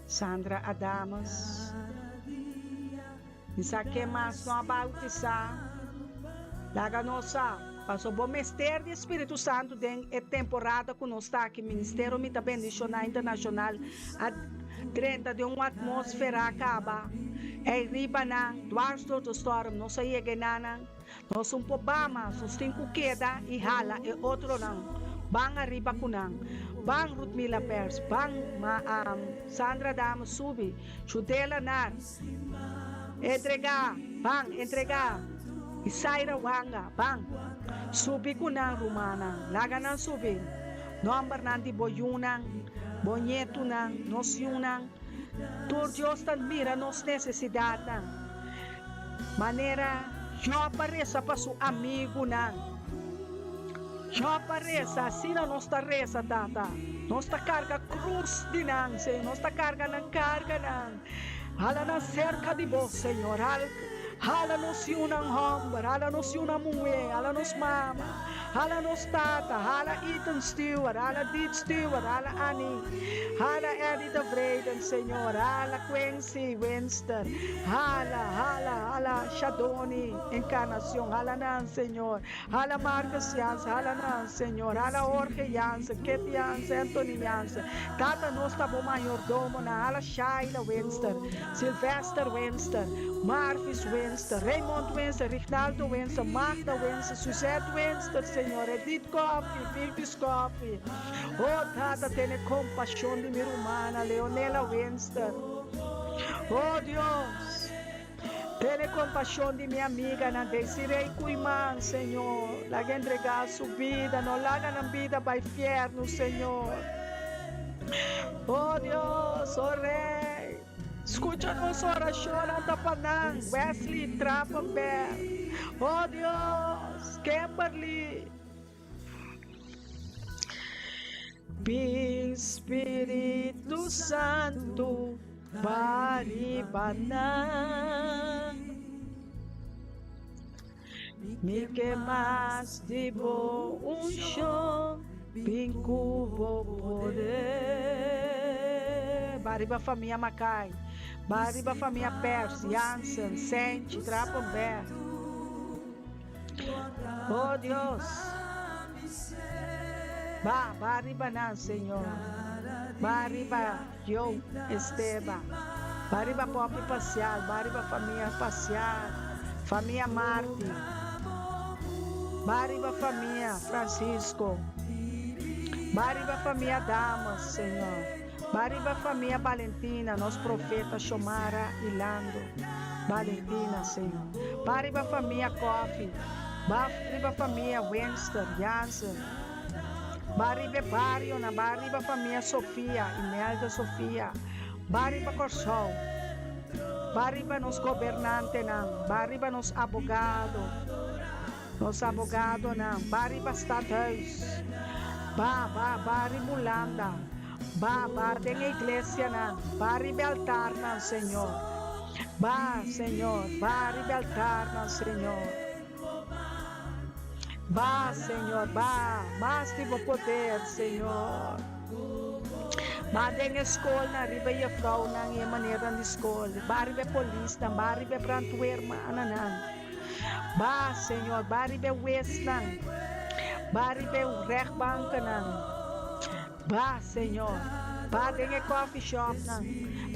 Sandra Adamus. Mi sa ke mas no a bautisá. Laga nos sa, pasobra bo mester di e Spiritu Santu den e temporada ku nos ta aki. Ministerio Mi Ta Bendishoná Internashonal a drenta den un atmósfera kaba. Ei riba nan, dwars door de storm, nos a yega e nanan. Nos un por ba mas, nos tin ku keda i hala e otronan. Ban ariba ku nan. Ban Rutmila Pers, ban ma Sandra Dames subi, Chudela Nar. Entregá, ban, entregá. Isaira wanga, ban. Subi ku nan, rumannan. Laga nan subi. Nòmbernan di bo yunan, bo ñetunan, nos yunan. Tur Dios ta mira nos nesesidatnan. Manera Jòb a resa pa su amigunan. Jòb a resa, asina nos ta resa, Tata. Nos ta karga krus di nan, Señor. Nos ta karga nan karganan. Hala nan serka di bo, Señor. Hala nos yunan hòmber, hala nos yunan muhé, hala nos mama, hala nos tata, hala Ethan Stewart, hala Diet Stewart, hala Annie, hala Eddie Tevreden, Señor, hala Quincy Winston, hala, hala, hala Shadoni Encarnacion, hala nan, Señor, hala Marcus Jansen, hala nan, Señor, hala Jorge Jansen, Kit Jansen, Anthony Jansen, Tata nos ta bo mayordomonan, hala Shaila Winston, Sylvester Winston, Marvis Winston, Raymond Winston, Rignaldo Winston, Magda Winston, Suzette Winston, Señor, Edith Coffie, Virgis Coffie, oh Tata tene compasion di mi rumana Leonela Winston, oh Dios, tene compasion di mi amiganan Desiree Koeiman, Señor, laga entrega su bida, no laga nan bida bai fierno, Señor, oh Dios, oh Rey. Skucha nos orashonnan ta pa nan, Wesley Trapenberg. Oh Dios, Kimberly. Bin Spiritu Santu ba riba nan. Mi ke mas di bo unshon, bin ku bo poder. Ba riba famia Makai, ba riba famia Pers, Jansen, Senchi, Trapenberg. Oh Dios, ba, ba riba nan, Señor. Ba riba Joe, Esteban. Ba riba Poppy Pasial, ba riba famia Pasial, famia Martin. Ba riba famia Francisco. Ba riba famia Damas, Señor. Ba riba famia Balentina, nos profeta Shomara y Lando Balentina, Señor. Ba riba famia Coffee, ba riba famia Winster, Jansen. Ba riba e barionan, ba riba famia Sofia, Imelda Sofia. Ba riba Kòrsou. Ba riba nos gobernantenan, ba riba nos abogado. Nos abogadonan, ba riba stadhuis, ba, ba, ba riba Hulanda, ba, ba den e iglesianan, ba riba e altarnan, Señor. Ba, Señor, ba riba e altarnan, Señor. Ba, Señor, ba, mas di bo poder, Señor. Ba den e skolnan, riba e jefrounan i e manernan di skol, ba riba e polisnan, ba riba e brandweermannan. Ba, Señor, ba riba e huesnan, ba riba e rechtbankennan. Ba, Señor, ba den e coffeeshopnan,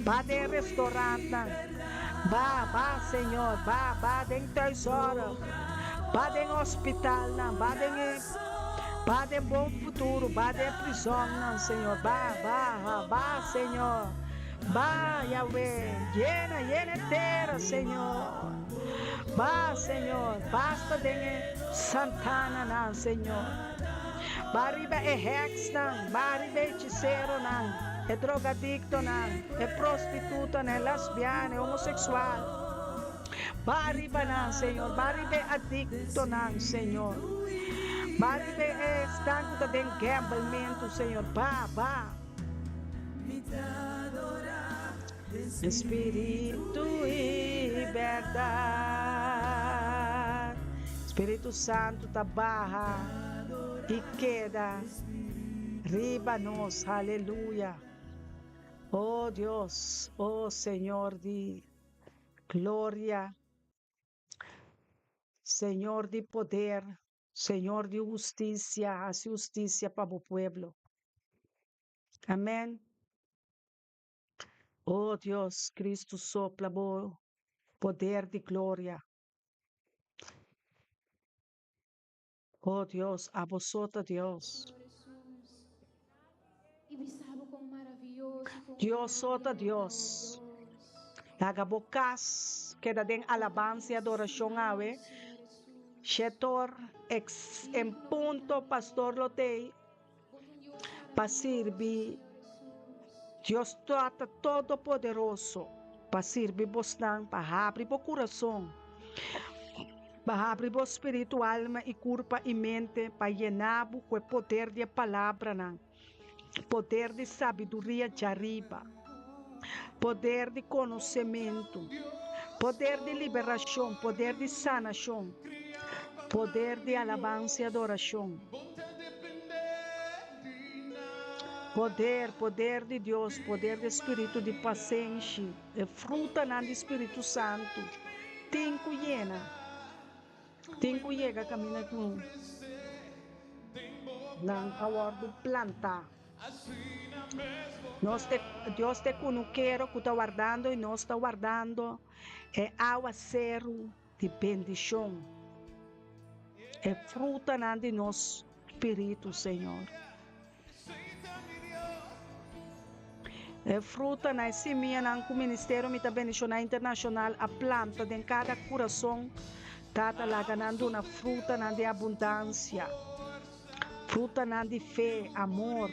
ba den e restaurantnan. Ba, ba, Señor, ba, ba den thuiszorg, ba den hospitalnan, ba den e, ba den Bon Futuro, ba den e prisonnan, Señor. Ba, ba, ba, Señor. Ba, Yahweh, yena, yena e tera, Señor. Ba, Señor, basta den e santananan, Señor. Ba riba e hèksnan, ba riba e hechiseronan, e drogadiktonan, e prostitutanan, e lasbiana, e homoseksual. Ba riba nan, Señor, ba riba e adiktonan, Señor. Ba riba e esnan ku ta den gamblementu, Señor. Ba, ba. Spiritu i bèrdat. Spiritu Santu ta baha i keda riba nos. Haleluya. O Dios, o Señor di gloria, Señor di poder, Señor di hustisia, hasi hustisia pa bo pueblo. Amen. O Dios, Cristo sopla bo poder di gloria. O Dios, abo so ta Dios. Dios so ta Dios. Laga bo kas keda den alabansa i adorashon awe. Shetor ex en punto pastor lo tei pa sirbi Dios Tata Todopoderoso pa sirbi bosnan pa habri bo kurason pa habri bo spiritu alma i kurpa i mente pa yena bo ku e poder di e palabranan poder di sabiduria djariba poder di konosementu poder di liberashon poder di sanashon poder di alabansa i adorashon. Poder, poder di Dios, poder di spiritu di pasenshi, e frutanan di Spiritu Santu tin ku yena, tin ku yega kaminda ku nan a wòrdu plantá. Nos te, Dios ta e kunukero ku ta wardando i nos ta wardando e awaseru di bendishon, e frutanan di nos spiritu, Señor. E frutanan, e simianan ku Ministerio Mi Ta Bendishoná Internashonal a planta den kada kurason, Tata, laga nan duna frutanan di abundansia, frutanan di fe, amor,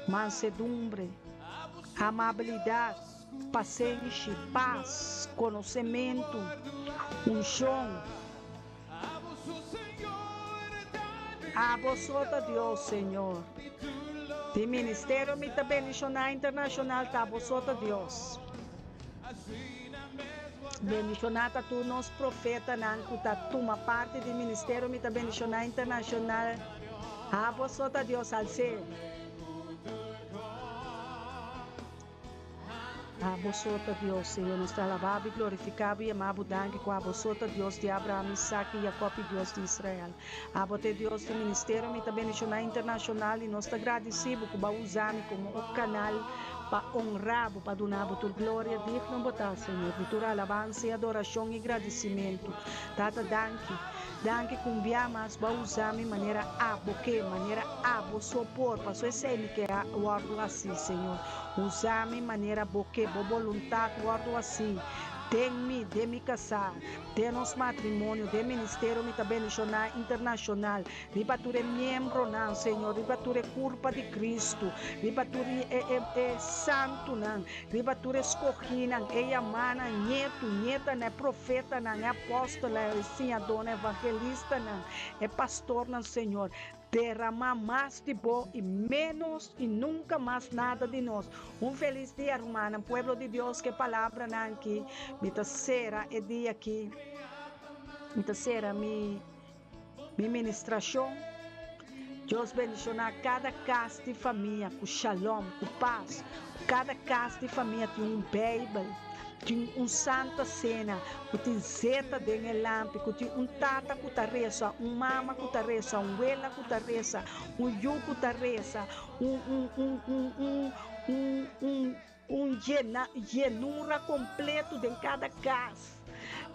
mansedumbre, amabilidat. Pasenshi, pas, konosementu, unshon. Abo so ta Dios, Señor. Di Ministerio Mi Ta Bendishoná Internashonal ta Abo so ta Dios. Bendishoná ta tur nos profetanan ku ta tuma parti di Ministerio Mi Ta Bendishoná Internashonal. Abo so ta Dios, als'é. Abo so ta Dios, Señor. Nos ta alabá bo i glorifiká bo i yamá bo danki ku abo so ta Dios di Abraham, Isaac i Jacob i Dios di Israel. Abo ta e Dios di Ministerio Mi Ta Bendishoná Internashonal i nos ta gradisí bo ku bo a usa mi komo un kanal pa onrá bo, pa duna bo tur gloria digno bo ta, Señor, di tur alabansa i adorashon i gradisimentu. Tata, danki. Danki ku un bia mas bo a usa mi manera abo ke, manera abo so por, paso esei mi ke a wòrdu hasi, Señor. Usa mi manera bo ke, bo boluntat wòrdu hasi den mi, den mi kasá, den nos matrimonio, den ministerio mi ta bendishoná internashonal, riba tur e miembronan, Señor, riba tur e kurpa di Kristu, riba tur e e e santunan. Riba tur e skohínan, e yamánan, ñetu, ñetanan, e profetanan, e apòstelnan, e siñadónan, e evangelistanan, e pastornan, Señor, deramá mas di Bo i ménos i nunka mas nada di nos. Un felis dia, rumannan, pueblo di Dios, ku e palabranan aki mi ta sera e dia aki, mi ta sera mi. Mi ministrashon, Dios bendishoná kada kas di famia ku shalom, ku pas. Ku kada kas di famia tin un Beibel, tin un Santa Sena, ku tin zeta den e lampi, ku tin un tata ku ta resa, un mama ku ta resa, un wela ku ta resa, un yu ku ta resa, un un un un un un un Un yenura kompleto den kada kas,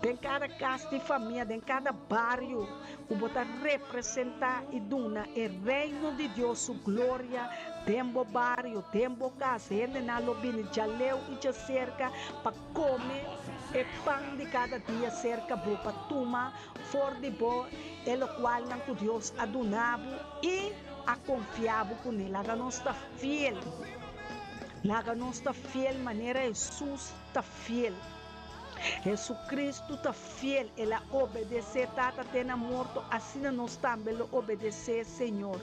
den kada kas di famia, den kada bario ku bo ta representá i duna e Reino di Dios su gloria den bo bario, den bo kas. Hendenan lo bini djaleu i djaserka pa kome e pan di kada dia serka bo, pa tuma for di bo e lokualnan ku Dios a duna bo i a konfia bo kuné. Laga nos ta fiel. Laga nos ta fiel manera Hesus ta fiel. Hesukristu ta fiel, el a obedesé Tata te na morto, asina nos tambe lo obedesé Señor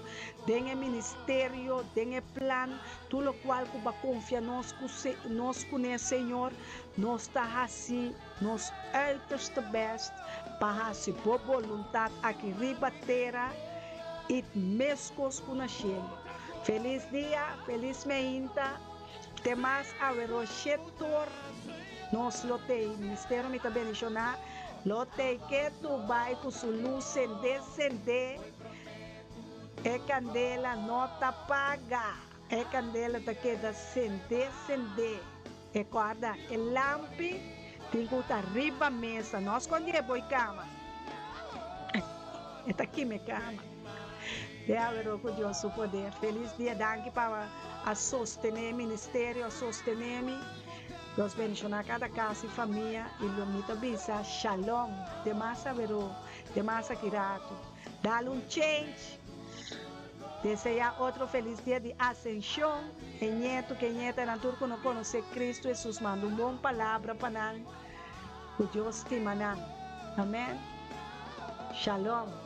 den e ministerio, den e plan, tur lokual ku bo a konfia nos ku nos kuné Señor, nos ta hasi nos uiterste bèst pa hasi bo boluntat aki riba tera i meskos ku na shelu. Felis dia, felis meinta, te mas awe Roche tur nos lo tei, ministerio mi ta bendiciona, lo tei ketu bai cu su luz sende sende, e candela no ta paga, e candela ta keda sende sende, e corda e lampi tin cu ta riba mesa, no scondi e boi cama, e ta kima e cama. Deawe ku Dios su poder. Felis dia danki pa a sostene e ministerio a sostene mi. Dios bendiciona kada kas i famia i lo mi ta bisa shalom demas aweró demas aki ratu dal un change desea otro felis dia di asenshon e ñetu ke ñetanan tur ku no konosé Cristo Jesus manda un bon palabra pa nan ku Dios stima nan amen shalom.